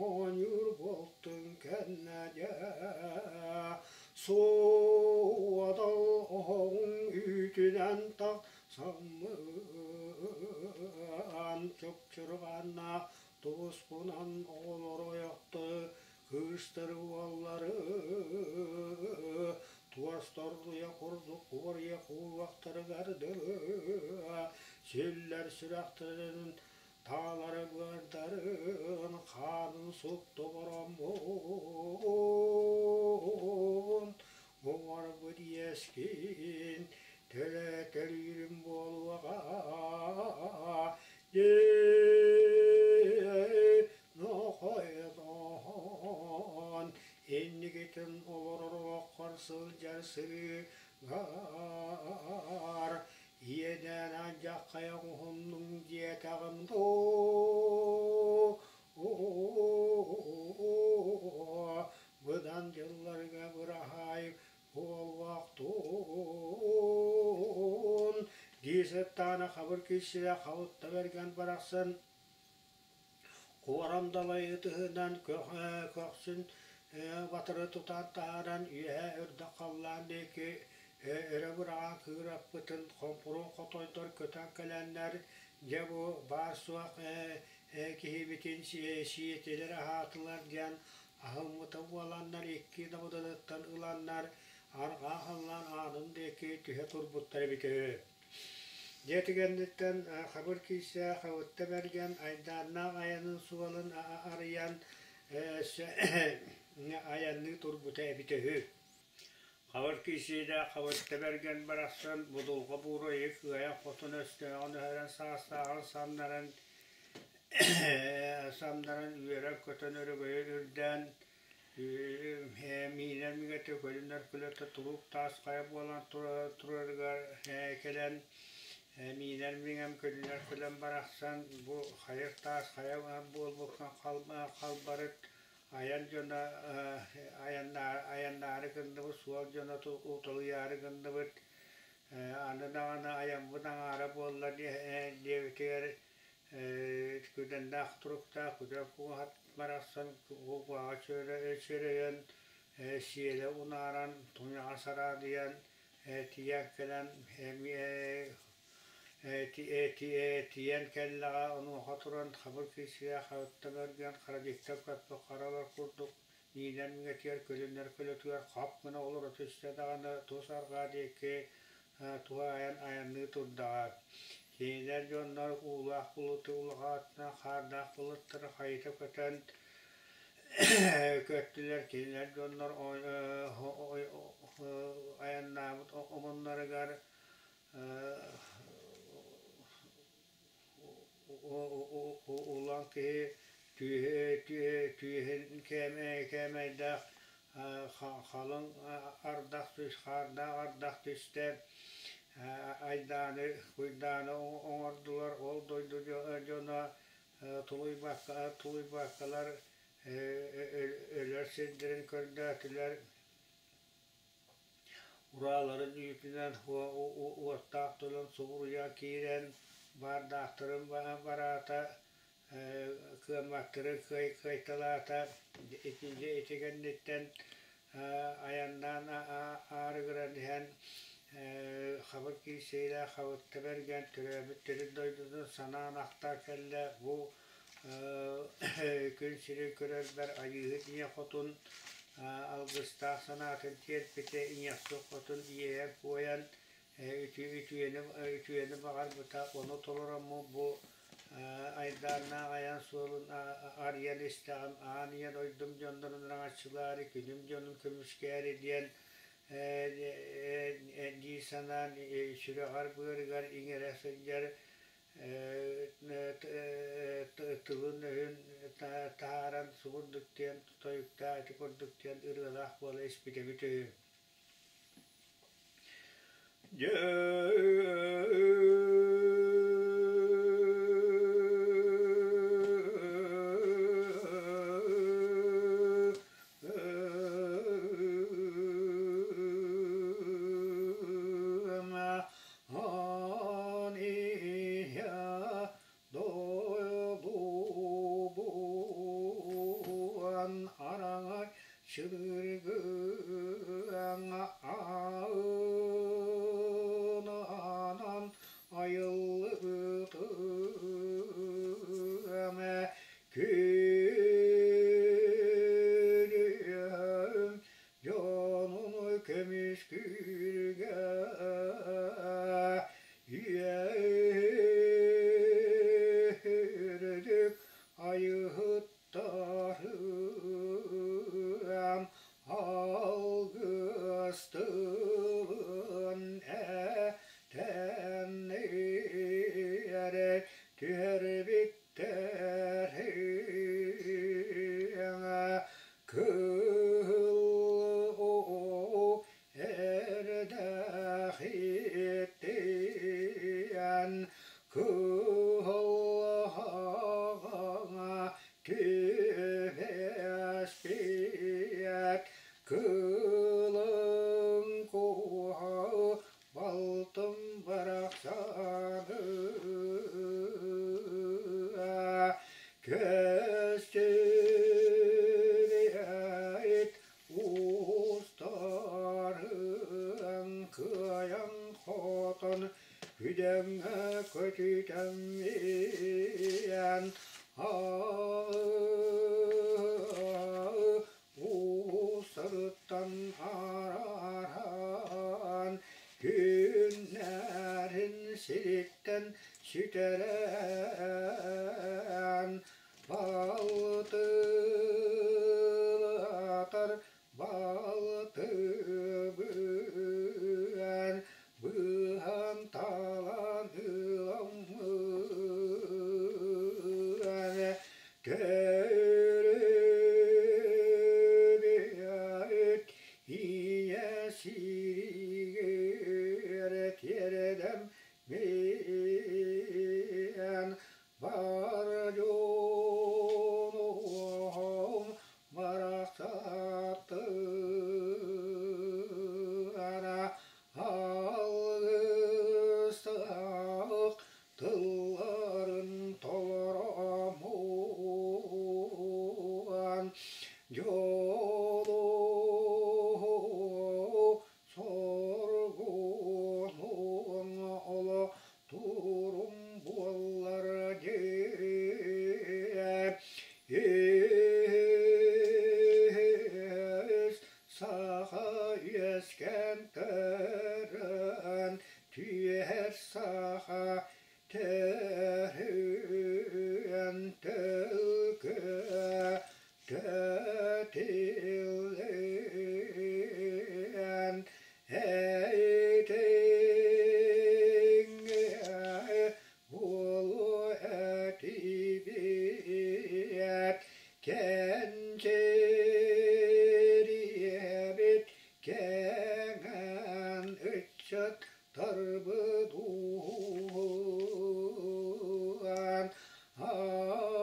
оонньуур буолтун кэннэ дьэ суодал оһоҕуҥ үүтүнэн тахсаммын чупчурҕаннаах туспунан оҕолору ойохто кыыстары уоллары туос тордуйа курдук куоруйа кууллахтарыгар дылы сүллэр сүрэхтэрин таалары быардарын хаанын супту бороммун уҥуорбут иэскин төлө төлүүрүм буолуоҕа Нохойдоон инникитин олорор олоххор сылдьар сырыыгар иэдээн алдьархайа оҥоһуннуҥ диэтэҕим дуу быдан дьылларга быраһаай буолуохтун дии сыттаҕына хабыр киирсибэ хабытта бэргэн барахсан Куорам далай ытыһынан көхсүн батары тутан таһааран үөһэ үрдэх халлаан диэки өрө быраҕан кыыраппытын хомпуруун хотойдор көтөн кэлэннэр дьэ бу баар-суох киһибитин сиэтилэр аһаатылар диэн аһыммыта буоланнар икки дабыдалыттан ыланнар арҕаа халлаан аанын диэки түһэ турбуттар эбитэ үһү. Дьиэ түгэнниттэн хабыр киирсэ хабытта бэргэн айдааннаах айанын суолун арыйан айанныы турбута эбитэ үһү. Хабыр киирсиилээх Хабытта Бэргэн барахсан будулҕа буурайы кыайан-хотун өстөөҕүн өһөрөн саастааҕын самнаран самнаран үөрэн-көтөн өрөгөйө үрдээн миинэр миҥэтэ көлүнэр көлөтө туруук таас хайа буолан турарыгар кэлэн миинэр миҥэм көлүнэр көлөм барахсан бу хайыр таас хайа буолбуккун халбарыт айан дьоно айаннаары гынныбыт суол дьоно уталыйаары гынныбыт аны даҕаны айаммыт аҥаара буолла диэбитигэр Күдэннээх туруктаах күдэр куоһат барахсан куһаҕа чөрөйөн, сиэлэ унааран, туйаҕа сараадыйан, тиийэн кэлэн тиийэн кэллэҕэ онуоха туран хабыр киирсигэ харытта бэргэн харадьыктар көппөх харалар курдук миинэр миҥэтигэр көлүнэр көлөтүгэр хап гына олоро түстэ даҕаны тус арҕаа диэки туһаайан айанныы турдаҕа. Кинилэр дьоннор уулаах былыты улаҕаатынан хаардаах былыттары хайыта көтөн көттүлэр. Кинилэр дьоннор айаннаабыт омуннарыгар улахан киһи түөһүн кээмэйдээх халыҥ ардах хаардаах ардах түстэ айдааны куйдааны оҥордулар ол дойду дьоно тулуйбаккалар өлөр сирдэрин көрдөөтүлэр Урааларын үүтүнэн уоттаах төлөн субуруйан киирэн, баардаахтарын бараата, кыамматтарын кыайталаата. Ити кэнниттэн айаннаан аарыгыран иһэн хабыр киирсиилээх Хабытта Бэргэн төрөөбүт төрүт дойдутун санаан ахтан кэллэ. Бу күн сирин көрөрбөр Айыыһыт ийэ хотун алгыстаах санаатын тиэрпитэ, ийэхсик хотун иэйэн-куойан үтүөнү баҕарбыта, ону толороммун бу айдааннаах айан суолун арыйан истэҕим, аан ийэ дойдум дьоннорун араҥаччылаары, күнүм дьонун көмүскээри диэн дии санаан сүрэҕэр-быарыгар иҥэрэ сылдьар тылын-өһүн таһааран субурдук диэн тойуктаах ити курдук диэн ырыалаах буола испит эбит үһү. Дьэ хотон күдэҥҥэ көтүтэммиэн Уусарыттан арааран күннэрин сириттэн сүтэрэн балтылатар балтыбыан быһан талан ыламмыан Төрүбүт ийэ сиригэр тиэрдэм миэн бар дьонум барахсаттара алгыстаах тылларын толороммун дьолу соргуну олохтуурум буоллар дии Ис саха үөскээн көрөн түһэр саха төрүөн төлкө тэтиллэн эйтэҥҥэ буолуо этибиэт кэнчириэбит кэҥэн ыччат тарбыт ууһаан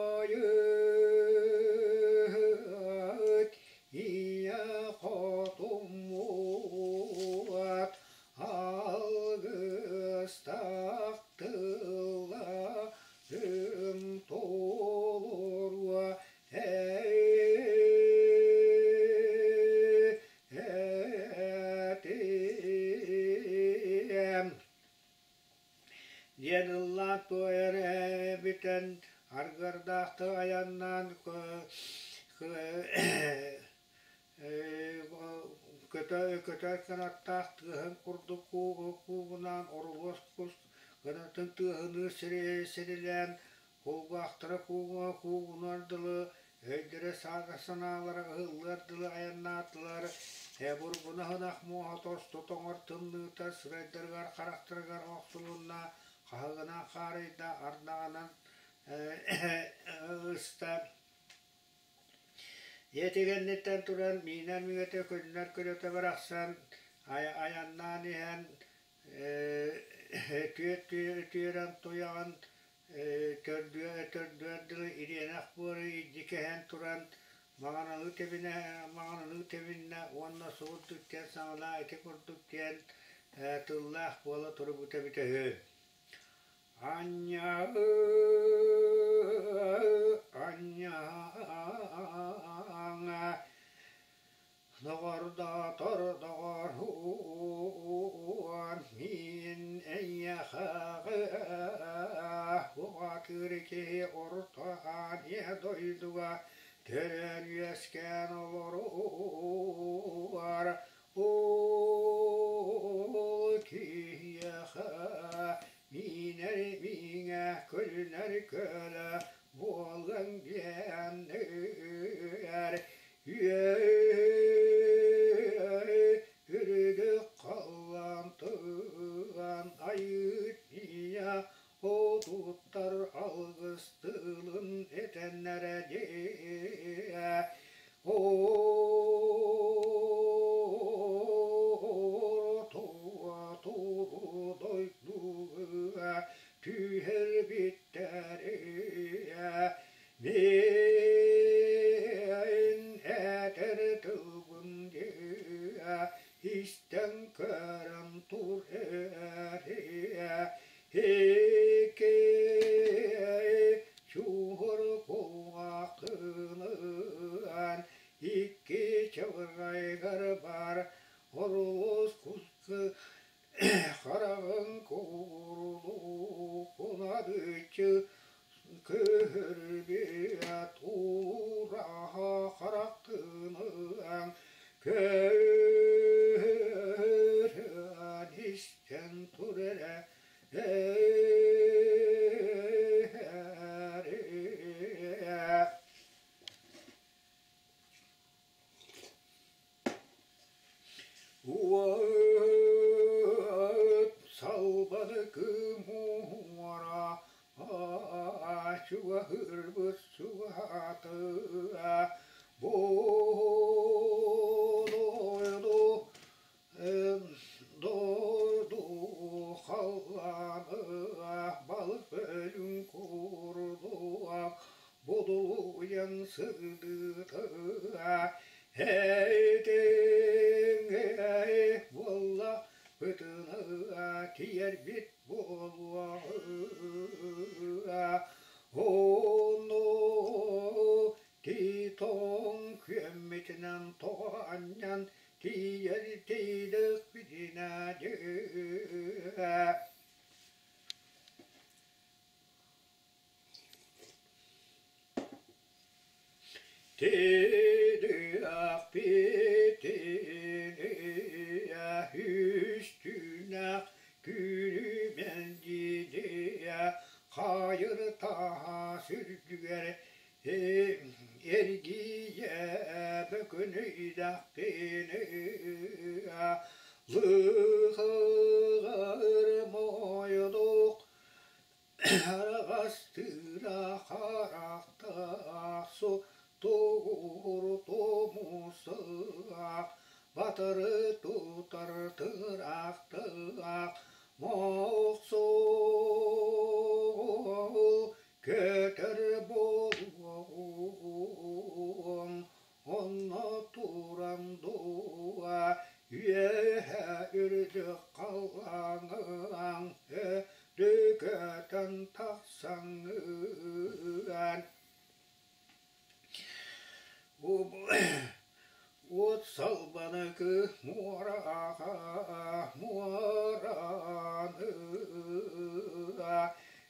айыт ийэ хотуммуат алгыстаах тылларын толоруо Этиэм диэн ыллаан туойар бүтэн аргыардаахтык айаннаан көтөр кынаттаах тыаһын курдук куугунаан орулуос кус кынатын тыаһыныы сирилээн Кулгаахтара куугунуор дылы, өйдөрө санаалара ыһыллыар дылы айаннаатылар, бургуна ынах муоһа тосту тоҥор тымныыта сырайдарыгар харахтарыгар охсулунна, хаһыгынан хаарыйда, ардаҕынан ыста. Ийэтигэнниттэн туран миинэр миҥэтэ көннөр көлөтө барахсан айаннаан иһэн түөрэн туйаҕын төрдүөр дылы ириэнэх буору илдьи кэһэн туран маҕаналыы тэбинэ маҕаналыы тэбиннэ уонна субурдук диэн саҥалаах ити курдук диэн тыллаах буола турбута эбитэ үһү. Анньа анньаҥа Доҕордоотор доҕоруом мин эйиэхэ уҕатыыр киһи орто Азия дойдуга төрөөн үөскээн олорор ол киһиэхэ миинэр миҥэ көлүнэр көлө буолан диэн Үрүдүк халлаан тыган айыытыйа отуттар алгыс тылын этэннэрэ дьиэ Туа туру дойдуга түһэрбиттэрэ Мин этэр тылбын дьиэ истэн көрөн тур эрэ икки чугур кулгааххынан икки чабырҕайгар бар оруос куска хара Кунадыччы Көрбүөт уураһа харахтынаан көрөн истэн тур эрэ Уот салбаны кымуора чугаһырбыт суһаатыа бу дойду дойду халлааныа балык өлүн курдуга будулуйан сырдыытыа Эйтиҥ буолла бытына тиийэрбит буолуоҕа Онно тиитоҥ күөммүтүнэн тоҕо анньан тиийэр тиийдэхпитинэ дьэ Тириэхпитиниэ үстүүнэх күлүмэлдьиниэ хайыртаһа сүрдүгэр эргийэ бөкүнүйдэхпиниэ лыхыгар мойдук Араҕастыыра харахтаах тугур тумусаах батары тутар тыраахтаах мохсуол көтөр буолуоҥ онно туран дуо үөһэ үрдүк халлааҥ Дүкэтэн тахсаҥҥын Уот салбаныкы муораҕа муораныга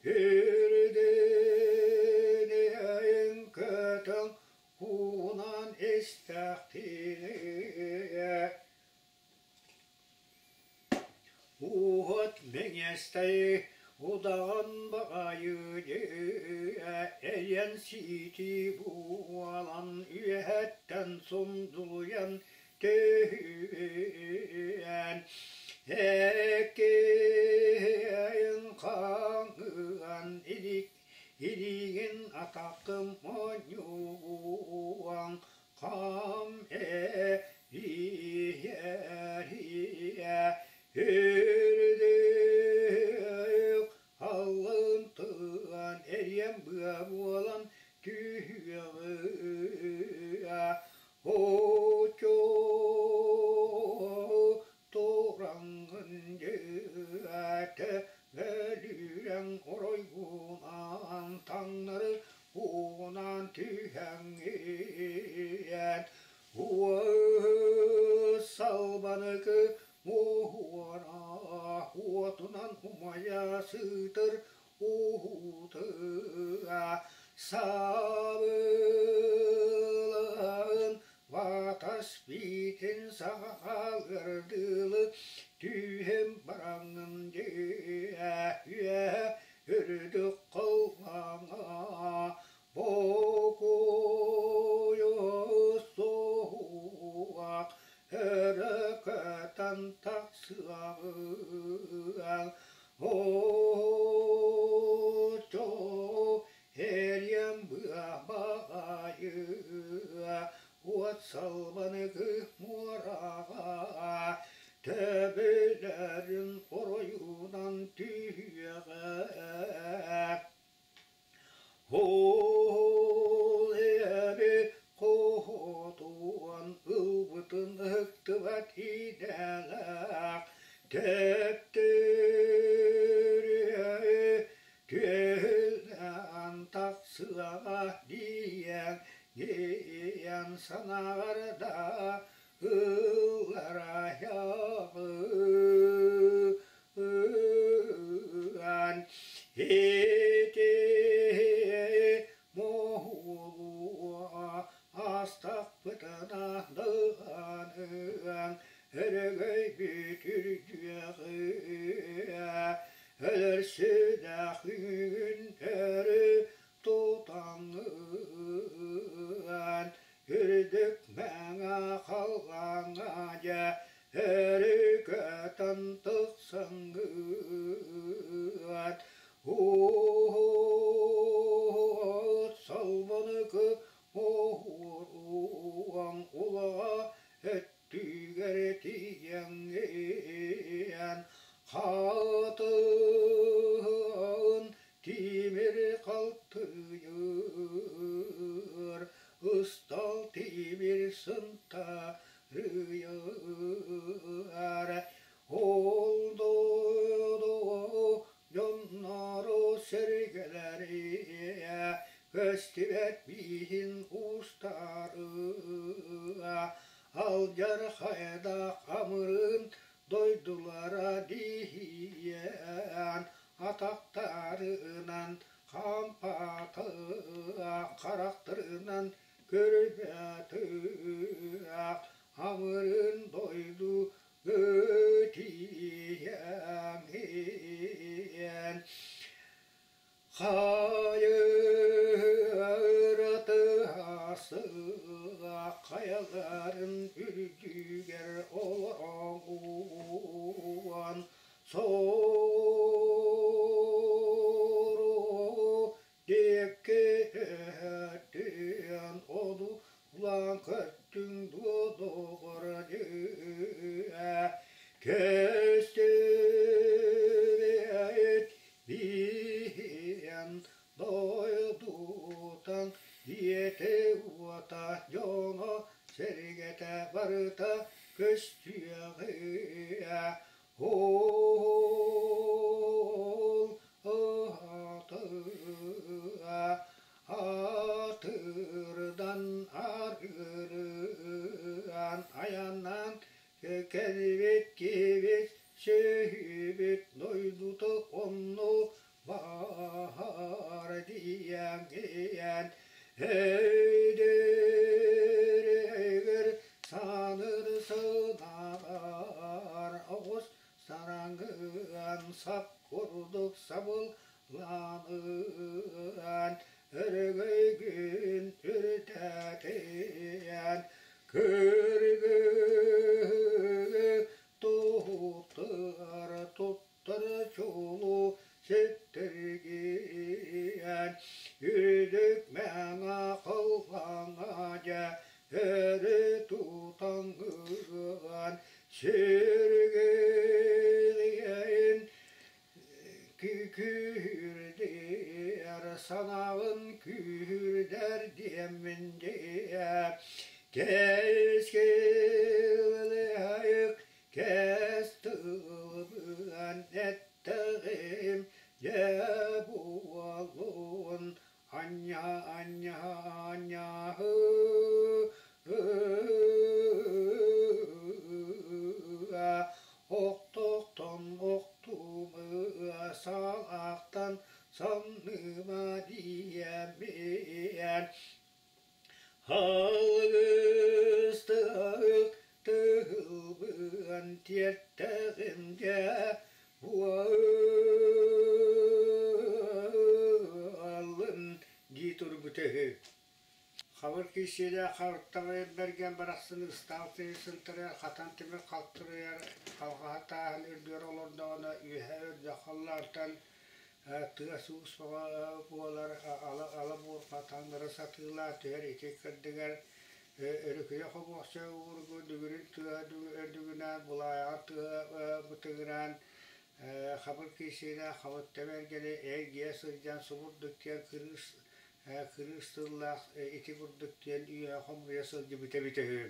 Үрдүнэн көтөн уунан истэхтине Уот мэҥэстэй удаҕан баҕайы эйэн сиитии буолан үөһэттэн сундулуйан түһэн эккиэйин хаҥыан илик илиигин атаххын монньуоҥ хам иһэриэ үрдүк аллын тыан эриэн быа буолан түһүөҕэ очо тураҥҥын дьиэтэ өлүүрэҥ оройгунан таҥнары уунан түһэҥҥиэн уос салбаныкы муора уотунан умайа сытар уутуга сабылын батас биитин саҕалырдылы түһэн бараҥҥын дьиэ үөһэ үрдүк халлааҥҥа бокуойу суоҕа өрө көтөн тахсыаҕыҥ оччо эриэн быа баҕайы уот салбаныгы муораҕа төбөлөрүн оройунан түһүөҕэ Ол эби хоһотуон ылбытын ыһыктыбат идэлээх тэптэрэ түөһүлээн тахсыаҕа диэн диэн санаҕар да ылларайаҕы. Ити моһуолуа астахпытына даҕаныаҥ өрөгөйбүт үрдүөҕүө өлөрсүлээх үүн өрү тутаҥҥын үрдүк мэҥэ халлааҥҥа дьэ өрүкөтөн тахсаҥҥын уот салбаныкы оһуоруоҥ улаҕа өттүгэр тиийэҥҥин хатыһын тимир халтыйыр ыстал тимир сынтарыйар ол дойду дьоннору сэргэлэри көстүбэт бииһин уустарыа алдьархайдаах амырыын дойдулара диһийэн атахтарынан хампаатыах харахтарынан көрбөтүөх амырыын дойду тиийэн Хайырытыһа хайаларын үрдүгэр олороҥун соҕуруу диэки өттүн одуулаан көртүҥ дуо доҕор дьиэ көстүбэт Биһиэн дойдутан ийэтэ-уота дьоно сэргэтэ барыта көстүөҕэ ол аатыа атырдан аргырыан айаннаан Кэлбит киһибит сүөһүбүт дойдута онно баар диэн өйдүүрүгэр саныр сынаҕар оҕус сараҥыан сап курдук сабылланыан өрөгөйгүн үрдэтиэн Көргө туттар туттар чулуу ситтэргиэн үрдүк мэҥэ халлааҥҥа дьэ өрө тутаҥҥын сиргиэн Күүһүрдэр санаабын күүһүрдэр диэммин дьиэ Кэскилээх кэс тылбын эттэҕим дьэ буоллун анньа анньа анньаһы Охтохтон охтумуа салахтан самныма диэммиэн Алгыстык тыһылбыан тиэртэҕим дьэ буоллун дии турбута үһү. Хабыр киисиэлээх харуттаҕайар бэргэн барахсан ыстаал тыйыс сынтарыгар хатан тимир халтырыйар халҕаһа тааһын үрдүгэр олордоҕуна үөһэ үрдэх халлаантан тыас-уус бөҕө буолар ала буурҕа таҥнары сатыылаан түһэр ити кырдыгар өрүкүйэ хомуохча уургу дүгүрүн тыаһа үрдүгүнээн булаайаҕар тыаһа бытыгыраан хабыр киисиэлээх хабытта бэргэни эргийэ сылдьан субурдук диэн кырыыс кырыыс тыллаах ити курдук диэн үйэ хомуйа сылдьыбыта эбитэ үһү.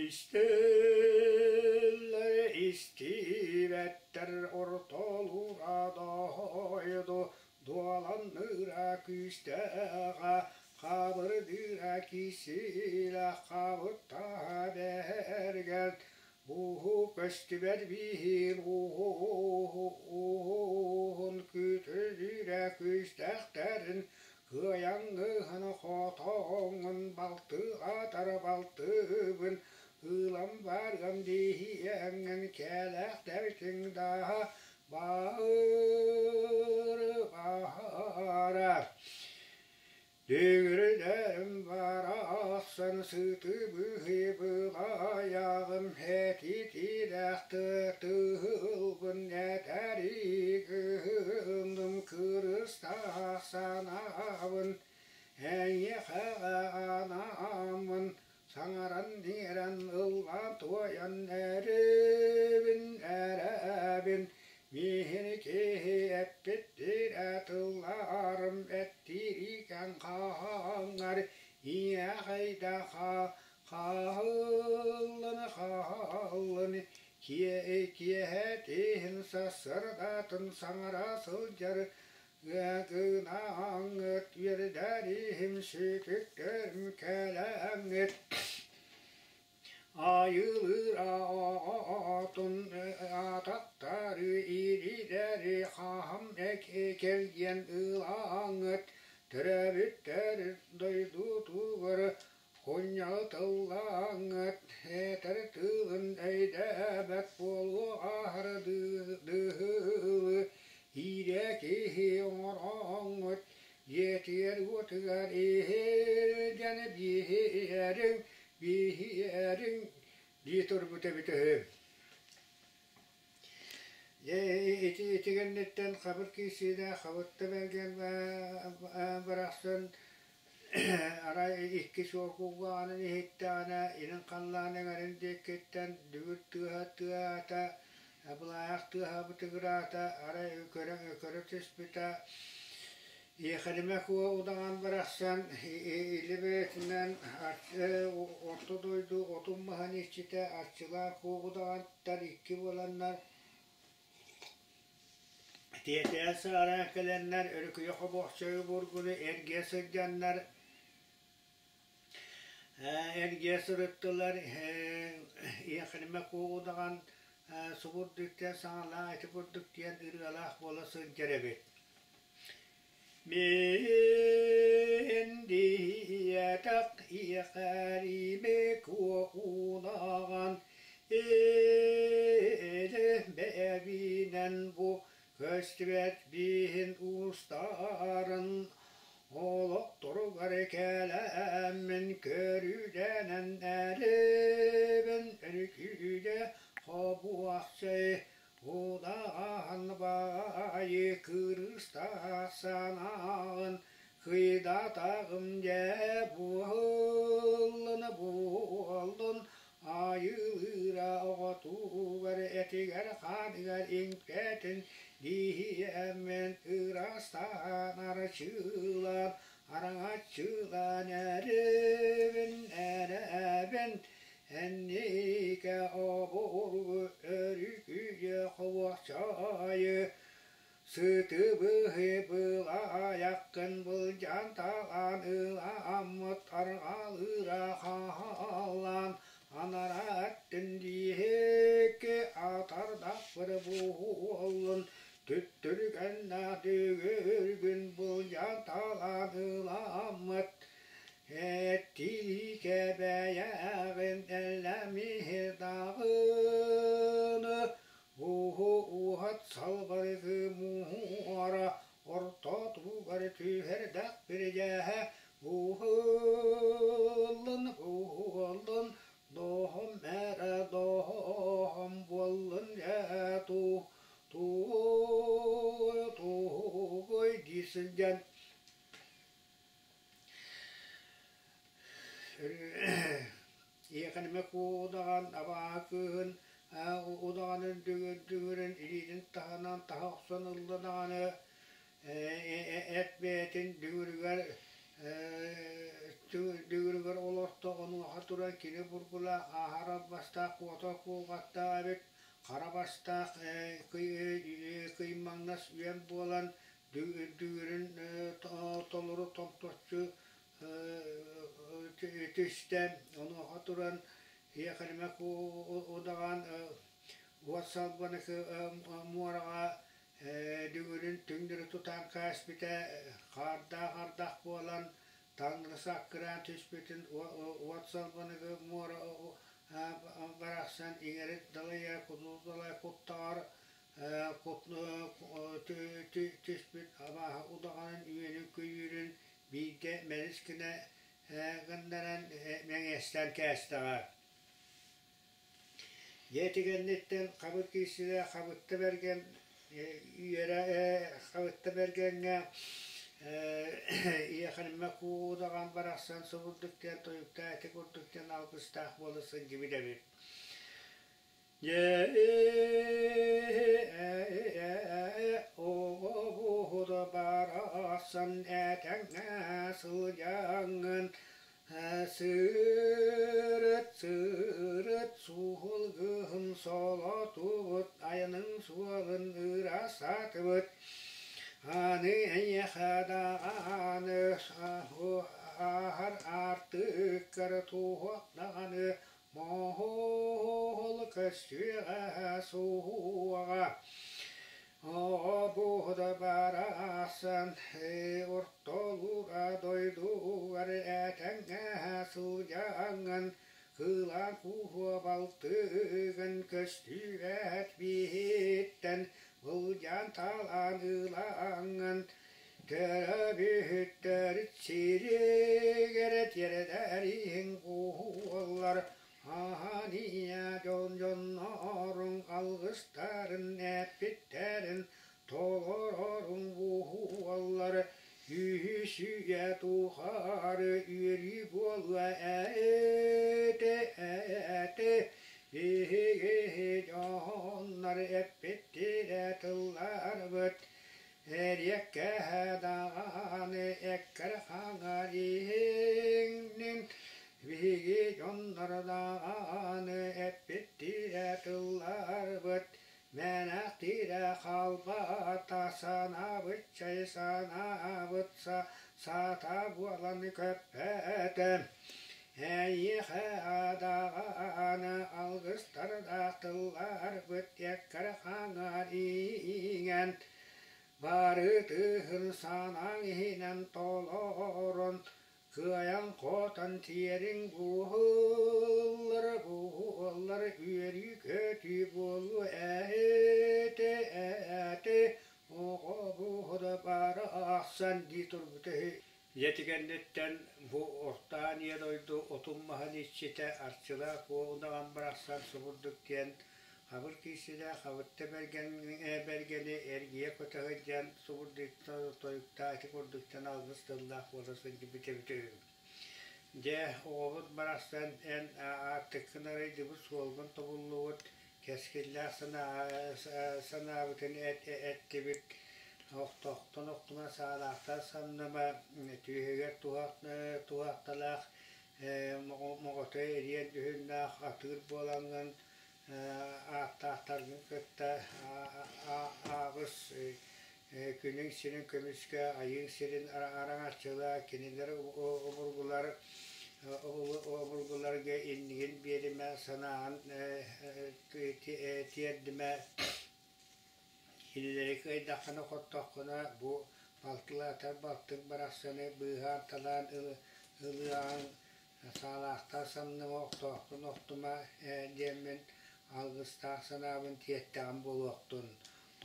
Истиллэр истибэттэр ортолуура дойду дуоланныыра күүстээҕэ хабырдыыра кисиилэ хабыттаһа бэргэн буһу Көстүбэт биир ууһун күүтүрэ күүстээхтэрин кыайаҥҥыһын хотоҥҥун балтыатар балтыбын ыылам барыам диэҥҥин кэлэхтэртиҥ да баар баара Дүҥүрүнэн барахсан сытыбыһы былайаҕым этитиилээх тыылбын этэри гынным кырыстаах санаабын эйиэхэ анааммын саҥаран иҥэрэн ыллаан туойан эрэбин эрэбин миигин киһи эппиттиирэ тылларым эттиирикэн хаһаҥҥар ийэхэйдэхэ хаһыллан хаһыллан киэһэтин сарсыардатын саҥара сылдьар Ыгынаҥҥыт үөрдэрим сүтүктэрим кэлэҥҥит Айылыыр аатын атахтары иридэри хаһан кэлгиэн ылаҥҥыт төрөөбүттэр дойдутугар Кунньаҕы тыллааҥҥыт этэр тылын өйдөөбөт буолуо аһара дыһылы иирэ киһи оҥороҥҥут дьиэтигэр-уотугар иһирдьэн биһиэриҥ биһиэриҥ дии турбут эбитэ үһү. Дьэ ити ити кэнниттэн хабыр киирсиилээх Хабытта Бэргэн барахсан Арай икки суокуллаҕынан иһиттэҕинэ, илин халлаан эҥэрин диэкиттэн дүҥүр тыаһа тыаһаата, былаайах тыаһа бытыгыраата, арай көрө көрө түспүтэ, Иэхэримэ Куо удаҕан барахсан илэ бэйэтинэн орто дойду отун маһын иччитэ Арчылаах Куо удаҕаттар икки буоланнар Тиэтэйэн саараан кэлэннэр, өрүкүйэ хобуохчайы бургуну эргийэ сылдьаннар, эргийэ сырыттылар, Иэхиримэ куугудаҕан субурдуктан саҥалаах ити курдук диэн ырыалаах буола сылдьар эбит. Мин диэтэх иэхэриими куоҕунаҕан Илин-бэбиинэн бу көстүбэт бииһин уустарын олохторугар кэлэммин көрүүдэнэн эрибин өрүкүйэ хобуохчай удаҕан баайы кырыыстаах санааҕын кыйдатаҕым дьэ буоллун буоллун Айыылыыра оҕотугар этигэр-хааныгар иҥпэтин диэммин ыраастаан арчылаан араҥаччылаан эрэбин эрэбин энникэ обургу өрүкүйэ хобуохчайы Сытыбыһы былаайаххын былдьаан таҕаан ыламмыт арҕалыыра хааллаан анараа өттүн диэки атардахпыр буоллун түттүргэннээх дүгүргүн былдьаан таҕаан ыламмыт эттиикэ бэйэҕин эллэмиһи даҕаны Ууһу ууһат салбарыгы мууһара ортотугар түһэрдэх биридьээһэ ууһуллун ууһуллун доһом эрэ доһом буоллун ээ туу тууй туугуй дии сылдьан Иэхэнимэ куудаҕан абааһы кыыһын удаҕанын дүҥүрүн илиитин таһынан таһа охсон ылла даҕаны эт бэйэтин дүҥүрүгэр дүҥүрүгэр олорто онуоха туран кини бургулаах ааһар албастаах куотар куолҕаттаах эбит хара бастаах кыймаҥнас үөн буолан дүҥүрүн толору томточчу түстэ, онуоха туран Иэхэримэ удаҕан Уот салбаны муораҕа дүҥүрүн түҥнэри тутан кээспитэ, хаардаах ардах буолан таҥнары саккыраан түспүтүн уот салбаныгы муора барахсан иҥэрит далайа кутуу далай куттаҕар түспүт абааһы удаҕанын үөнүн-көйүүрүн биирдэ мэлис гына гыннаран мэҥиэстэн кээстэҕэ. Дьэ ити кэнниттэн Хабыр киирсибэ Хабытта Бэргэн үөрэ Хабытта Бэргэҥҥэ Иэхэримэ куудаҕан барахсан субурдук диэн тойуктаах ити курдук диэн алгыстаах буола сылдьыбыт эбит. Оҕобуһуда барахсан этэҥҥэ сылдьаҥҥын Сырыт, сырыт, суһулгуһун солотубут, айаныҥ суолун ыраастаатыбыт. Аны эйиэхэ даҕаны ааһар аартыккар туох даҕаны моһол көстүөҕэ суоҕа. Оҕобуһда барахсан ортолуура дойдугар этэҥҥэ сылдьаҥҥын кыылаан кууһуо балтыгын көстүүбэт бииһиттэн былдьаан талаан ылаҥҥын төрөбүттэр сиригэр тиэрдэр иһин кууһуллар Аһаниа дьон дьонноруҥ алгыстарын эппиттэрин толороруҥ буоллар үһүс үйэ тухары үөрүү буолуо этэ этэ биһиги дьоннор эппиттэрэ тылларбыт эриэккэ даҕаны эккэр хаҥар иһиҥнин Биһиги дьоннор даҕаны эппиттиирэ тылларбыт мээнэхтиирэ хаалбата санаабыт чэй санаабыт саата буолан көппөтө. Эйиэхэ даҕаны алгыстардаах тылларбыт эккэр хаҥар иҥэн бары тыһын санааҥ иһинэн толорон Кыайан-хотон тиэриҥ буоллар, буоллар үөрүү-көтүү буолуо этэ, этэ, оҕобуһда барахсан дии турбута үһү. Дьэ ити кэнниттэн бу Орто Аан дойду отун-маһын иччитэ Арчылаах уоҕунаҕан барахсан субурдук диэн хабыр киирсилэ Хабытта Бэргэни эргийэ көтө сылдьан субурдуктан тойуктаах ити курдуктан алгыс тыллаах буола сылдьыбыт эбитэ үһү. Дьэ, оҕобут барахсан эн аартыккын арыйдыбыт, суолгун тобуллубут, кэскиллээх санаабытын эттибит, охтоохтон охтума, саалаахтан самныма, түөһүгэр туһахталаах моҕотой эриэн дьүһүннээх атыыр буолаҥҥын ааттаахтаргын кытта ааҕыс күнүҥ сирин көмүскэ, айыыҥ сирин араҥаччыла, кинилэр обургулар обургуларга иннигин биэримэ, санааҕын тиэрдимэ. Кинилэри кыайдаххына-хоттоххуна бу балтылаатар балтыҥ барахсаны быыһаан-талаан ылыаҕыҥ Саалаахтар самныма, охтоохтун охтума диэммин алгыстаах санаабын тиэттэҕим буолуохтун.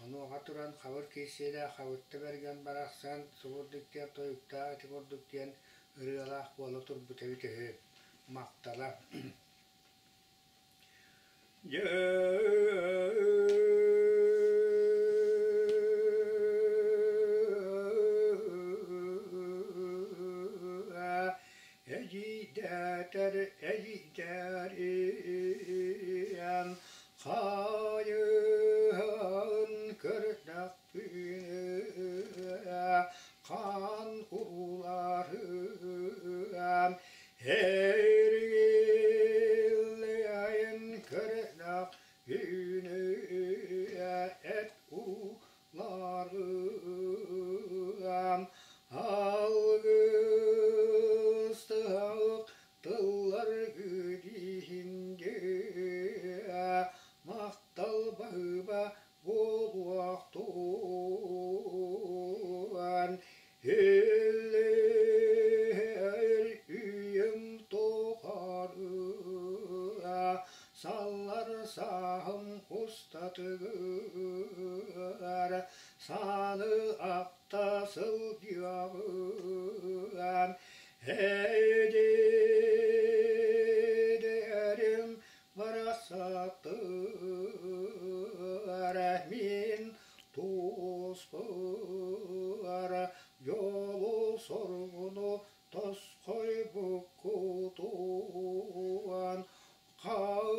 Онуоха туран хабыр киирсиилээх Хабытта Бэргэн барахсан субурдук диэн тойуктаах ити курдук диэн ырыалаах буола турбут эбит үһү. Махтала. Эдьиийдээтэр эдьиийдээриэн хайыһан көрдөхпүнэ хаан урууларыам Эргиллэйэн көрдөх үүнү. устатыгар сааны ахта сылдьыаҕыан Эдэрим барахсаттар мин туспар дьолу-соргуну тосхойбуккутуан хаан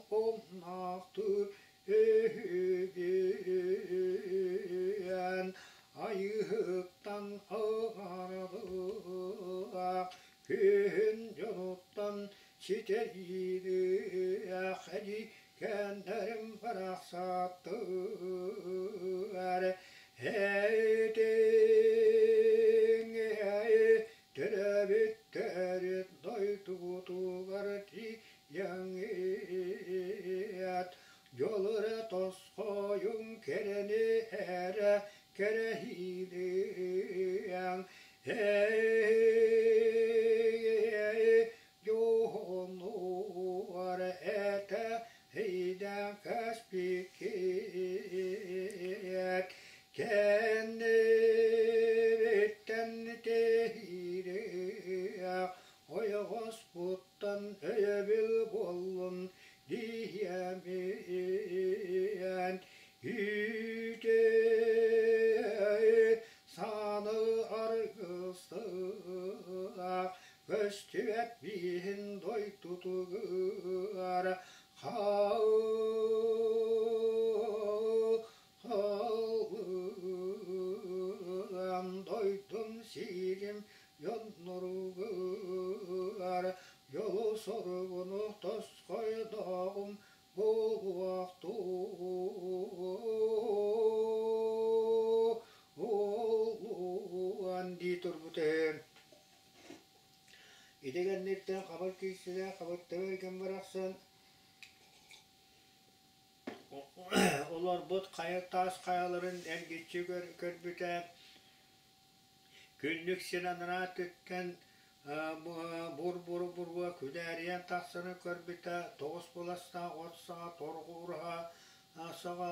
умнаахтыы өһүгүөн айыһыттан аҥаралаах күһүн дьонуттан ситэриилээх эдьиикээннэрим барахсаттар этиҥ төрөөбүттэрин дойдубутугар тиийэҥҥит дьол эрэ тосхойуҥ кэрэни эрэ кэрэһиилиэҥ дьоһунугар этэ эйдээн кэспиккиэт кэннибиттэн тэһиириэх ойоҕоспуттан өйөбүл буоллун диэмиэн үүтэ сааны аргыстаах көстүбэт бииһин дойдутугар хаалыан дойдум сирим дьонноругар дьолу-соругуну тосхойдоҕум буолуохтуон дии турбут үһү. Ити кэнниттэн хабыр киирсилэ хабырта бэргэн барахсан олорбут хайа таас хайаларын эргиччи көрбүтэ күннүк сир анараа өттүттэн бур-бур-буруо күдээрийэн тахсарын көрбүтэ тоҕус быластаах от саҕа торҕуураһа саҕа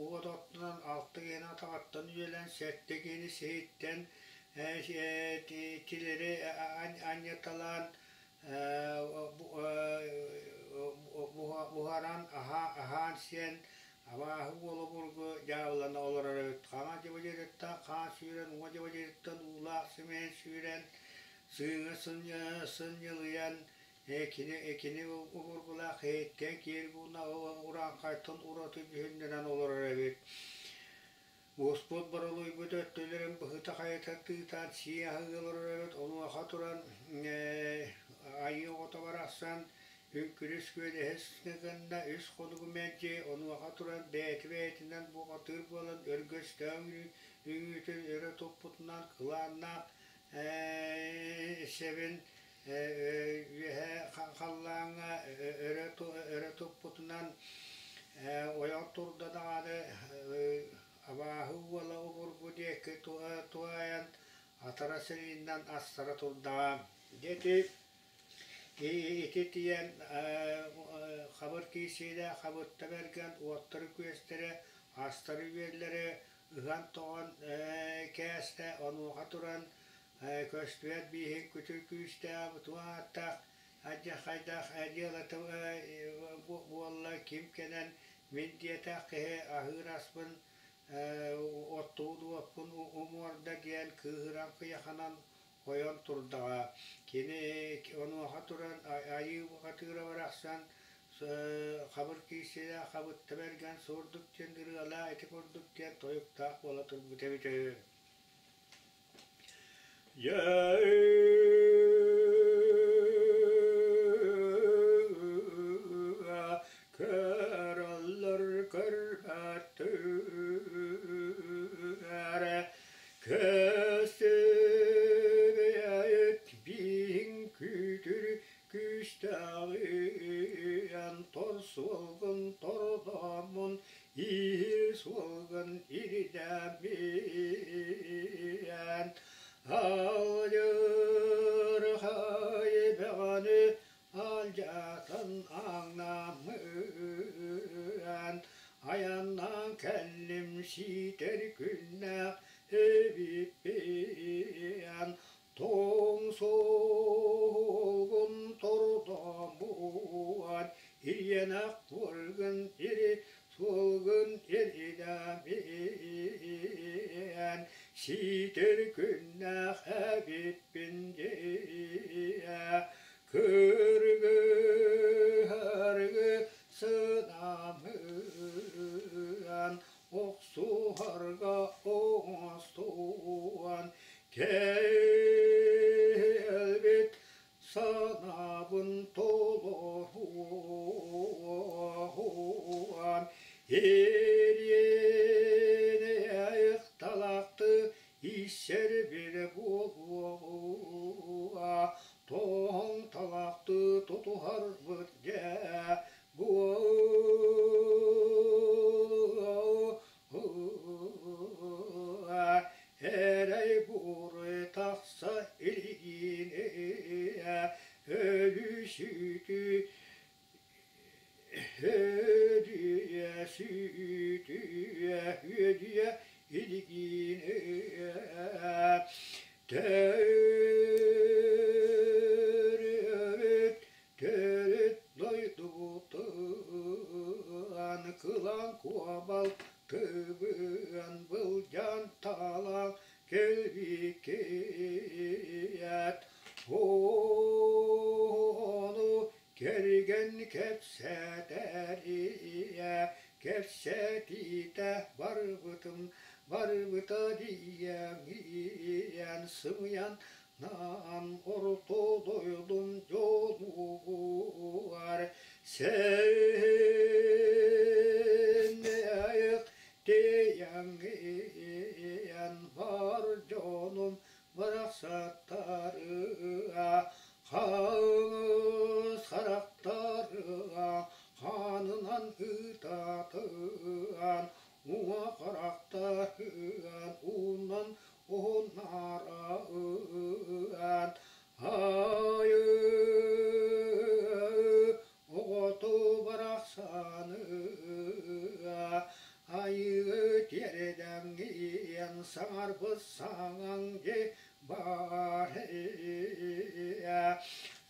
уот оттунан алта киһини атаҕыттан үөлэн сэттэ киһини сиһиттэн тилэри анньыталаан буһаран аһаан-сиэн абааһы уола обургу дьаабылана олорор эбит. Хаҥа дьыбадьырыттан хаан сүүрэн, уҥа дьыбадьырыттан уулаах симэһин сүүрэн, сыыҥа сынньылыйан кини обургулаах иһиттэн киэр гына урааҥхайтан ураты дьүһүннэнэн олорор эбит. Буспут боролуйбут өттүлэрин быһыта-хайыта тыытаат сии аһыы олорор эбит, онуоха туран айыы оҕото барахсан үҥкүрүс күөлэһис гынна үс хонугу мэлдьи онуоха туран бэйэтэ-бэйэтинэн буҕатыыр буолан өргөстөөх үҥүүтүн өрө туппутунан кылааннаах сэбин үөһэ халлааҥҥа өрө туппутунан ойон турда даҕаны абааһы уола обургу диэки туһаайан атара сирииннэн астара турдаҕа. Дьэ ити тиийэн хабыр киисиилээх хабытта бэргэн уоттары-күөстэри, астары-үөллэри ыһан-тоҕон кээстэ, онуоха туран көстүбэт бииһин күтүр күүстээх туох ааттаах алдьархайдаах дьыалата буолла ким кэлэн мин диэтэх киһи аһыыр аспын оттуун уоппун умуорда диэн кыыһыран кыйаханан ойон турдаҕа. Кини онуоха туран айыы бухатыыра барахсан хабыр киирсиилээх хабытта бэргэн суурдук диэн ырыалаах ити курдук диэн тойуктаах буола турбут эбит үһү. Көрөллөр көрбөттөр Көстүбэйэт бииһин күүтүр күүстээҕин тор суолгун тордооммун иир суолгун ирдээммиэн алдьархай бэҕэни алдьатан аҥнааммын. кэллим сиитэр күннээх эбиппиэн тоҥ суолгун тордоммуан ириэнэх буоргун ири суолгун иридэбиэн сиитэр күннээх эбиппин дии Кыргыһаргы сынамыан охсуһарга оҥостуон кэлбит санаабын толоруон эриэни айыкталаахты Иссэр билэ буолуоҕа, тоһоҥ талахты тутуһарбыт дьэ буолуоҕа, эрэй буруй тахса илигинэ өлүү-сүтүү Үөдүйэ сүтүйэ үөдүйэ илигиинэ Төрүт төрүт дойдубутун кылаан куобал тыбыан былдьаан таалаан кэлбиккиэт Ону Кэргэн кэпсэтэрийэ, кэпсэтиитэ барбытым, барбыта диэн сымыйан наан орто дойдум дьонугар сэннэйик тиэйэҥҥиэн бар дьонум барахсаттарыа хаҥас харахтарыа хаанынан ытатыан уҥа харахтарыан уунан уһуннарыан айыы оҕоту барахсаныа айыы тиэрдэҥҥиэн саҥарбыт саҥаҥ дьи баар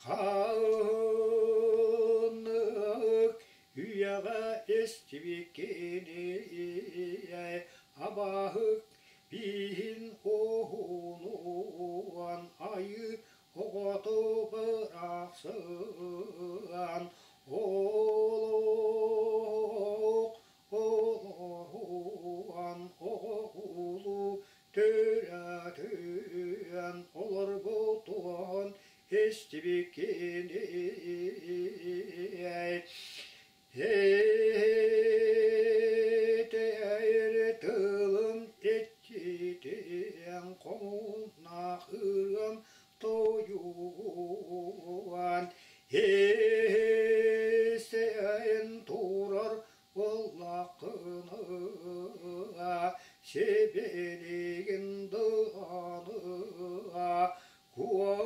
Ханнык үйэҕэ истибиккиний абааһы бииһин оһунуан айыы оҕото бырахсыан олох олоруан оҕолуу төрөтүөн олорбутуон истибиккиний Этээр тылым иччитиэн хомуннаах ырыам тойуган Эсэйэн турар буоллаххына сибилигин дыаныа Куорум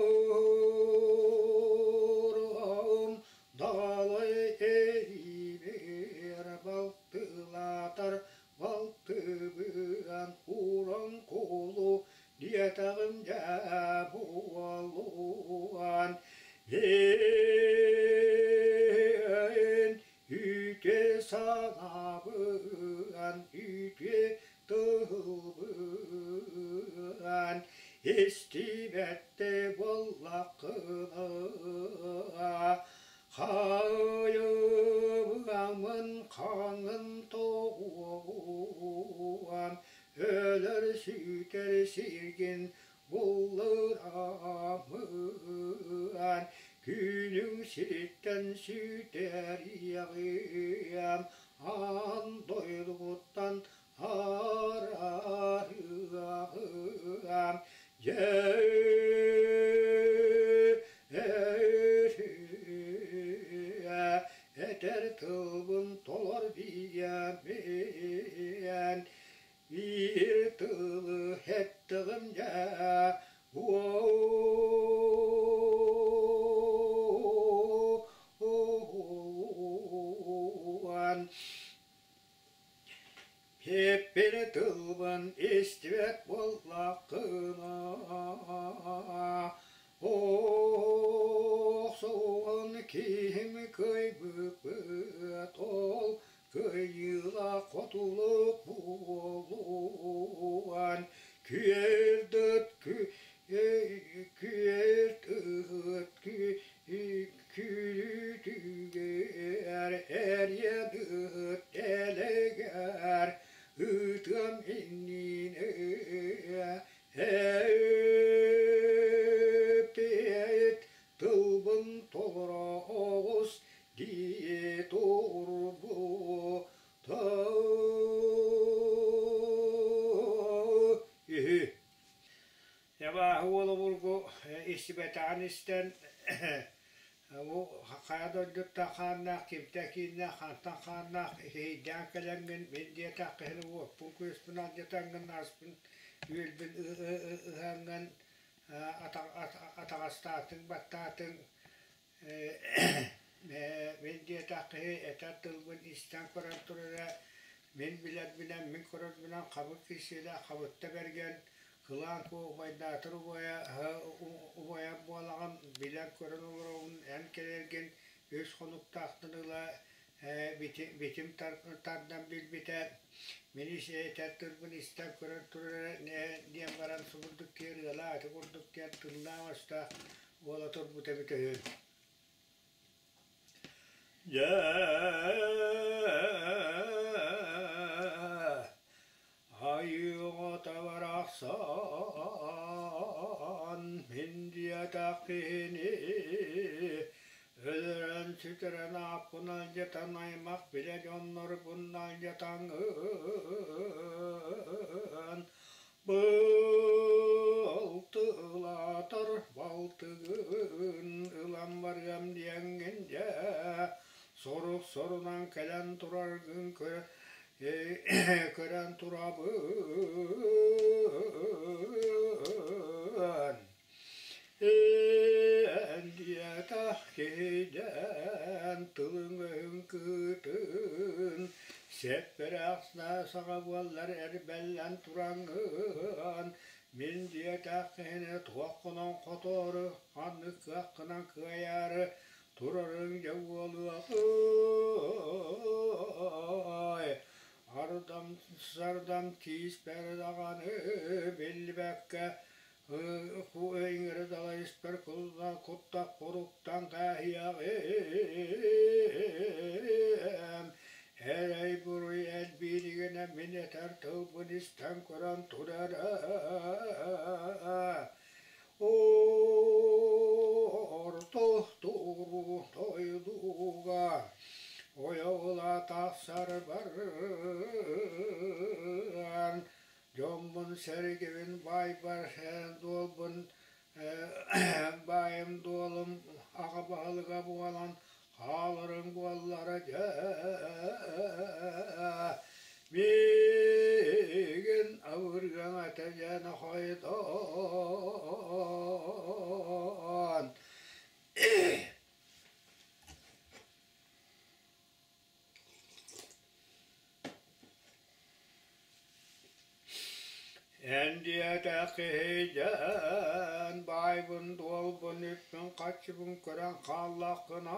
далай эриибэр балтылаатар балтыбыан ууран кулу диэтэҕим дьэ буолуон Эн үтүө санаабыан үтүө тылбыан истибэттэ буоллаххына хайыбыамын хаҥын тоҕуоҕуан өлөр сүтэр сиргин буллурамыан күнүҥ сириттэн сүтэриэҕиэм аан дойдугуттан араарыаҕыам дьэ этэр тылбын толор биэмиэн биир тылы эттэҕим дьэ уон. Эппини тылбын истибэт буоллаххына, охсуһан киһим кыайбыппыт, ол кыайыылаах хотулук буолуон күөрдүт күөртүт Күлүүтүгэр эриэдыт элэгэр ыытыам иннинэ эппиэт тылбын толоро оҕус дии турбута үһү. Абааһы уол обургу истибэтэҕин истэн, бу хайа дойдуттан хааннаах, кимтэн кииннээх, хантан хааннаах иһийдээн кэлэҥҥин, мин диэтэх киһини уоппун-күөспүн алдьатаҥҥын, аспын үөлбүн ыһаҥҥын атаҕастаатыҥ, баттаатыҥ, Мин диэтэх киһи этэр тылбын истэн көрөн турара, мин билэрбинэн, мин көрөрбүнэн хабык киһисиилээх Хабытта Бэргэн, Кылаан Куо убайдаатар убайа убайа буолаҕын билэн көрөн олоробун, эн кэлэргин үс хонуктаахтан ыла битим тардан билбитэ, мин этэр тылбын истэн көрөн турара диэн баран субурдук киэр ыала аты курдук диэн тыллаах-өстөөх буола турбут эбитэ үһү. Дьэ, айыы оҕото барахсан, мин диэтэх киһини өлөрөн сүтэрэн ааппын алдьатан аймах билэ дьоннорбун алдьатаҥҥын Балтылаатар балтыгын ылан барыам диэҥҥин дьэ, сорук сорунан кэлэн тураргын көрөн турабын. Эн диэтэх киһидэн тылыҥ-өһүҥ кыытын, сэппэрэх саҕа буоллар эрбэллэн тураҥҥын, мин диэтэх киһини туоххунан хотоору, ханнык кыаххынан кыайаары турарыҥ дьэ буолуоҕай. Ардам сардам тииспэр даҕаны биллибэккэ Ыҥыры далайыспар куттах куруктан кааһыйаҕым, эрэй-буруй элбииригинэ мин этэр тылбын истэн көрөн турара. Орто тууру дойдуга ойоҕула тахсар баран Дьоммун сэргибин баайбар дуолбун баайым дуолум аҕа баһылыга буолан хааларыҥ буоллара дьэ миигин абырыаҥ этэ диэн хойдоон Эн диэтэх киһидэн баайбын-дуолбун, үппүн-харчыбын көрөн хааллаххына,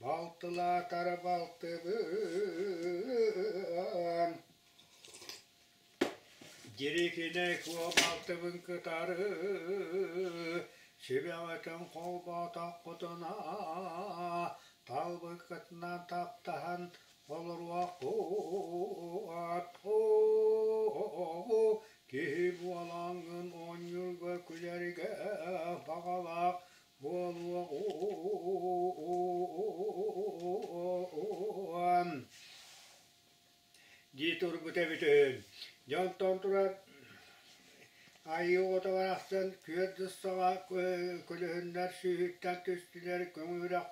балтылаатар балтыбын. Дьирикинэй куо балтыбын кытары сүбэҕитин холботоххутуна, талбыккытынан таптаһан Олоруохпут киһи буолаҥҥын оонньуурга күлэргэ баҕалаах буолуоҕун дии турбут эбит үһү. Дьонтон турар айыы оҕото барахсан күөрт саҕа көлөһүннэр сүүһүттэн түстүлэр көҥүрэх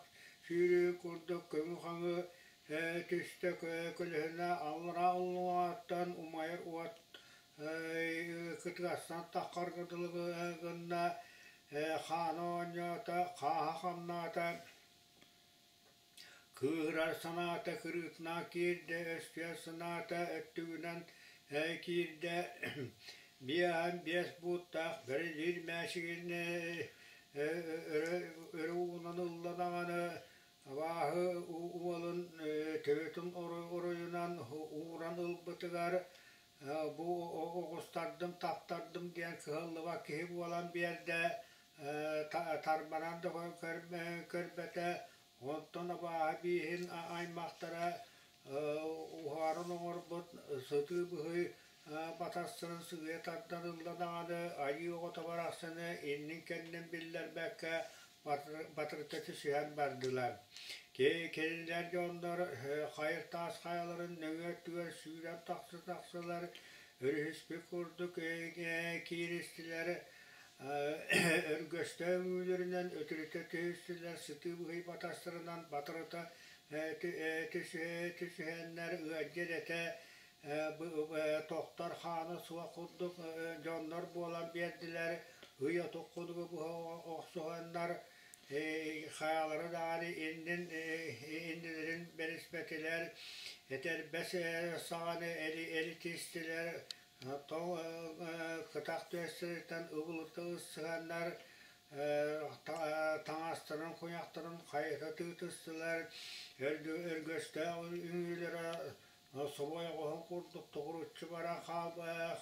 сүүрүү курдук көҥү-хаҥы түстэ көлөһүнэ аллараа уллуҥаҕыттан умайар уот кытыастан таххарга дылы гынна, хаана оонньоото, хааһа хамнаата. Кыыһырар санаата кырыытынан киирдэ, өстүөр санаата өттүгүнэн киирдэ, биэһэн биэс бууттаах бэрилиир мээчигин өрө уунан ылла даҕаны абааһы уолун төбөтүн оройунан ууран ылбытыгар бу оҕустардым, таптардым диэн кыһаллыбат киһи буолан биэрдэ, тарбанан да көрбөтө, онтон абааһы бииһин аймахтара уһааран оҥорбут сытыы быһый батастарын сыыйа тардан ылла даҕаны айыы оҕото барахсаны иннин-кэннин биллэрбэккэ батырыта түсүһэн бардылар. Кинилэр дьоннор хайыр таас хайаларын нөҥүө өттүгэр сүүрэн тахса-тахсалар өрүһүспүт курдук кииристилэр Өргөстөө үҥүүлэринэн өтүрүтэ түһүстүлэр, сытыы быһый батастарынан батарыта түсүһэннэр ыалдьар этэ тохтор хаана суох курдук дьоннор буолан биэрдилэр, ый отук хонугу быһа охсуһаннар хаалара даҕаны иннин иннилэрин бэриспэтилэр, этэрбэс саҕаны элитистилэр, Тоҥ кытах түөстэриттэн ыбылыта ылсыһаннар таҥастарын куйахтарын хайыта тыытыстылар, өргөстөөх үҥүүлэрэ собой оҕоһун курдук тоҕуруччу баран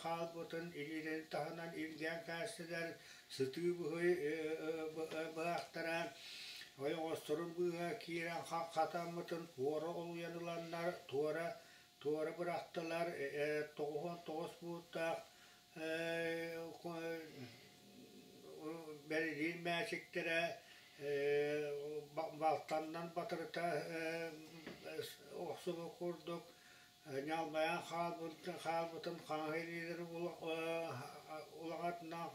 хаалбытын илиилэрин таһынан илгээн кээстилэр, сытыы быһый быһахтара ойоҕосторун быыһа киирэн хатаммытын туора олуйан ыланнар туора Туора бырахтылар, 99 бууттаах бэрилиир мээчиктэрэ балтаннан батарыта охсубут курдук ньалбайан хаалбытын хаҥас илиилэрин улаҕатынан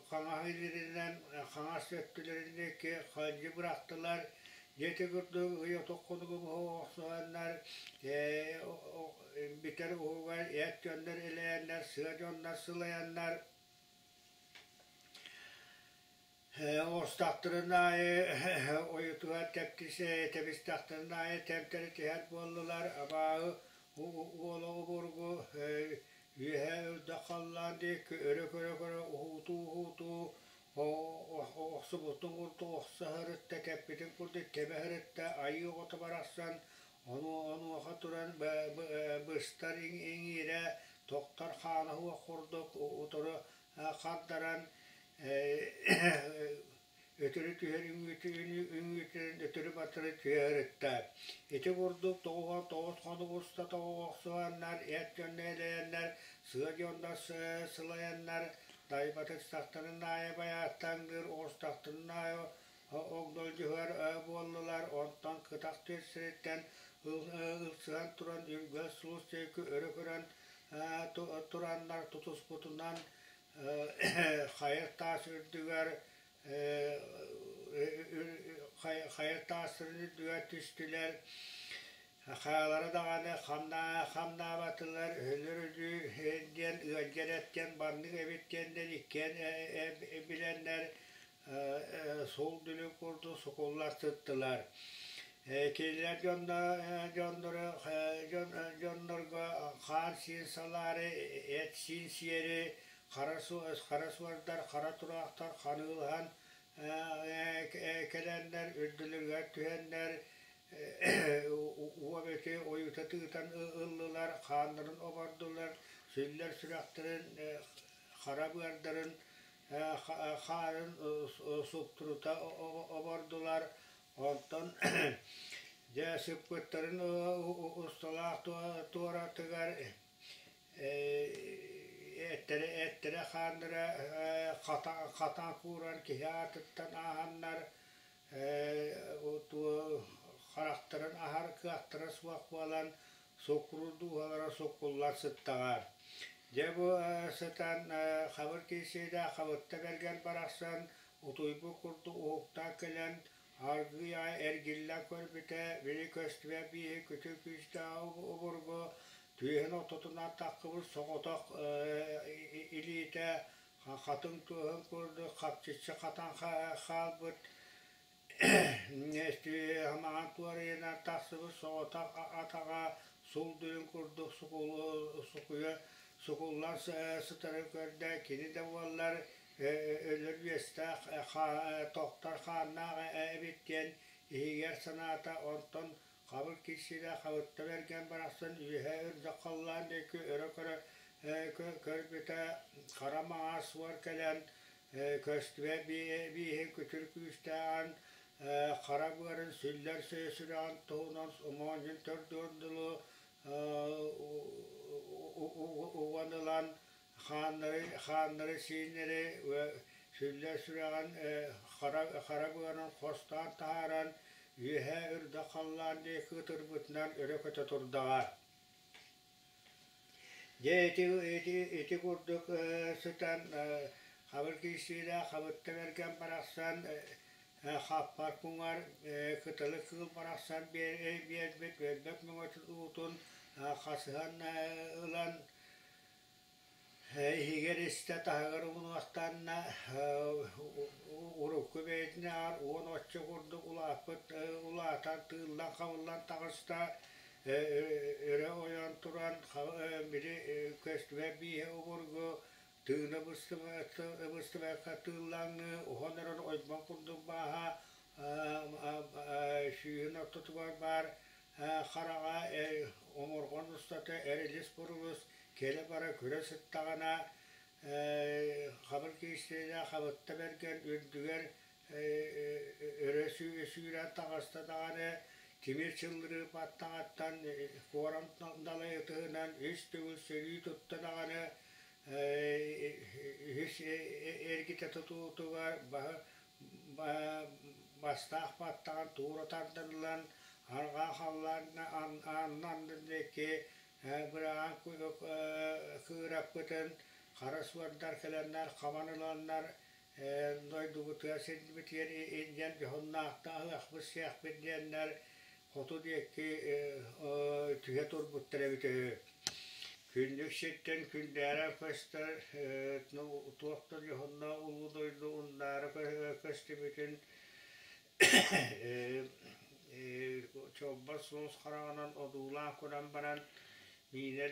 хаҥас илиилэринэн хаҥас өттүлэрин диэки ханньы бырахтылар. Дьэ ити курдук ый отох хонугу быһа охсуһаннар бүтэр уһугар эт дьоннор элэйэннэр, сыа дьоннор сылайаннар Оҕустахтарын аайы ойутугар тэбистэхтэрин аайы тэмтэри түһэр буоллулар, абааһы уола обургу үөһээ үрдэх халлаан диэки өрө көрө-көрө уһуутуу-уһуутуу охсубутун курдук охсо сырытта, тэппитин курдук тэбэ сырытта, айыы оҕото барахсан онуоха туран быстар иҥиирэ тохтор хаана суох курдук утары хардаран өтөрү түһэр үҥүүтүн өтөрү-батары түһэ сырытта. Ити курдук 99 хонук устата охсуһаннар, эт дьонно элэйэннэр, сыа дьонно сылайаннар, дайбатыстахтарын аайы байааттаҥныыр, оҕустахтарын аайы огдолдьуһар буоллулар, онтон кытах түөр сириттэн ылсыһан туран үргэл сулус диэки өрө көрөн тураннар тутуспутунан хайа таас үрдүгэр хайа таастарын үрдүгэр түстүлэр, хаалара даҕаны хамнаабатылар, өлөр өлүү диэн ыалдьар эт диэн маннык эбит диэннэр иккиэн билэннэр суол дүлүҥ курдук сукуллар сыттылар. Кинилэр дьонноро дьоннорго хаан-сиин салаары, эт-сиин сиэри, хара суордар, хара тураахтар ханыылаһан кэлэннэр, үрдүлэригэр түһэннэр уобэти ойута тыытан ыллылар, хааннарын обордулар, сүллэр сүрэхтэрин, хара быардарын хаарын суптурута обордулар, онтон дьэ сыппыттарын усталаах туоратыгар эттэрэ эттэрэ хааннара хатан кууран киһи аатыттан ааһаннар харахтарын аһар кыахтара суох буолан суккуруур дууһалара суккуллар сыттаҕа. Дьэ бу сытан хабыр киирсиилээх хабытта бэргэн барахсан утуйбут курдук уһуктаан кэлэн аргыый аҕай эргиллэн көрбүтэ, били көстүбэт бииһи күтүр күүстээх обургу түөһүн ортотунан таххыбыт соҕотох илиитэ хатыҥ туоһун курдук хапчыччы хатан хаалбыт. Маҥан туорайынан тахсыбыт соҕотох атаҕа сулдуйун курдук сукуйа сукуллан сытарын көрдө, кини да буоллар өлөр үөстээх тохтор хааннаах эбит диэн иһигэр санаата, онтон хабыр киирсиилэ хабытта бэргэн барахсан үөһэ үрдэх халлаан диэки өрө көрө көрбүтэ, хара маҥаас суор кэлэн көстүбэт бииһин күтүр күүстээҕин хара быарын сүллэр сүрэҕин туһунан моонньун төрдүөн дылы уган ылан хааннары хааннары сииннэри сүллэр сүрэҕин хара хара быарын хостоон таһааран үөһээ үрдэх халлаан диэки ытырбытынан өрө көтө турдаҕа. Дьэ ити ити ити курдук сытан хабыр киирсиилээх хабытта бэргэн барахсан хаппар куҥар кыталы кыыл барахсан биэрбит өлбөт мөҥөтүн уутун хасыһан ылан иһигэр истэ таһыгар уҥуохтанна, урукку бэйэтинээҕэр 10 оччо курдук улааппыт улаатан тыыллан-хабыллан таҕыста, өрө ойон туран били көстүбэт бииһэ обургу тыына быстыбакка тыыллаҥныы уһан эрэр ойбон курдук бааһа сүүһүн ортотугар баар хараҕа омурҕан устата эрилис-бурулус кэлэ-бара көрө сыттаҕына хабыр киристиэнэ хабытта бэргэн үрдүгэр өрө сүүрэн таҕыста даҕаны тимир чыллырыы баттаҕаттан куорам далай ытыһынан үс төгүл сөрүү тутта даҕаны үһүс эргитэ тутуутугар баһы бастаах баттаҕын туура тардан ылан арҕаа халлаан аннан диэки быраҕан кыыраппытын хара суордар кэлэннэр хабан ыланнар дойдубутугар сирбитигэр илдьэн дьоһуннаахтаах ыһыахпыт-сиэхпит диэннэр хоту диэки түһэ турбуттар эбитэ үһү. Күннүк сиртэн күндээрэн көстөр туох да дьоһуннаах улуу дойду ундаара көстүбүтүн чолбон суос хараҕынан одуулаан көрөн баран миинэр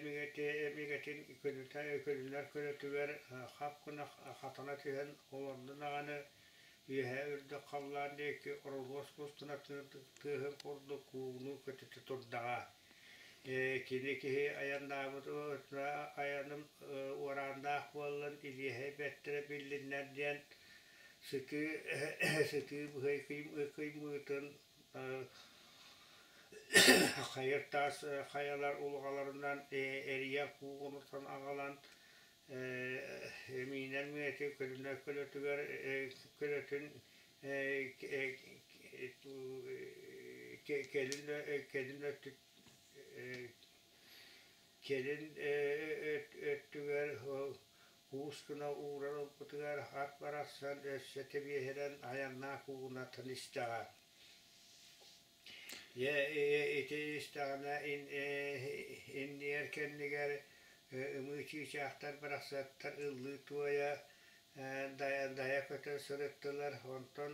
мигэтин көлүнэр көлөтүгэр хап гына хатана түһэн олордо даҕаны үөһээ үрдүк халлаан диэки орулуос кустуна тыаһын курдук куугунуу көтүтэ турдаҕа. Кини киһи айаннаабыт айаным уорааннаах буоллан илиэһэй бэртэрэ биллиннэр диэн сытыы сытыы быһый кыймыытын хайыр таас хайалар улаҕаларынан эрийэ куугунутан аҕалан миинэр миэтин көлүнэр көлөтүгэр көлөтүн кэлин кэлин кэлин өттүгэр куус гына уурар ылбытыгар ат барахсан өссө тэбиэһирэн айаннаах уугунатан истэҕэ. Дьэ ити истэҕинэ иннигэр кэннигэр ымыы чыычаахтар барахсаттар ыллыы туойа дайа көтө сырыттылар. Онтон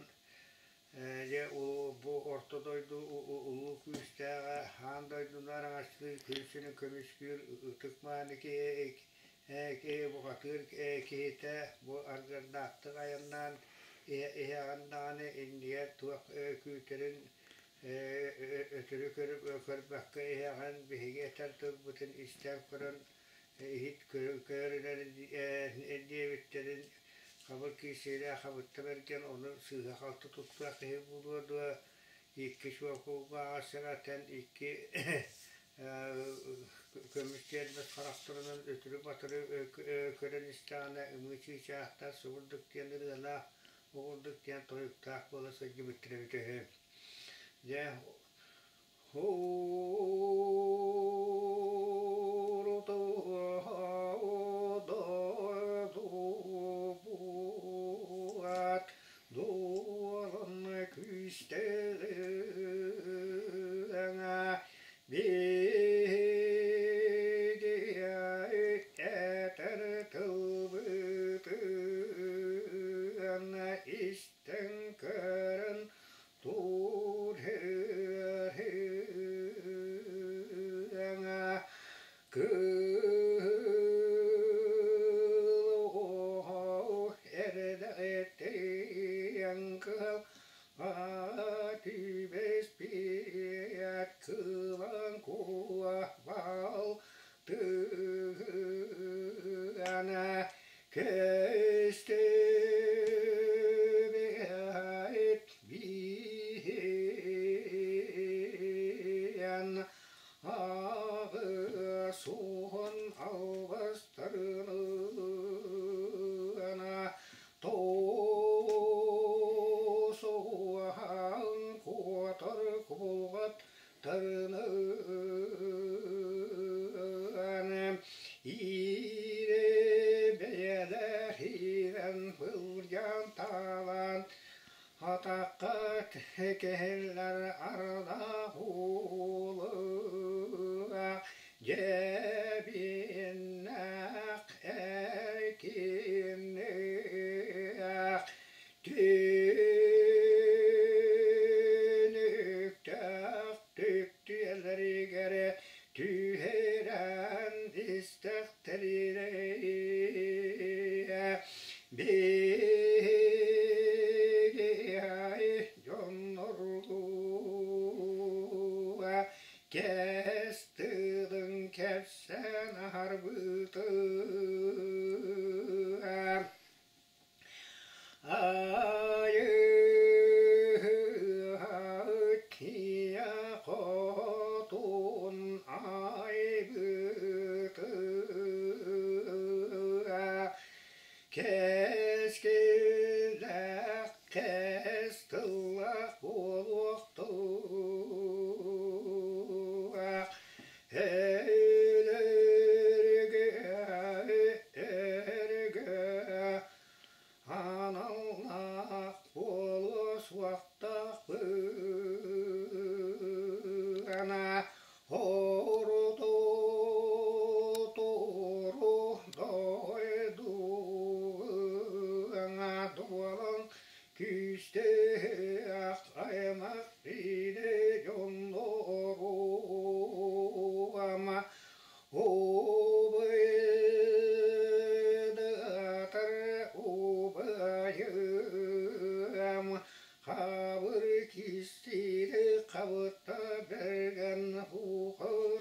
дьэ бу орто дойду улуу күүстээҕэ аан дойдуну араҥаччылыыр күн сирин көмүскүүр ытык-мааны киһи бухатыыр киһитэ бу аргыардаахтык айаннаан иһэҕин даҕаны иннигэр туох күүтэрин өтөрү көрбөккө иһэҕин биһиги этэр тылбытын истэн көрөн иһит көрүнэр диэбиттэрин хабыр киирсиилээх хабытта бэргэн ону сыыһа-халты туттуох киһи буолуо дуо икки чуокулгааҕа сэрэтэн икки көмүс тиэрбэс харахтарынан өтүрү-батыры көрөн истэҕинэ ымыы чыычаахтар субурдук диэн ырыалаах оҕурдук диэн тойуктаах буола сылдьыбыттар эбитэ үһү. Дьэ Дуорун күүстэҕиҥэ биһиги этэр тылбытын истэн көрөн. кыылан куа балтыана көстүбэт биһиэн аҕыс уон алҕастарына тоосуһан куотар кубулҕат тарыныан иирэ бэйэлэр иирэн былдьаан таалан атахха кэһиллэр ардах уулуга дьэбиннээх эркиннээх түнүктээх түктүйэлэригэр түһэрэн истэхтэринэ биһиги дьоннордуга кэс тылын кэпсээн аһарбытыа Айыһыт хотун айбытыа кэскиллээх кэс тыллаах буолуохтуга өлөргө өргө аналлаах буолуо суохтаахпына орутууру дойдуҥа дуолан күүстээх аймах биирэ дьонноруама Убайдатар убайым хабыр кистири хабытта бэргэн ухутугара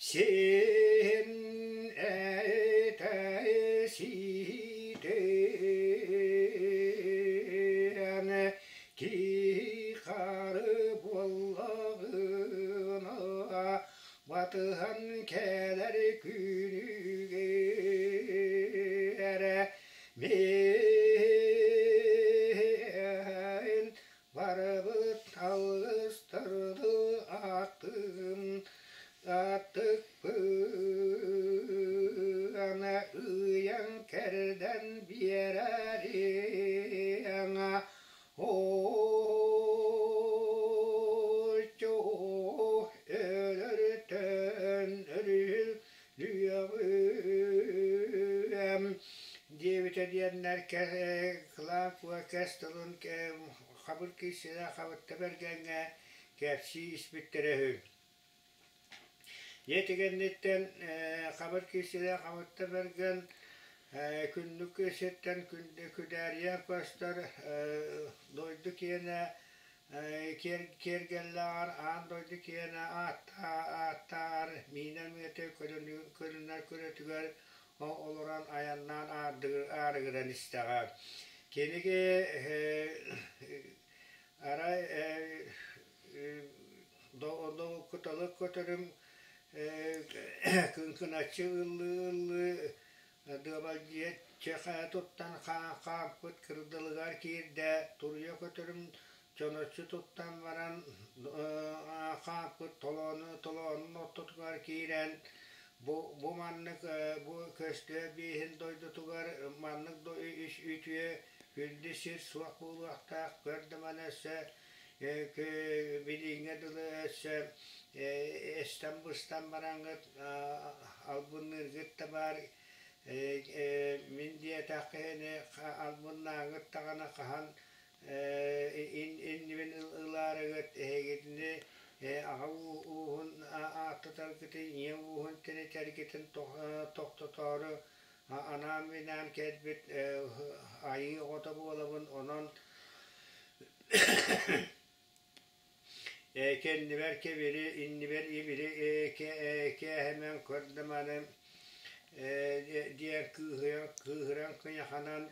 син этэй сиитэн Киһи-хары буоллаҕына батыһан кэлэр күнүгэр мин барыбыт алгыстарды аттым аттыкпын ыйан кэрдэн биэрэриҥ Өлөртөн өрүһүлүөҕүм диэбитэ диэннэр кылаан кэс тылын хабыр киирсэрэ хабытта бэргэҥҥэ кэпсии испиттэрэ үһү. Дьиэ кэнниттэн хабыр киирсэрэ хабытта бэргэн күннүк сиртэн күдээрийэн көстөр дойду киэнэ киэргэллээҕэр аан дойду киэнэ ааттааҕар миинэр мүөтэ көрүнэр көлөтүгэр олорон айаннаан аарыгыран истэҕэ. Киниги арай Кыталык көтөрүм кыҥкыначчы ыллыы-ыллыы дыабалдьыйа чэхэ туттан хаампыт кырдалыгар киирдэ, туруйа көтөрүм чоноччу туттан баран хаампыт толоонун ортотугар киирэн бу бу маннык бу көстүө бииһин дойдутугар маннык үтүө күндү сир суох буолуохтаах көр да маны өссө Билиҥҥэ дылы өссө эстэн-быстан бараҥҥыт албынныыргыт да баар мин диэтэх киһини албыннааҥҥыт даҕаны хаһан иннибин ылаарыгыт эһигитини аҕа ууһун ааттатаргытын ийэ ууһун тэнитэргитин тохтотоору анаан-минээн кэлбит айыы оҕото буолабын онон. Кэннибэр кэбири, иннибэр ибили кээһэмэн көрдөманы диэн кыыһыран кыыһыран кыйаханан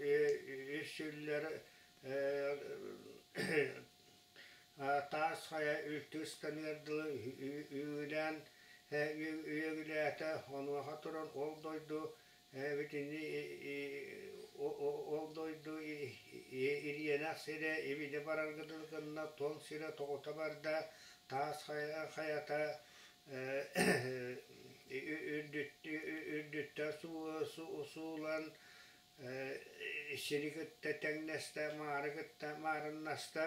үс сүллэр таас хайа үлтү ыстаныар дылы үгүлээн үөгүлээтэ, онуоха туран ол дойду Итини ол дойду ириэнэх сирэ ибили барарга дылы гынна, тоҥ сирэ тоҕута барда, таас хайата үрдүттэн суулан сири кытта тэҥнэстэ, маары кытта маарыннаста.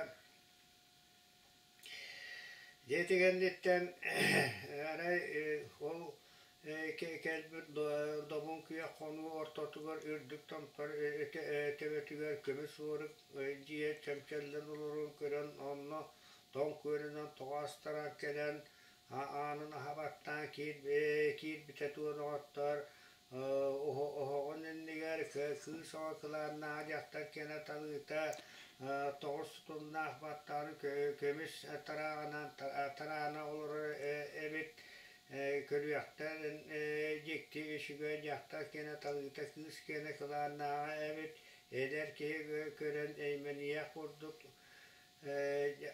Дьэ ити кэнниттэн арай ол кэлбит добун күөх хонуу ортотугар үрдүк томтор төбөтүгэр көмүс уорук дьиэ чөмчөллөн олорорун көрөн онно тоҥ күөлүнэн тоҕо астаран кэлэн аанын аһа баттаан киирбитэ туо доҕоттоор Оһоҕун иннигэр кыыс оҕо кылааннаах дьахтар киэнэ талыыта тоҕус сутуннаах баттаҕын көмүс тарааҕынан тараана олорор эбит. Көрүөхтэн дьикти үчүгэй дьахтар киэнэ талыыта кыыс киэнэ кылааннааҕа эбит. Эдэр киһи көрөн эймэнийэх курдук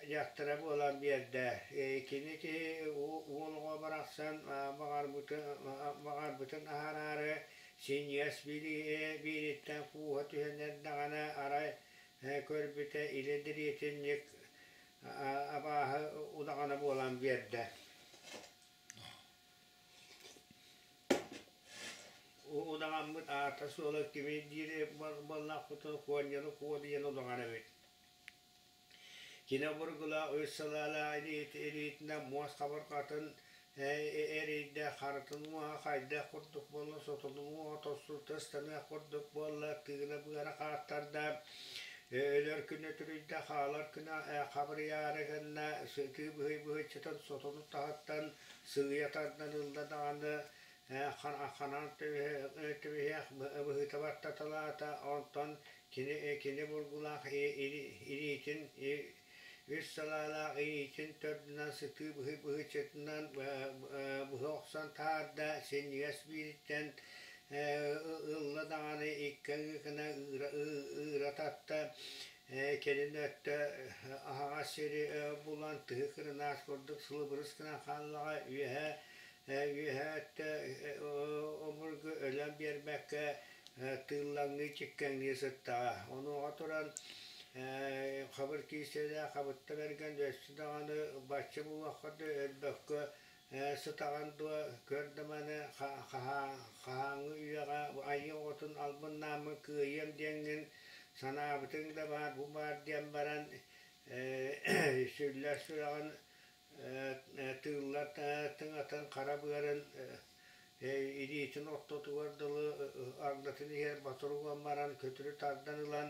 дьахтара буолан биэрдэ. Кини киһи уол оҕо барахсан баҕарбытын аһараары синньигэс биириттэн кууһа түһэн эрдэҕинэ арай көрбүтэ илэ дириэтинньик абааһы удаҕана буолан биэрдэ. Удаҕаммыт аата-суола кимий диир буоллахпытын Куонньаны Куо диэн удаҕан эбит. Кини обургулаах үс салаалаах илиитинэн муос хабарҕатын эрийдэ, харытын уоһа хайдах курдук буолла, сотонун уоһа тостута ыстаныах курдук буолла, тыына быара хааттарда, өлөр күнэ түрүйдэ, хаалар күнэ хабырыйаары гынна, сытыы быһый быһыччытын сотонун таһыттан сыыйа тардан ылла даҕаны, ханан түбэһиэх быһыыта баттаталаата, онтон Кини кини бургулаах илиитин үс салаалаах илиитин төрдүнэн сытыы быһый быһыыччытынан быһа охсон таһаарда, синньигэс биириттэн ылла даҕаны икки аҥыы ыыра татта, кэлин өттө аһаҕас сири булан тыһы кырынаас курдук сылыбырыс гынан хааллаҕа, үөһэ үөһэ өттө обургу өлөн биэрбэккэ тыыллаҥныы чиккэҥнии сыттаҕа. Онуоха туран хабыр киисэлээх хабытта бэргэн өссө даҕаны бачча булуохха да өлбөккө сытаҕын дуо көр да маны хаһааҥҥы үйэҕэ айыы оҕотун албыннааммын кыайыам диэҥҥин санаабытыҥ да баар бу баар диэн баран сүллэр сүрэҕин тыыллар тыҥатын хара быарын илиитин ортотугар дылы агдатын иһэр ботуругун баран көтүрү тардан ылан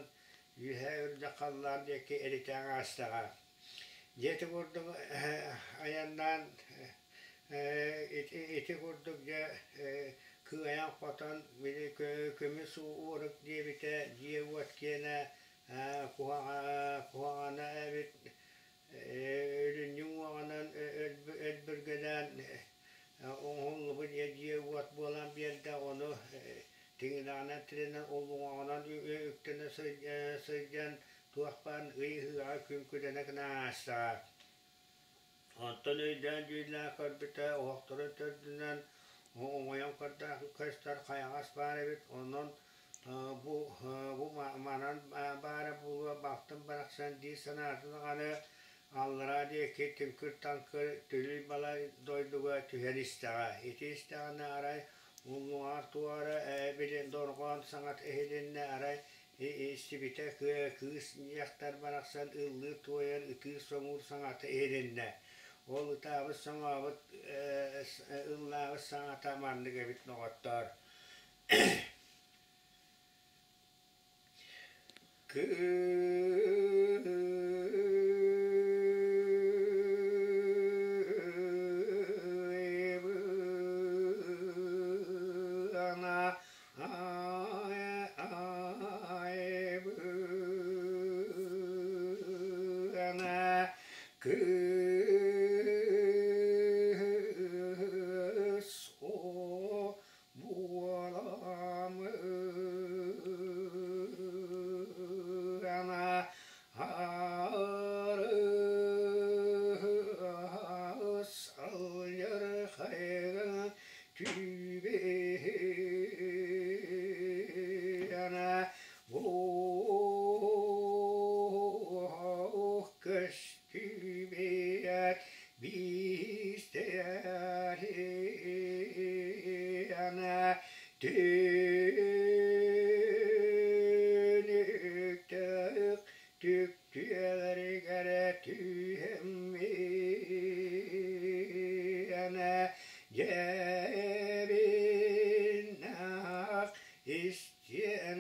үөһээ үрдэх халлаан диэки элитээҥ аастаҕа. Дьэ ити курдук айаннаан ити курдук дьэ кыайан хотон били көмүс уорук диэбитэ дьиэ-уот киэнэ куһаҕана эбит Өлүнньүҥ уоҕунан өлбүргэлээн оҥоһуллубут дьиэ-уот буолан биэрдэ, ону тиҥилэҕинэн тирэнэн уллуҥаҕынан үктэнэ сылдьан туох баар ый ыһыаҕа күн күдэнэ гына аастаҕа. Онтон өйдөөн дьүүллээн көрбүтэ, оһохторун төрдүнэн оҥойон көстөр хайаҕас баар эбит, онон Бу бу манан баара буолуо балтым барахсан дии санаата даҕаны аллараа диэки түҥкүр-таҥкыр түлүй-балай дойдуга түһэн истэҕэ. Ити истэҕинэ арай уллуҥаҕар туора били дорҕоон саҥата иһилиннэ, арай истибитэ кыыс дьахтар барахсан ыллыыр-туойар ытыыр-соҥуур саҥата иһилиннэ. Ол ытаабыт-соҥообут ыллаабыт саҥата маннык эбит доҕоттоор. Кыана айбыана кыайбыана. Түнүктээх түктүөлэригэр түһэммиэнэ дьэбиннээх истиэнэригэрэ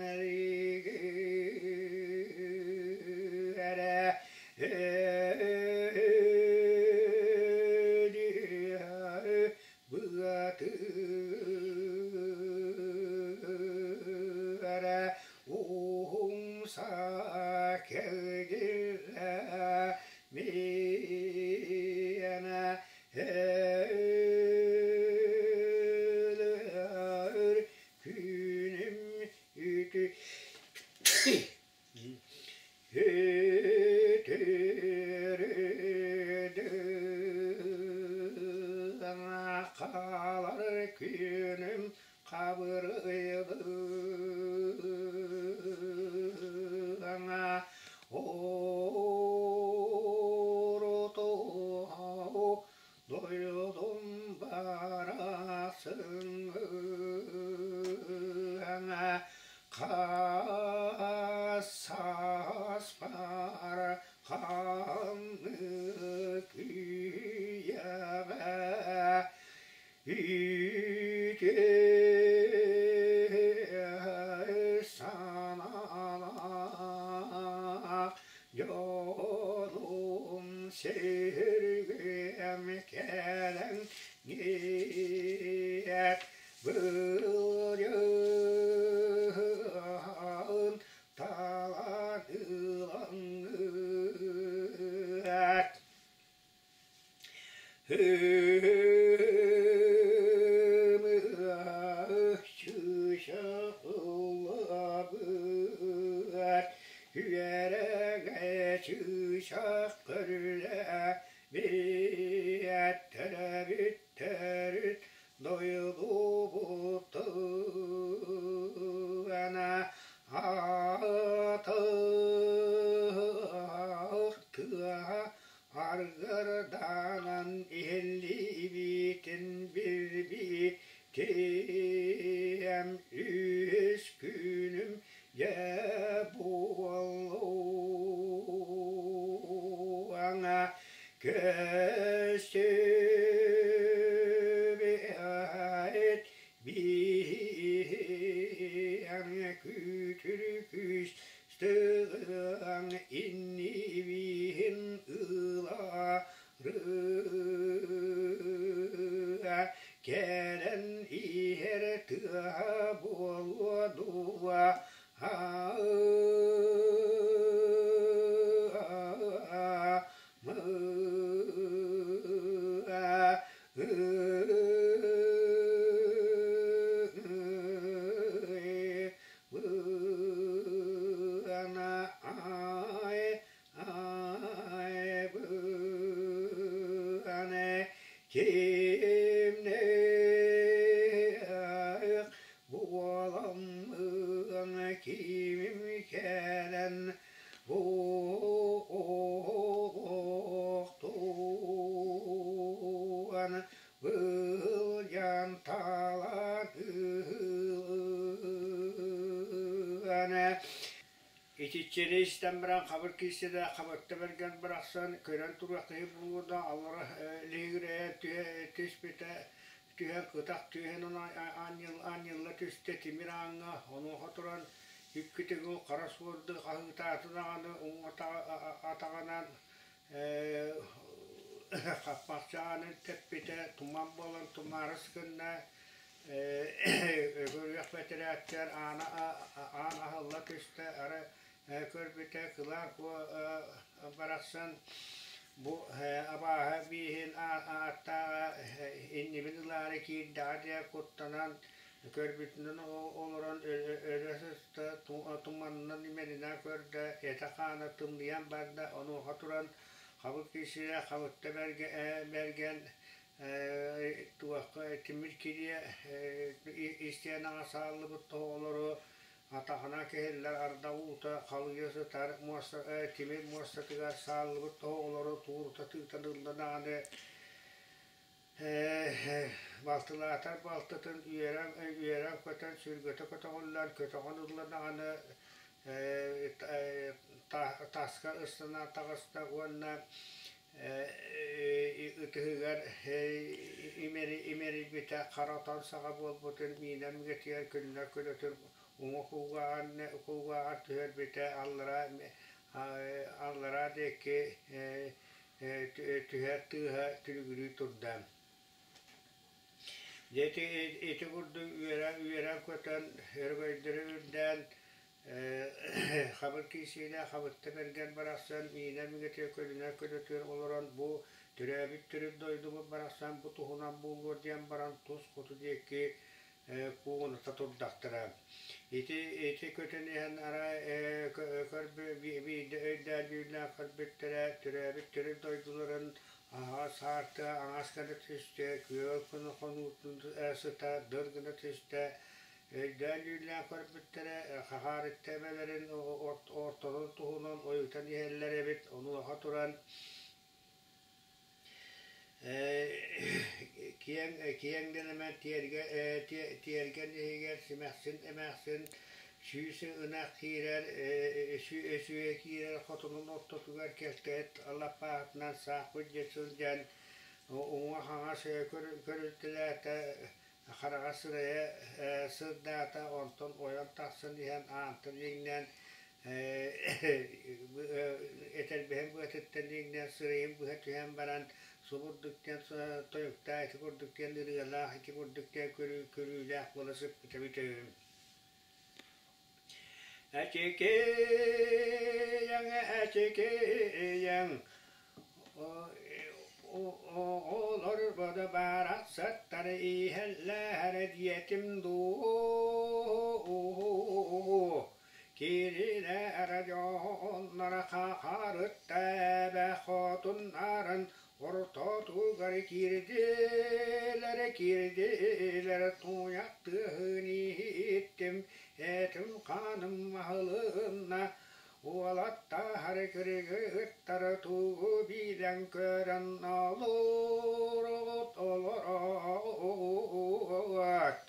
быатыгара уһумса кэлгиллэ миэнэ өлөр күнүм үтү Хаалар күнүм хабырыйдыҥа Оротоһо дойдум барасыҥа Хасаспар ханнык үйэҕэ үтүө санаалаах дьонум сиргиэм кэлэн иэт былдьаһын талан ылаҥҥыт Чыычах ыллабыт үөрэгэ чыычах көрүлэ биэт төрөбүт төрүт дойдубут тыана атах тыаһа аргырдаанан иһиллибитин билбитим үһүс күнүм дьэ буолуоҥа көстүбэт биһиэҥ күүтүр күүс Тыаҥ иннибиһин ылаарыа кэлэн иһэр тыаһа буолуо дуо Быана ай ай быана кимнээх буоламмын кимим кэлэн буолуохтуан Былдьаан таалан Итиччэни истэн баран хабыр киирсэ да хабырта бэргэн бырахсан көрөн туруох киһи буолуо да аллара лиһигирэйэн түспүтэ түһэн кытах түһэн анньылла түстэ тимир ааҥҥа онуоха туран икки төгүл хара суорду хаһыытаата даҕаны уҥа атаҕынан Хаппахчаанын тэппитэ туман буолан тумаарыс гынна, өгөрүөх бэтэрээттэр аана аан аһылла түстэ, арай көрбүтэ Кылаан Куо барахсан бу абааһы бииһин ааттааҕа иннибин ылаары киирдэҕэ диэн куттанан көрбүтүнэн олорон өлө сыста, туманынан имэринэн көрдө, этэ-хаана тымныйан барда, онуоха туран хабык киирсирэ хабытта бэргэн туохха тимир кириэ истиэнэҕэ сааллыбыт тоһоҕолору атаҕынан кэһиллэр арда уута халыйа сытар муоста тимир муостатыгар сааллыбыт тоһоҕолору туурута тыытан ылла даҕаны. Балтылаатар балтытын үөрэн үөрэн-көтөн сүргэтэ көтөҕүллэн көтөҕөн ылла даҕаны таска ыстанан таҕыста уонна ытыһыгар имэрийбитэ хара отон саҕа буолбутун миинэ мигэтигэр күннэр көлөтүн уҥа кулгааҕар түһэрбитэ аллараа аллараа диэки түһэр тыаһа түлүгүрүү турда. Дьэ ити ити курдук үөрэн-көтөн, өрөгөйдөрө үрдээн, хабыр киисиилээх Хабытта Бэргэн барахсан миинэ мигэтигэр көлүнэ көлөтүгэр олорон бу төрөөбүт төрүт дойдубут барахсан бу туһунан буолуо диэн баран тус хоту диэки куугуната турдахтара. Ити ити көтөн иһэн арай биирдэ өйдөөн-дьүүллээн көрбүттэрэ, төрөөбүт төрүт дойдуларын аһаҕас аарта аҥаас гына түстэ, күөл хонуутун сыта дыр гына түстэ, өйдөөн-дьүүллээн көрбүттэрэ, хахаарытта эбэлэрин ортотун туһунан ойутан иһэллэр эбит, онуоха туран Киэҥ киэҥ гынама тиэргэн иһигэр симэхсин эмээхсин сүүс ынах киирэр өсүө киирэр хотонун ортотугар кэлтэйэт лаппаахытынан саахпыт дьэ сылдьан уҥа-хаҥас көрүтэлээтэ хараҕа сырайа сырдаата онтон ойон тахсан иһэн аантан иҥнэн этэрбэһин быатыттан иҥнэн сырайын быһа түһэн баран субурдук диэн тойуктаах ити курдук диэн ырыалаах ити курдук диэн көрүүлээх буола сыппыта эбитэ үһү. Эчикийэҥ, эчикийэҥ, оҕолорбут барахсаттар иһэллэр диэтим дуу, Кирилэр дьоннор хахарытта эбэ хотуннарын ортотугар киирдилэр, киирдилэр туйах тыаһын иһиттим, этим-хааным аһылынна, уолаттар кыргыттар тугу билэн көрөн олороҕут, олороҕут.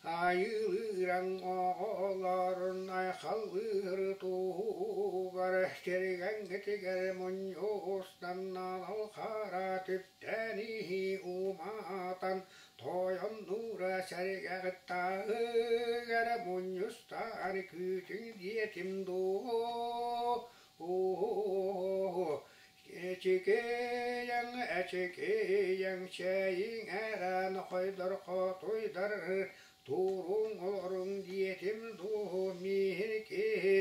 Айыылыыран оҕолорун айхаллыыр туһугар тиргэҥҥитигэр мунньустанан хара түптээн иһии уматан тойоннуура сэргэҕиттааҕыгар мунньустан күүтүҥ диэтим дуу Эчикийэҥ, эчикийэҥ, чэйиҥ эрэ нохойдор хотуйдар, туруҥ олоруҥ диэтим дуу, мииһин киһи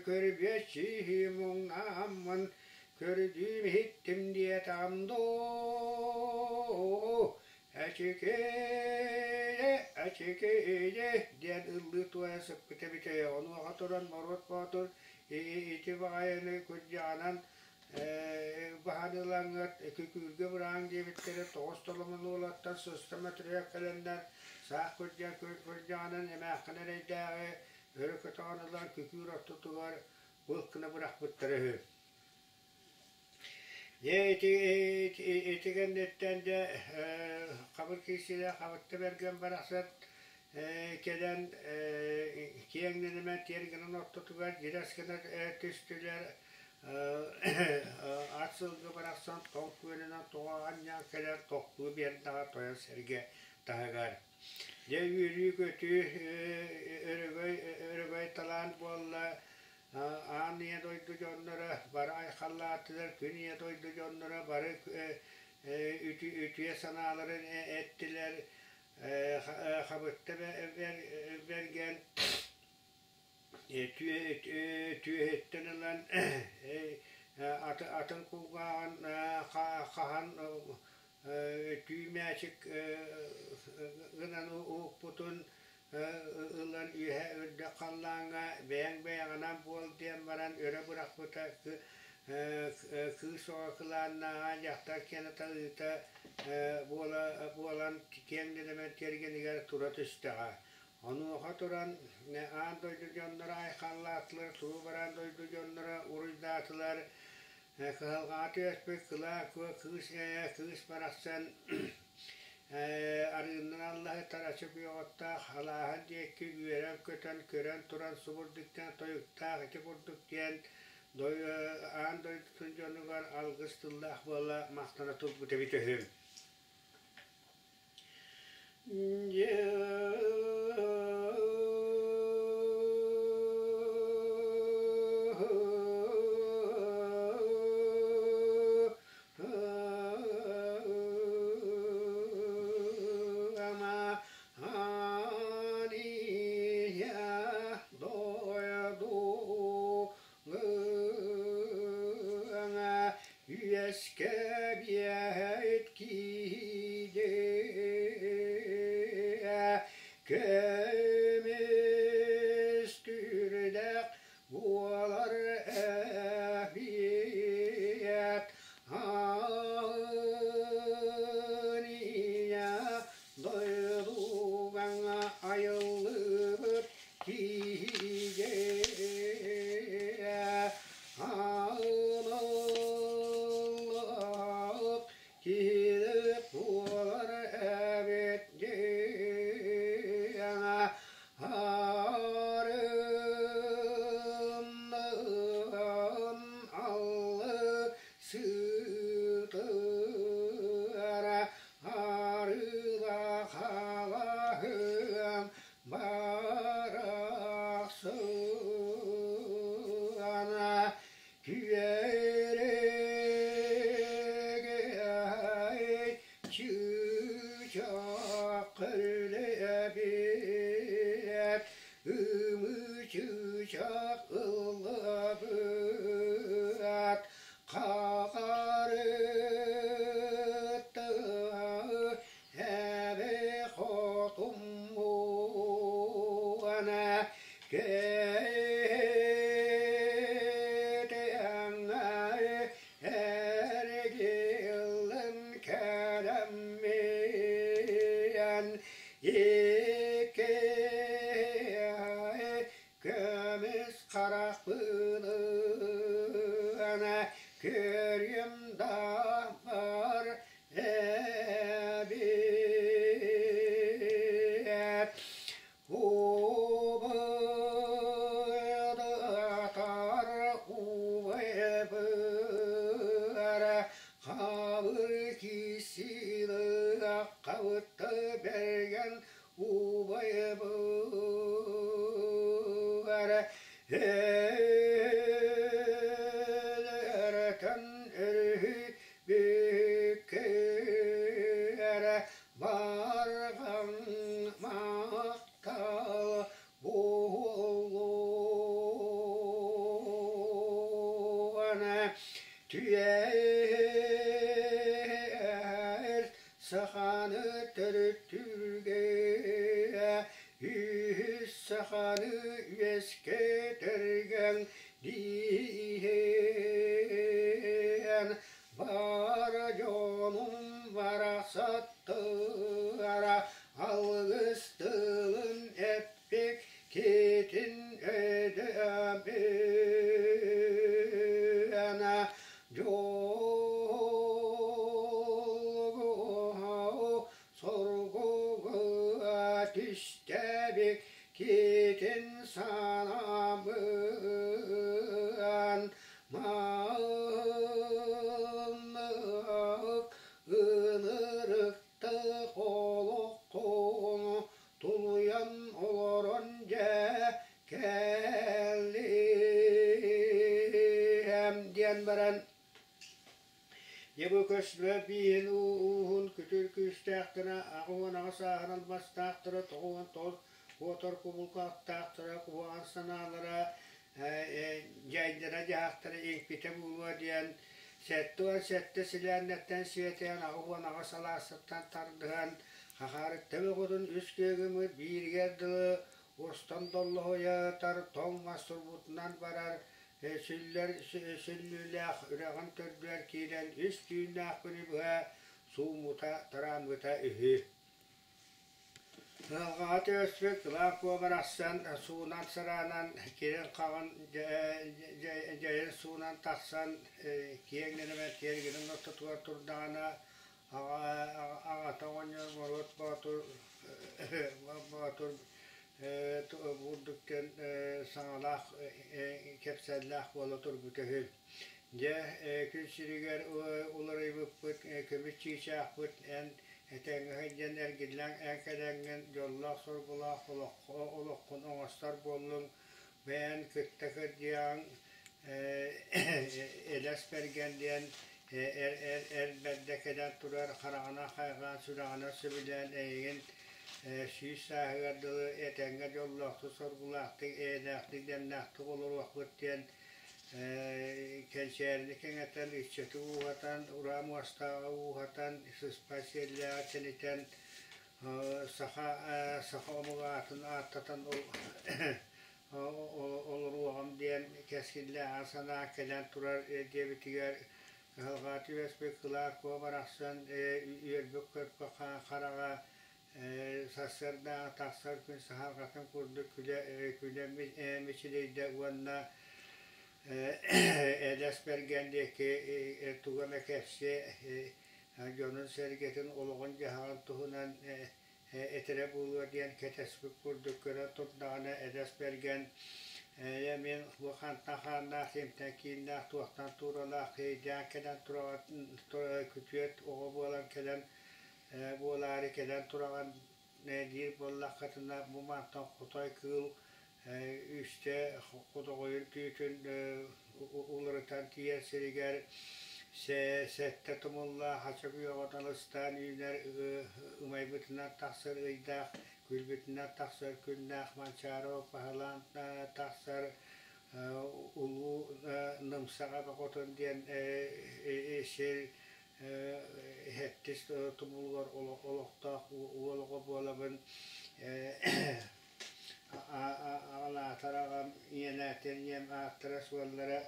көрбүөччү муҥнааммын көрдүүм иһиттим диэтэҕим дуу, Эчикийэ, эчикийэ диэн ыллыы туойа сыппыта эбитэ. Онуоха туран Моруот Боотур ити баҕайыны күрдьэҕинэн баһан ылаҥҥыт күкүүргэ быраҕыҥ диэбиттэрэ тоҕус толомон уолаттар сыста мөтүрүйэ кэлэннэр саах күрдьэн күрдьэҕинэн эмээххин эрэйдээҕи өрө көтөҕөн ылан күкүүр ортотугар былк гына бырахпыттара үһү. Дьэ ити ити кэнниттэн дьэ хабыр киирсиилээх Хабытта Бэргэн барахсан кэлэн киэҥ нэлэмэн тиэргэнин ортотугар дьирэс гына түстүлэр ат сылгы барахсан тоҥ күөлүнэн тоҕо анньан кэлэр тохтуу биэрдэҕэ тойон сэргэ таһыгар. Дьэ үөрүү-көтүү өрөгөй өрөгөй талаан буолла Аан ийэ дойду дьонноро бары айхаллаатылар, күн ийэ дойду дьонноро бары үтүө санааларын эттилэр, Хабытта Бэргэн түөһүттэн ылан атын кулгааҕын хаһан түү мээчик гынан уукпутун ылан үөһэ үрдэх халлааҥҥа бэйэҥ бэйэҕинэн буол диэн баран өрө бырахпыта кыыс оҕо кылааннааҕа дьахтар киэнэ талыыта буола буолан киэҥ нэлэмэн тиэргэнигэр тура түстэҕэ. Онуоха туран аан дойду дьонноро айхаллаатылар, туруу бараан дойду дьонноро уруйдаатылар. Кыһалҕаҕа түбэспит кылаа куо кыыс кыыс барахсан арыыннан аллаһы тарачы күөҕүттаах алааһын диэки үөрэн-көтөн көрөн туран субурдуктан тойуктаах ити курдук диэн аан дойдутун дьонугар алгыс тыллаах буола махтана турбут эбит үһү. Үөскэбиэт киһи көмүс күрдэх буолар эбиэт Аанньа дойдугаҥ айыллыбыт киһигэ Аалаах киһи буолар эбит диэн арыннан аллы сытыара арыылаах алаһыам Барахсана күөрэгэй чыычаах көлөбүт ымыы чыычаах ыллабыт хаарыта Эбэ хотуммуана кэтэҥҥэ эргиллэн кэлэммиэн икки көмүс харахпыныан көрүөм да бар Эбиэт убайдатар убайбыара хабыр кисилыах хабытта бэргэн убайбыара өлөртөн өрүһү Бүккэрэ барҕаҥ махтал буолуон түөр саханы төрүттүүргэ үһүс саханы үөскэтэргэн диэн Бар дьонум барахсаттара алгыс тылын эппик китин өйдөбүнэ дьолго соргуга түстэбик китин санаабын Мааннык ынырыкты олоххун тулуйан олорон дьэ кэллиэм диэн баран дьэ бу көстүбэт бииһин ууһун күтүр күүстээхтэрэ 88 ааһын албастаахтара 99 куотар кубулҕаттаахтара куһаҕан санаалара дьайдара-дьаһахтара иҥпитэ буолуо диэн 77 силээннэттэн сиэтээн 88 алаастартан тардыһан хахаарытта бөҕөтүн үс күөгүмүт бииригэр дылы устан доллоһуйатар тоҥ мас турбутунан барар сүллэр сүллүүлээх үрэҕин төрдүгэр киирэн үс түүннээх күнү быһа сууммута тарааммыта үһү. Ыалҕаҕа түбэспит кылаан куо барахсан суунан сыраанан, кирин-хаҕын дьайын суунан тахсан киэҥ нэлэмэн тиэргэнин ортотугар турдаҕына аҕата оҕонньор Моруот Боотур Боотур бурдуктан саҥалаах кэпсэллээх буола турбута үһү. Дьэ, күн сиригэр уларыйбыппыт, көмүс чыычаахпыт эн этэҥҥэ сылдьан эргиллэн эн кэлэҥҥин дьоллоох-соргулаах олоххун оҥостор буоллуҥ, бэйэн кытта кырдьыаҕыҥ элэс бэргэн диэн эр бэрдэ кэлэн турар хараҕынан хайҕаан, сүрэҕинэн сөбүлээн эйигин 100 сааһыгар дылы этэҥҥэ дьоллоохтук-соргулаахтык, эйэлээхтик, дэмнээхтик олоруохпут диэн кэнчээрини кэҥэтэн, ыччаты ууһатан, ураа муостааҕы ууһатан, сыспай сиэллээҕи тэнитэн, саха саха омук аатын ааттатан олоруоҕум диэн кэскиллээҕин санаа кэлэн турар диэбитигэр кыһалҕа түбэспит кылаах куо барахсан үөрбүт-көппүт хараҕа сарсыардааҕы тахсар күн саһарҕатын курдук күлэ күлэ мичилийдэ уонна элэс бэргэн диэки тугу эмэ кэпсиэ дьонун-сэргэтин олоҕун-дьаһаҕын туһунан этэрэ буолуо диэн кэтэспит курдук көрө турдаҕына элэс бэргэн ээ мин бу хантан хааннаах имтэн кииннээх туохтан тууралаах киһийдээн кэлэн тураҕын күтүөт оҕо буолан кэлэн буолаары кэлэн тураҕын диир буоллаххытына бу мантан хотой кыыл үстэ хотоҕойун түүтүн уларытан тиийэр сиригэр сэттэ тумуллаах ачык үөҕүн ыстаан үүнэр ымайбытынан тахсар ыйдаах күлбүтүнэн тахсар күннээх Манчаары баһылаан тахсар улуу Нымсаҕа Бокотун диэн сир Сэттис тумулугар олохтоох уол оҕо буолабын аҕалаатар аҕам ийэлээтэр ийэм ааттара суоллара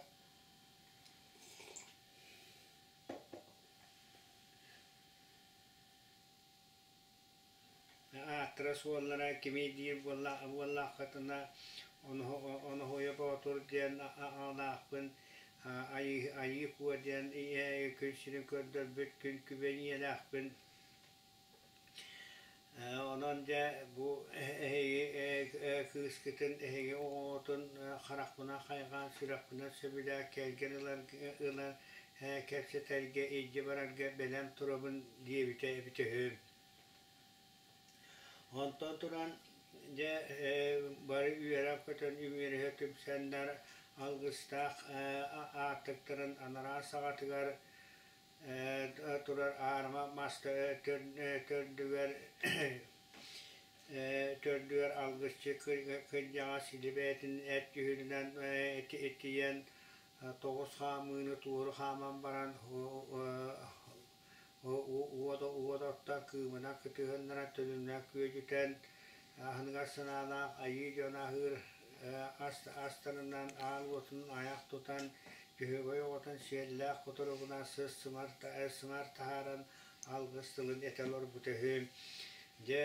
ааттара суоллара кимий диир буоллаххытына Оноһуйа Боотур диэн аҕалаахпын Айыы Куо диэн күн сирин көрдөрбүт күн күбэй ийэлээхпин. Онон дьэ бу эһиги кыыскытын, эһиги оҕоҕутун харахпынан хайҕаан, сүрэхпинэн сөбүлээн кэргэн ылан ылан кэпсэтэргэ, илдьэ барарга бэлэм турабын диэбитэ эбитэ үһү. Онтон туран дьэ бары үөрэн-көтөн үмүөрүһэ түмсэннэр алгыстаах аартыктарын анараа саҕатыгар турар аарыма мас төрдүгэр төрдүгэр алгысчы кырдьаҕас илэ бэйэтин эт дьүһүнүнэн итийэн тоҕус хаамыыны туору хааман баран уот оттон кыымынан кытыһыннаран төлүннээн күөдьүтэн аһыныгас санаалаах айыы дьон аһыыр астарынан аал уотун айах тутан Дьөһөгөй оҕотун сиэллээх кутуругунан сыс сымар таһааран алгыс тылын этэ олорбута үһү. Дьэ,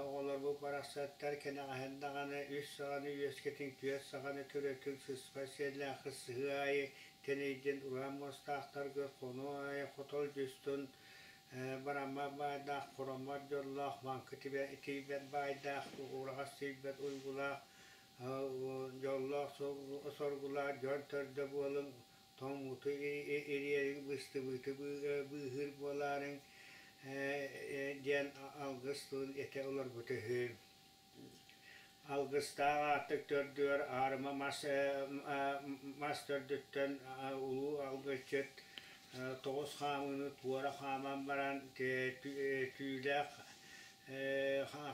оҕолорбут барахсаттар кэнэҕэһин даҕаны үс саҕаны үөскэтиҥ, түөрт саҕаны төрөтүҥ, сыспай сиэллээх сыһыы аайы тэнийдин, уран муостаахтарга хонуу аайы хотол дьустун, бараммат баайдаах, хороммот дьоллоох, маҥкы тиийбэт баайдаах, ураҕас тиийбэт уйгулаах, дьоллоох соргулаах дьон төрдө буолуҥ, тоҥмуту ириэриҥ, быстыбыты быыһыыр буолаарыҥ диэн алгыс тылын этэ олорбута үһү. Алгыстаах аартык төрдүгэр аарыма мас мас төрдүттэн улуу алгысчыт тоҕус хаамыыны туора хааман баран түүлээх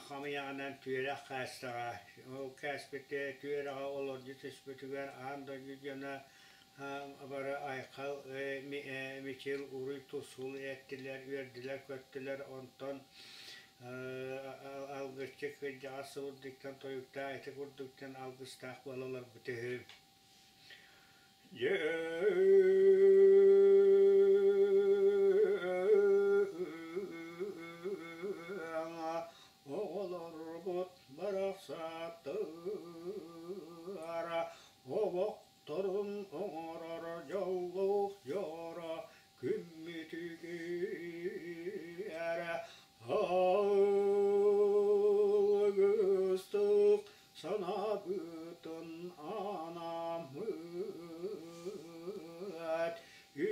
хамыйаҕынан түөрэх хаастаҕа. Ол кээспит түөрэҕэ олордуу түспүтүгэр аан дойду дьоно бары айхал, мичил, уруй-тускул эттилэр, үөрдүлэр-көттүлэр. Онтон алгысчыт кырдьаҕас сылдьыттан тойуктаах ити курдуктан алгыстаах буола олорбут үһү. Оҕолор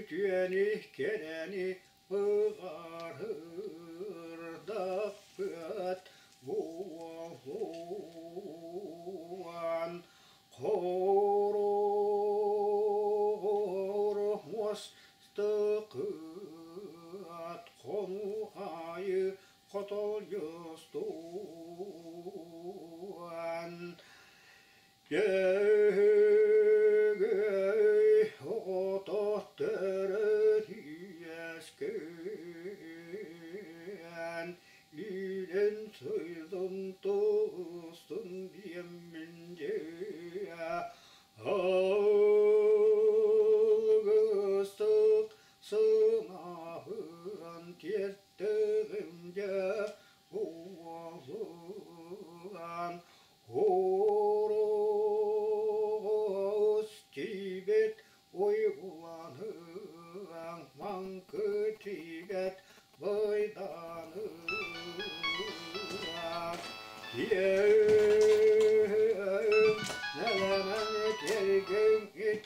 Үтүөнү кэрэни быҕарыырдахпыт буолуон Хороҕор муостукыт хонуу аайы хотолдьустуон Дьөһөгөй оҕото төрөт үөскээн, Үүнэн сыйдым тустун диэммин дьиэ Алгыстык сыҥаһын тиэртэҕим дьэ буолан Оруос тиийбит уйгуланыаҥ, маҥкы тиийбэт быйданыаҥ. Киэҥ нэлэмэн тиэргэҥҥит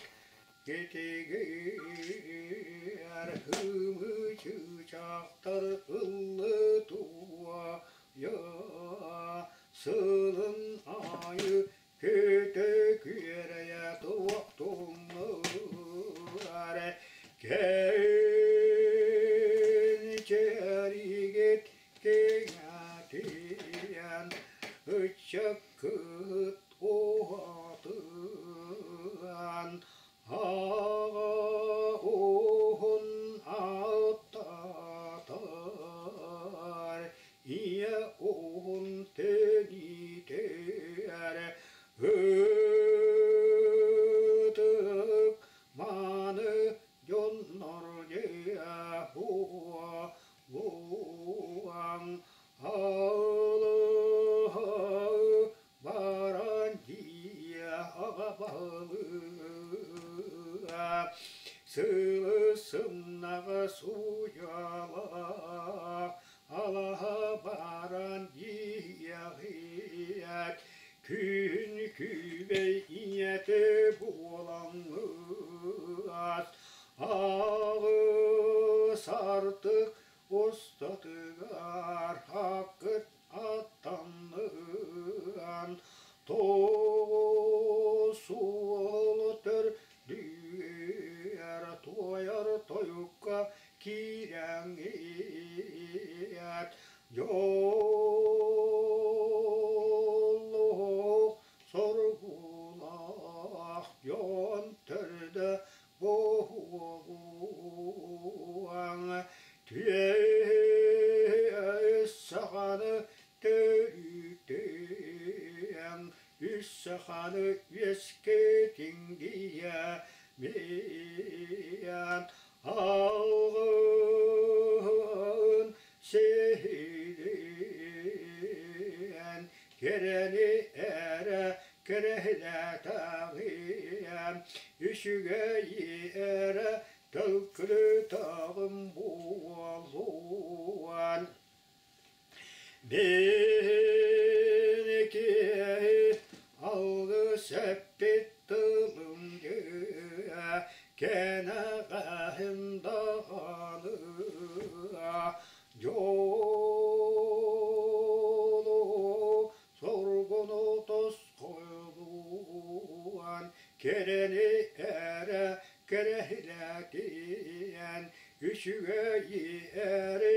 кэтигэр ымыы чыычаахтар ыллытуо Сылын аайы көтө күөрэйэ туохтуҥҥар кэнчээригит кэҥэтиэн ыччаккыт уһатыан Аҕа ууһун ааттатар, ийэ ууһун тэнитэр, ытык мааны дьоннор дьиэ буолуоҥ алыһа баран дьиэ аҕа баһылыга сылы сымнаҕа сууйалаах алаһа баран дьиэҕиэт күн күбэй ийэтэ буолаҥҥыт аҕыс артык устатыгар хаккыт аттаныан тоҕус уол төрдүгэр туойар тойукка киирэҥҥиэт дьоллоох соргулаах дьон төрдө буолуоҥ түөс саханы төрүтүөҥ үс саханы үөскэтиҥ дийэ миэн алгыһын сиһилиэн кэрэни эрэ кэрэһилээтэҕиэм үчүгэйи эрэ төлкүлүтэҕим буолуон Мин киһи алгыс эппит тылым дьиэ кэнэҕэһин даҕаны дьолу Соргуну тосхойдуон, кэрэни эрэ кэрэһилэтиэн, үчүгэйи эрэ